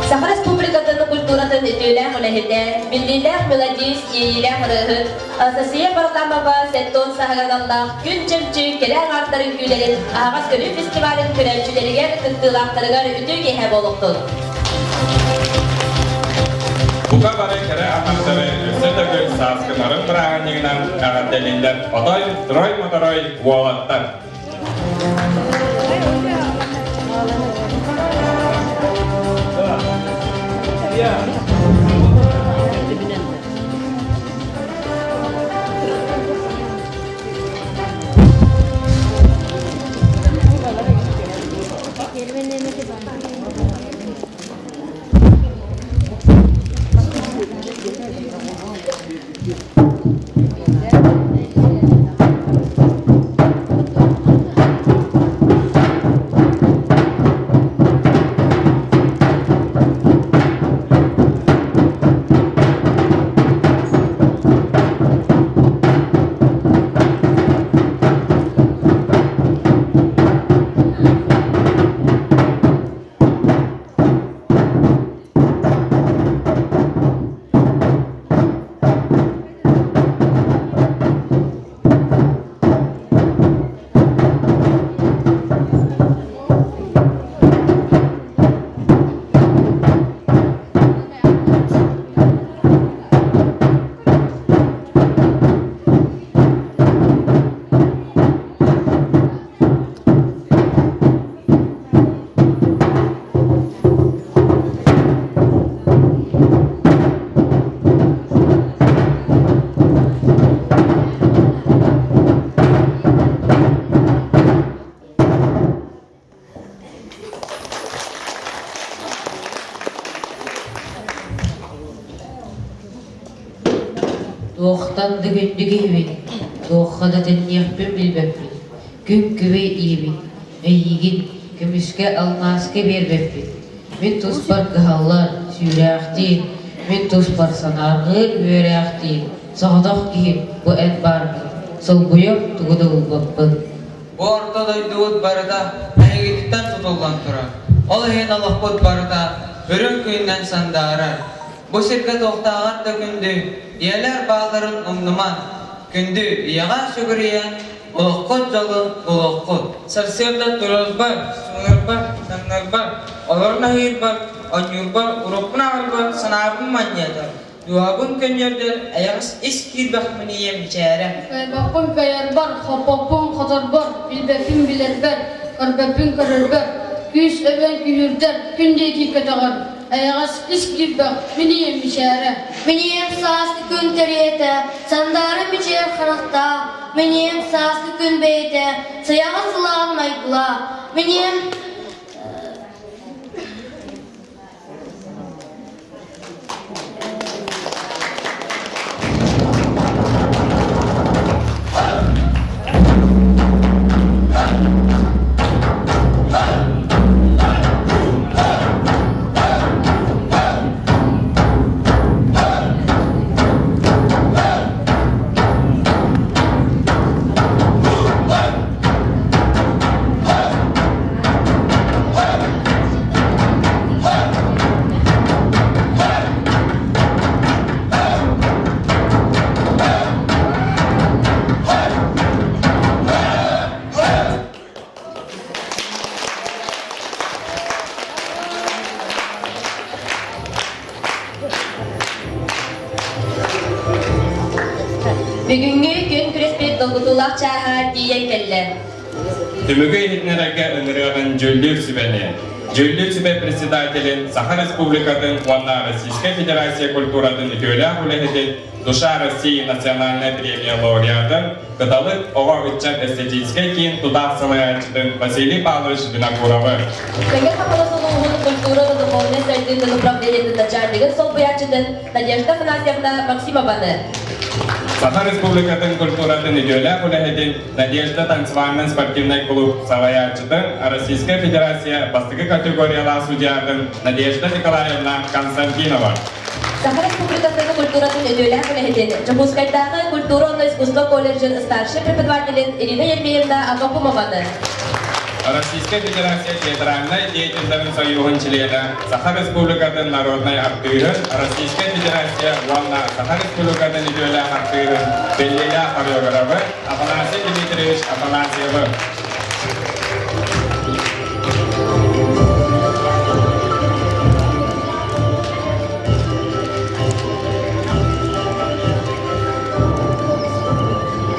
Саха Республикатын культуратын үтүөлээх үлэһитэ, биллиилээх мелодист, иэйиилээх ырыаһыт Анастасия Варламова сэттон саһаганаллаах Күн чөмчүү кэрэ аҥаардар үҥкүүлэрин аһаҕас көрүү фестивалын көрөөччүлэригэр, кыттыылаахтарыгар үтүө киэһэ буолуохтун! Бука бары кэрэ аҥаардары өссө төгүл сааскынарын бырааһынньыгынан эҕэрдэлииллэр Отой, Трой-моторой уолаттар! Туохтан да күндү киһибин, туохха да тэнниэхпин билбэппин, күн күбэй ийэбин, эйиигин көмүскэ, алмааска биэрбэппин. Мин туспар кыһаллар, сүүрээхтиир, мин туспар санаарҕыыр, үөрээхтиир, соҕотох киһим бу эн бааргын, солбуйар тугу да булбаппын. Бу орто дойдубут барыта эһигититтэн тутуллан турар. Ол иһин олохпут барыта үрүҥ күнүнэн сандаарар. Бу сиргэ туохтааҕар да күндү ийэлэр баалларын умнумаҥ. Күндү ийэҕэ сүгүрүйэн, олоххут дьолун булуоххут. Сарсыарда турарбар, суунарбар, таҥнарбар, олорон аһыырбар, оонньуурбар, уруккун ааҕарбар санаабын манньыатар, дууһабын көнньүөрдэр эйэҕэс ис киирбэхпин ийэм мичээрэ. Кыайбаппын кыайарбар, хоппоппун хоторбор, билбэппин билэрбэр, көрбөппүн көрөрбөр, күүс эбэн күүһүрдэр, күн диэки көтөҕөр, эйэҕэс ис киирбэх мин ийэм мичээрэ. Мин ийэм сааскы күн кэриэтэ, сандаара мичээр харахтаах, мин ийэм сааскы күн бэйэтэ, сайаҕа сылаан майгылаах, мин ийэм Бүгүҥҥү күн күрэспит долгутуулаах чааһа тиийэн кэллэ. Түмүгү иһитиннэрэргэ ыҥырыаҕын дьүүллүүр сүбэни. Дьүүллүүр сүбэ председателин Саха Республикатын уонна Российскай Федерация культуратын үтүөлээх үлэһитин Душа России национальнай премия лауреатын Кыталык оҕо ыччат эстетическэй киин тутаах салайааччытын Василий Павлович Винокуровы. Мэҥэ Хаҥалас улууһун культура уонна духовнай сайдыытын управлениетын начальнигын солбуйааччытын Надежда Афанасьевна Максимованы. Саха Республикатын культуратын үтүөлээх үлэһитин Надежда танцевальнай спортивнай клуб салайааччытын Российскай Федерация бастакы категориялаах судьятын Надежда Николаевна Константинова. Саха Республикатын культуратын үтүөлээх үлэһитин, Дьокуускайдааҕы культура уонна искусство колледжын старшай преподавателин Ирина Ермеевна Аввакумованы. Российскай Федерация театральнай деятельдарын союһун чилиэнэ, Саха Республикатын народнай артыыһын, Российскай Федерация уонна Саха Республикатын үтүөлээх артыыһын, биллиилээх хореографы Афанасий Дмитриевич Афанасьевы.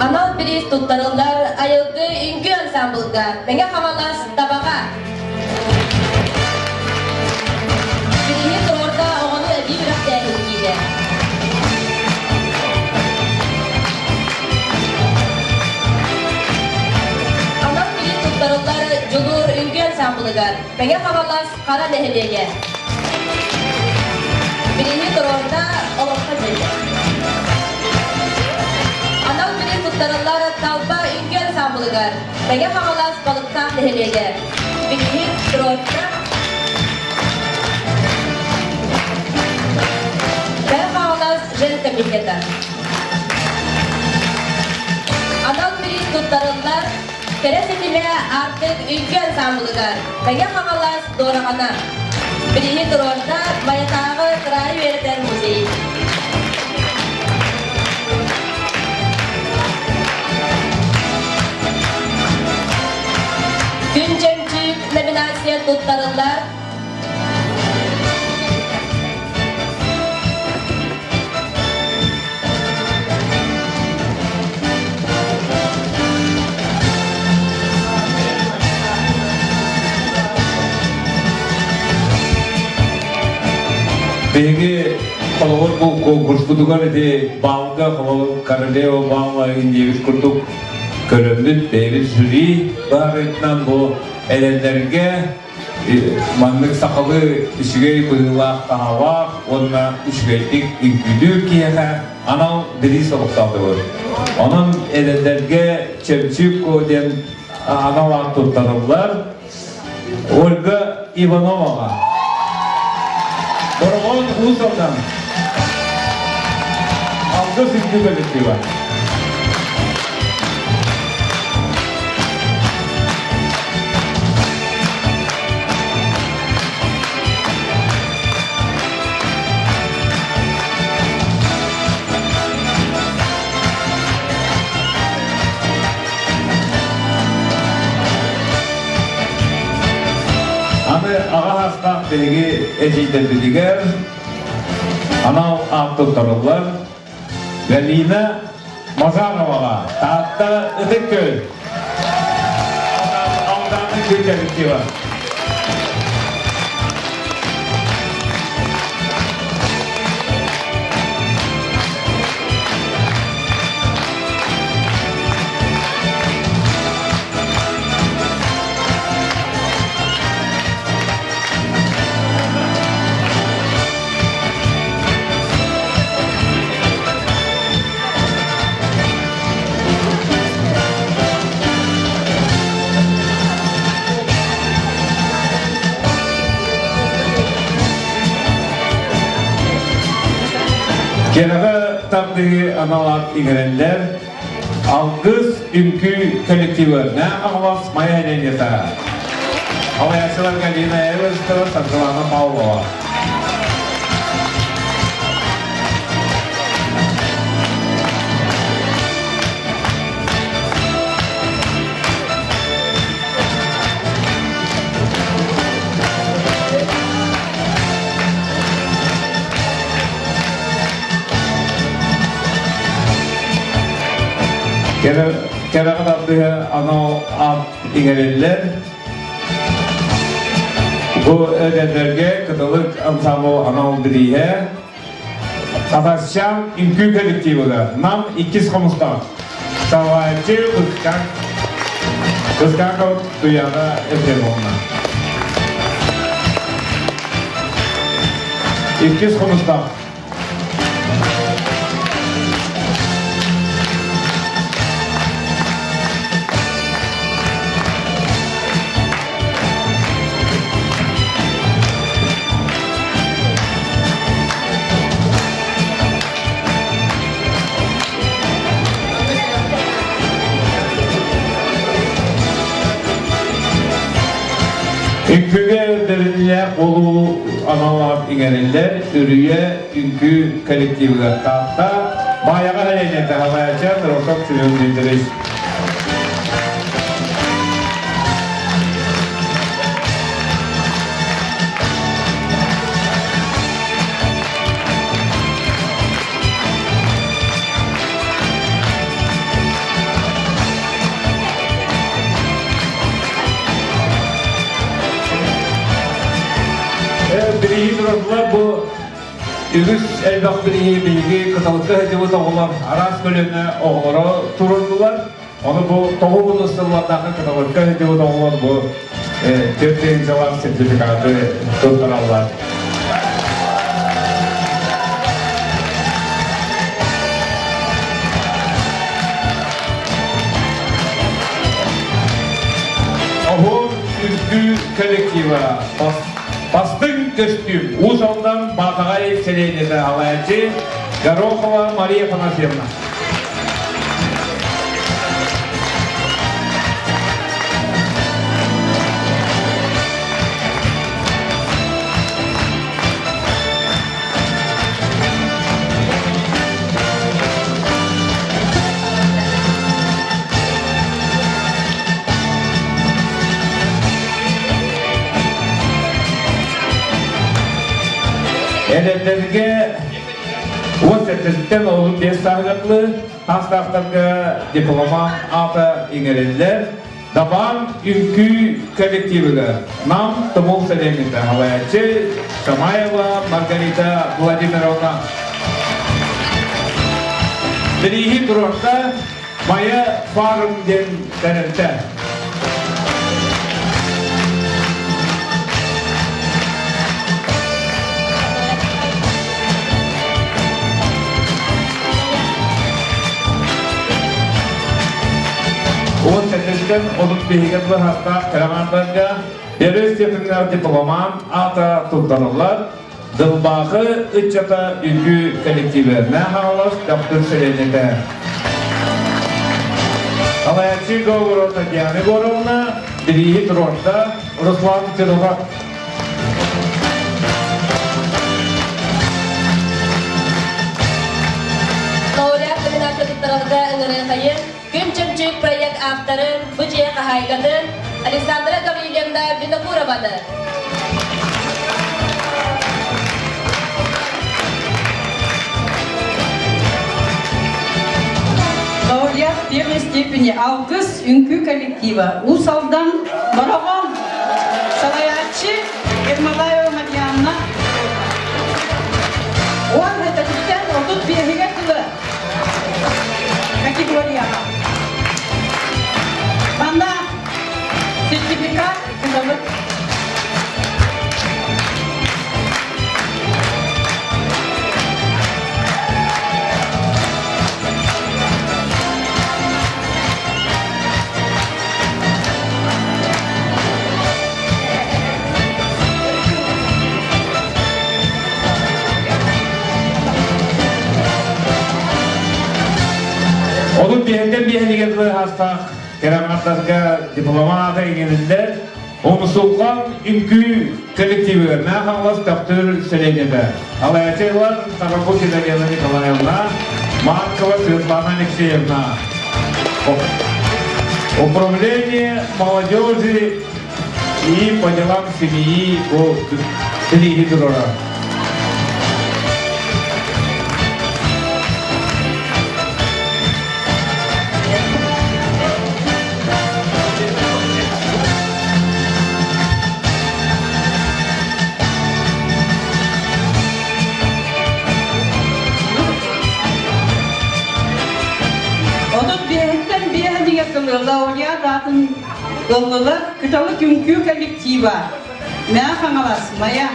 Анал бириис туттарыллар Айылгы үҥкүү ансамблга Мэҥэ Хаҥалас Табаҕа. Бирииһи туруорда оҕону эбии үрэхтээһин киинэ. Анал бириис туттарыллар Дьулуур үҥкүү ансамблыгар Мэҥэ Хаҥалас Хара нэһилиэгэ. Бирииһи туруорда олоххо дьиэтэ. Анал бириис туттарыллар Талба үҥкүү ансамблыгар Мэҥэ Хаҥалас Балыктаах нэһилиэгэ. Бирииһи туруорда Мэҥэ Хаҥалас женкомитета. Анал бириис туттарыллар Кэрэ ситимэ Аартык үҥкүү ансамблыгар Мэҥэ Хаҥалас Дуораҕана. Бирииһи туруорда Майатааҕы кыраайы үөрэтэр музей. Күн чөмчүүк номинация туттарыллар Биһиги холобур бу конкурспутугар ити балга холобур королева бала диэбит курдук көрөммүт бэйэбит жюри баарытынан бу эдэрдэргэ. Маннык сахалыы үчүгэй быһыылаах таһаалаах уонна үчүгэйдик үҥкүүлүүр киһиэхэ анал бириис олохтоотубут. Онон эдэрдэргэ Чөмчүүк Ко диэн анал аат туттарыллар. Ольга Ивановаҕа. Бороҕон Уус Алдан. Алгыс үҥкүү коллектива. Аны аҕа саастаах биһиги эдьиийдэрбитигэр анал аат туттарыллар. Галина Мазароваҕа Таатта Ытык Күөл Алдааны күн коллектива. Кэрэҕэ тардыһыы анал аат иҥэрэллэр. Алгыс үҥкүү коллективы Нэ Аҕалас Майя Леонидовна. Салайааччылар Галина Эверстова, Саргылана Павлова. Кэрэҕэ тардыһа анал аат иҥэриллэр. Бу эдэрдэргэ Кыталык ансамбл анал бирииһэ Татарчан үҥкүү коллективыгар Нам иккис хомустаах салайааччы Кыскан Кысканков Туяна Ефремовна. Иккис хомустаах Үҥкүүгэ бэриллиэх буолуу аналлаах иҥэриллэр Үрүйэ үҥкүү коллективыгар Таатта Баайаҕа нэһилиэнньэтэ салайааччы Андросов Семен Дмитриевич. Билигин турарбылар бу үгүс элбэх билиги биһиги кыталыкка сылдьыбыт оҕолор араас көлүөнэ оҕолоро турурдулар. Ону бу тоҕу сыллардаахы кыталыкка сылдьыбыт оҕолор бу 4 тыһыынчалаах сертификаты туттараллар. Оһуор үҥкүү коллектива Бастыҥ көстүүм Уус Алдан Баатаҕай сэлиэнньэтэ салайааччы Горохова Мария Афанасьевна. Эдэрдэргэ уон сэттэтиттэн олус биэс сааһыгар таастаахтарга дипломант аата иҥэриллэр. Дабаан үҥкүү коллективыгар Нам Тумул сэлиэнньэтэ салайааччы Шамаева Маргарита Владимировна. Бирииһи туруорда Майа фарм диэн тэрилтэ. Биэһиттэн 35-гэ дылы саастаах кырамаандарга первый степеннээх дипломант аата туттарыллар. Дылбаахы ыччата үҥкүү коллективэ Мэхалов Төхтүр сэлиэнньэтэ. Салайааччы Говорова Татьяна Егоровна, бирииһи туруорда Руслан Федотов. Лауреат номинация туттарарга ыҥырыахайын Күн Чөмчүүк проект авторын, бу дьиэ хаһаайкатын Александра Гаврильевна Винокурованы. Лауреат первой степени Алгыс үҥкүү коллектива Уус Алдан Бороҕон салайааччы Ермолаева Марианна Уон этэтиттэн 35-гэ дылы категорияҕа. Манна сертификат кыталык. Onun биһиттэн биһинигэр хаастаах кэрэҥҥаттарга дипломата иҥэриллэр Умсулҕан үҥкүү коллективыгар Хаҥалас Төхтүр сэлиэнньэтэ Алаячева Тарабукина Лена Николаевна, Маркова Светлана Алексеевна. Управление молодежи и по делам семьи по Сергею Дурора. Отут биэһиттэн биэһинигэр тылы лауреат аатын ыллылар Кыталык үҥкүү коллектива Мэҥэ Хаҥалас Майа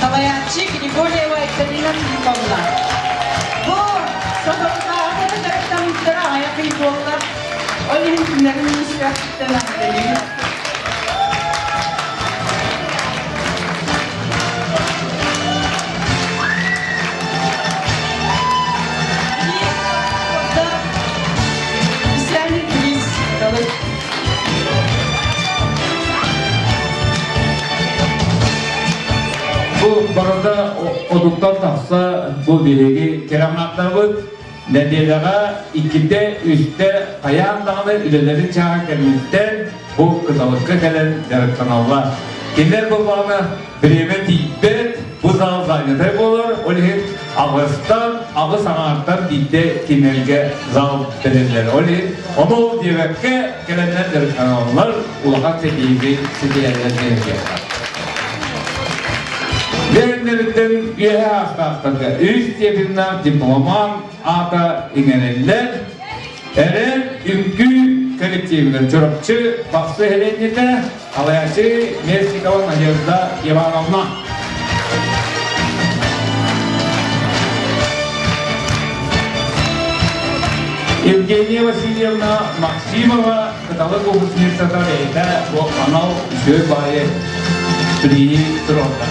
салайааччы Григорьева Екатерина Филипповна. Бу соторутааҕыта дьарыктаммыттара аҕыйах ый буолла. Ол иһин күннэрин министерствоттан эҕэрдэлиибит. Специальный приз Кыталык. Бу барыта отуттан тахса бу биһиги керамнаттарбыт нэдиэлэҕэ иккитэ, үстэ хайаан даҕаны үлэлэрин чааһа кэнниттэн бу кыталыкка кэлэн дьарыктаналлар. Кинилэр буоллаҕына бириэмэ тиийбэт, бу зал занятай буолар, ол иһин аҕыстан, аҕыс аҥаартан биирдэ кинилэргэ зал тэриллэр. Ол иһин ону ол диэбэккэ кэлэннэр дьарыктаналлар, улахан ситиһиини ситиһэллэр диэн Бэйэлэриттэн үөһэ аастаахтарга үс степеннээх дипломант аата иҥэриллэр. Эрэл үҥкүү коллективигэр Чурапчы Бахсы сэлиэнньэтэ салайааччы Местникова Надежда Ивановна. Евгения Васильевна Максимова кыталык выпускницата бэйэтэ бу анал үчүгэй баайы приһи туруорда.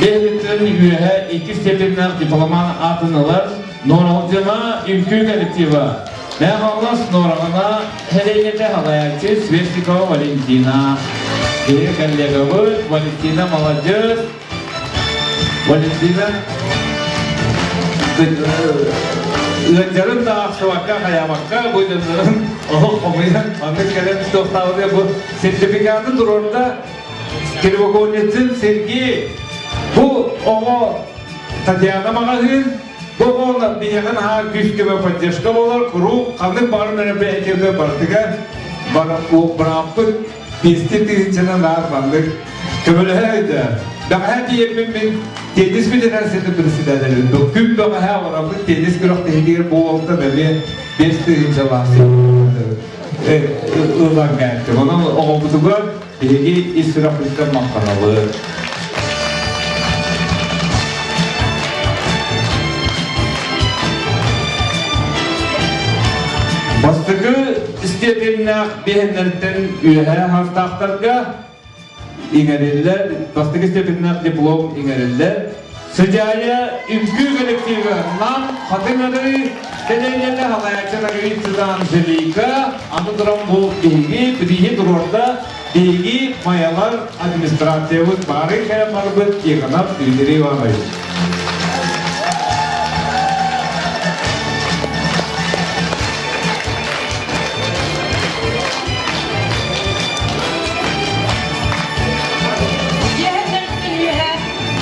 Бэйэтин үөһэ иккис степеннээх дипломат аатын ылар Нуоралдьыма үҥкүү коллектива Мэхаллас Нуораҕана сэлиэнньэтэ салайааччы Свешникова Валентина. Биһиги коллегабыт Валентина молодец. Валентина ыалдьарын да аахсыбакка, хайаабакка бу дьоннорун оһох хомуйан маннык кэлэн туохтаабыты бу сертификаты туруорда Кривоконницын Сергей бу оҕо Татьяна маҕаһыын бу оҕо биһиэхэ наһаа күүс-көмө поддержка буолар куруук ханнык баҕар мероприятиега барытыгар бырааппыт биэсти тыһыынчанан наар маннык көмөлөһө өйдөөн бэҕэһээ тиийэммин мин теннис федерациятын председателин күн бэҕэһээ бараммыт теннис күрэхтэһиитигэр буолуохтан эмиэ 5 тыһыынчалаах ылан кэлтим. Онон оҕобутугар. Биһиги ис сүрэхпититтэн махтанабыт. Бастакы степеннээх биһэннэртэн үөһээ хаастаахтарга иҥэриллэр, бастакы степеннээх диплом иҥэриллэр. Сыдьаайа үҥкүү коллектива Нам Хатыҥ Адыры сэлиэнньэтэ салайааччы Ноговицына Анжелика, аны туран бу биһиги бирииһи туруорда биһиги Майалар администрациябыт баарын кэлэн барбыт Тихонов Дмитрий Иванович.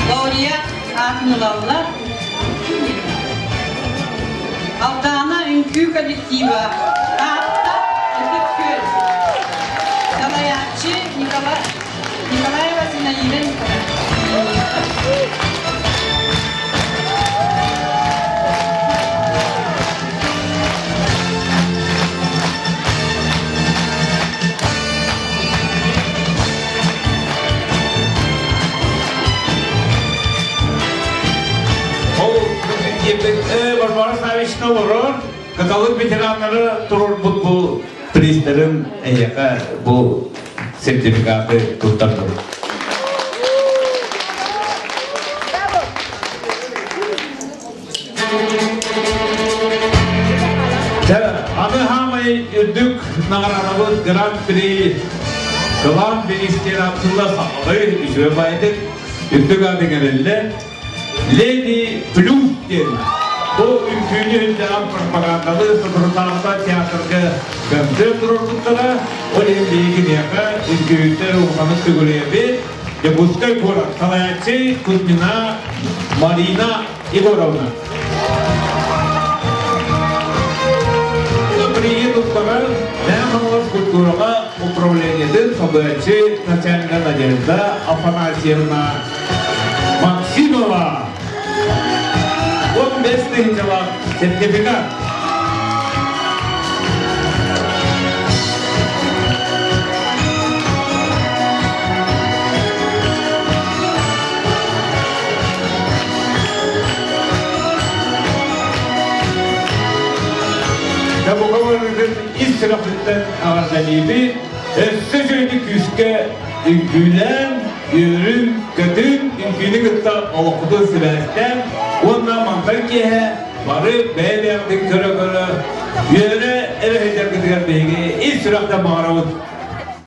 Лауреат аатын ылаллар. Алдаана үҥкүү коллектива Таатта Ытык Күөл Салайааччы Николай Николаева Зинаида Николаевна. Ол Варвара Савична олорор, кыталык ветераннары турурбут бу призлэрин эйиэхэ бу сертификаты туттардым. Аны хаамай үрдүк наҕараадабыт Гран-при Кылаан бириискэ аптылла сахалыы үчүгэй баайдык үрдүк ааты иҥэриллэр Леди Плюс диэн бу үҥкүүнү үрдэҕин пропагандалыы соторутааҕыта театрга концерт туруорбуттара. Ол иһин биһиги киниэхэ үҥкүүһүттэр улаханнык сүгүрүйэбит. Дьокуускай куорат салайааччы Кузьмина Марина Егоровна. Приедет туттарар Мэҥэ культураҕа управлениетын солбуйааччы начальника Надежда Афанасьевна Максимова. 15 тыһыынчалаах сертификат. Табуковарыгын ис сүрэхпиттэн эҕэрдэлиибин, өссө үчүгэйдик күүскэ үҥкүүлээн, үөрүн, көтүн, үҥкүүнү кытта олоххутун сибээстээн уонна мантан киэһэ бары бэйэ-бэйэҕитин көрө-көрө үөрэ эрэ сылдьаргытыгар биһиги ис сүрэхтэн баҕарабыт.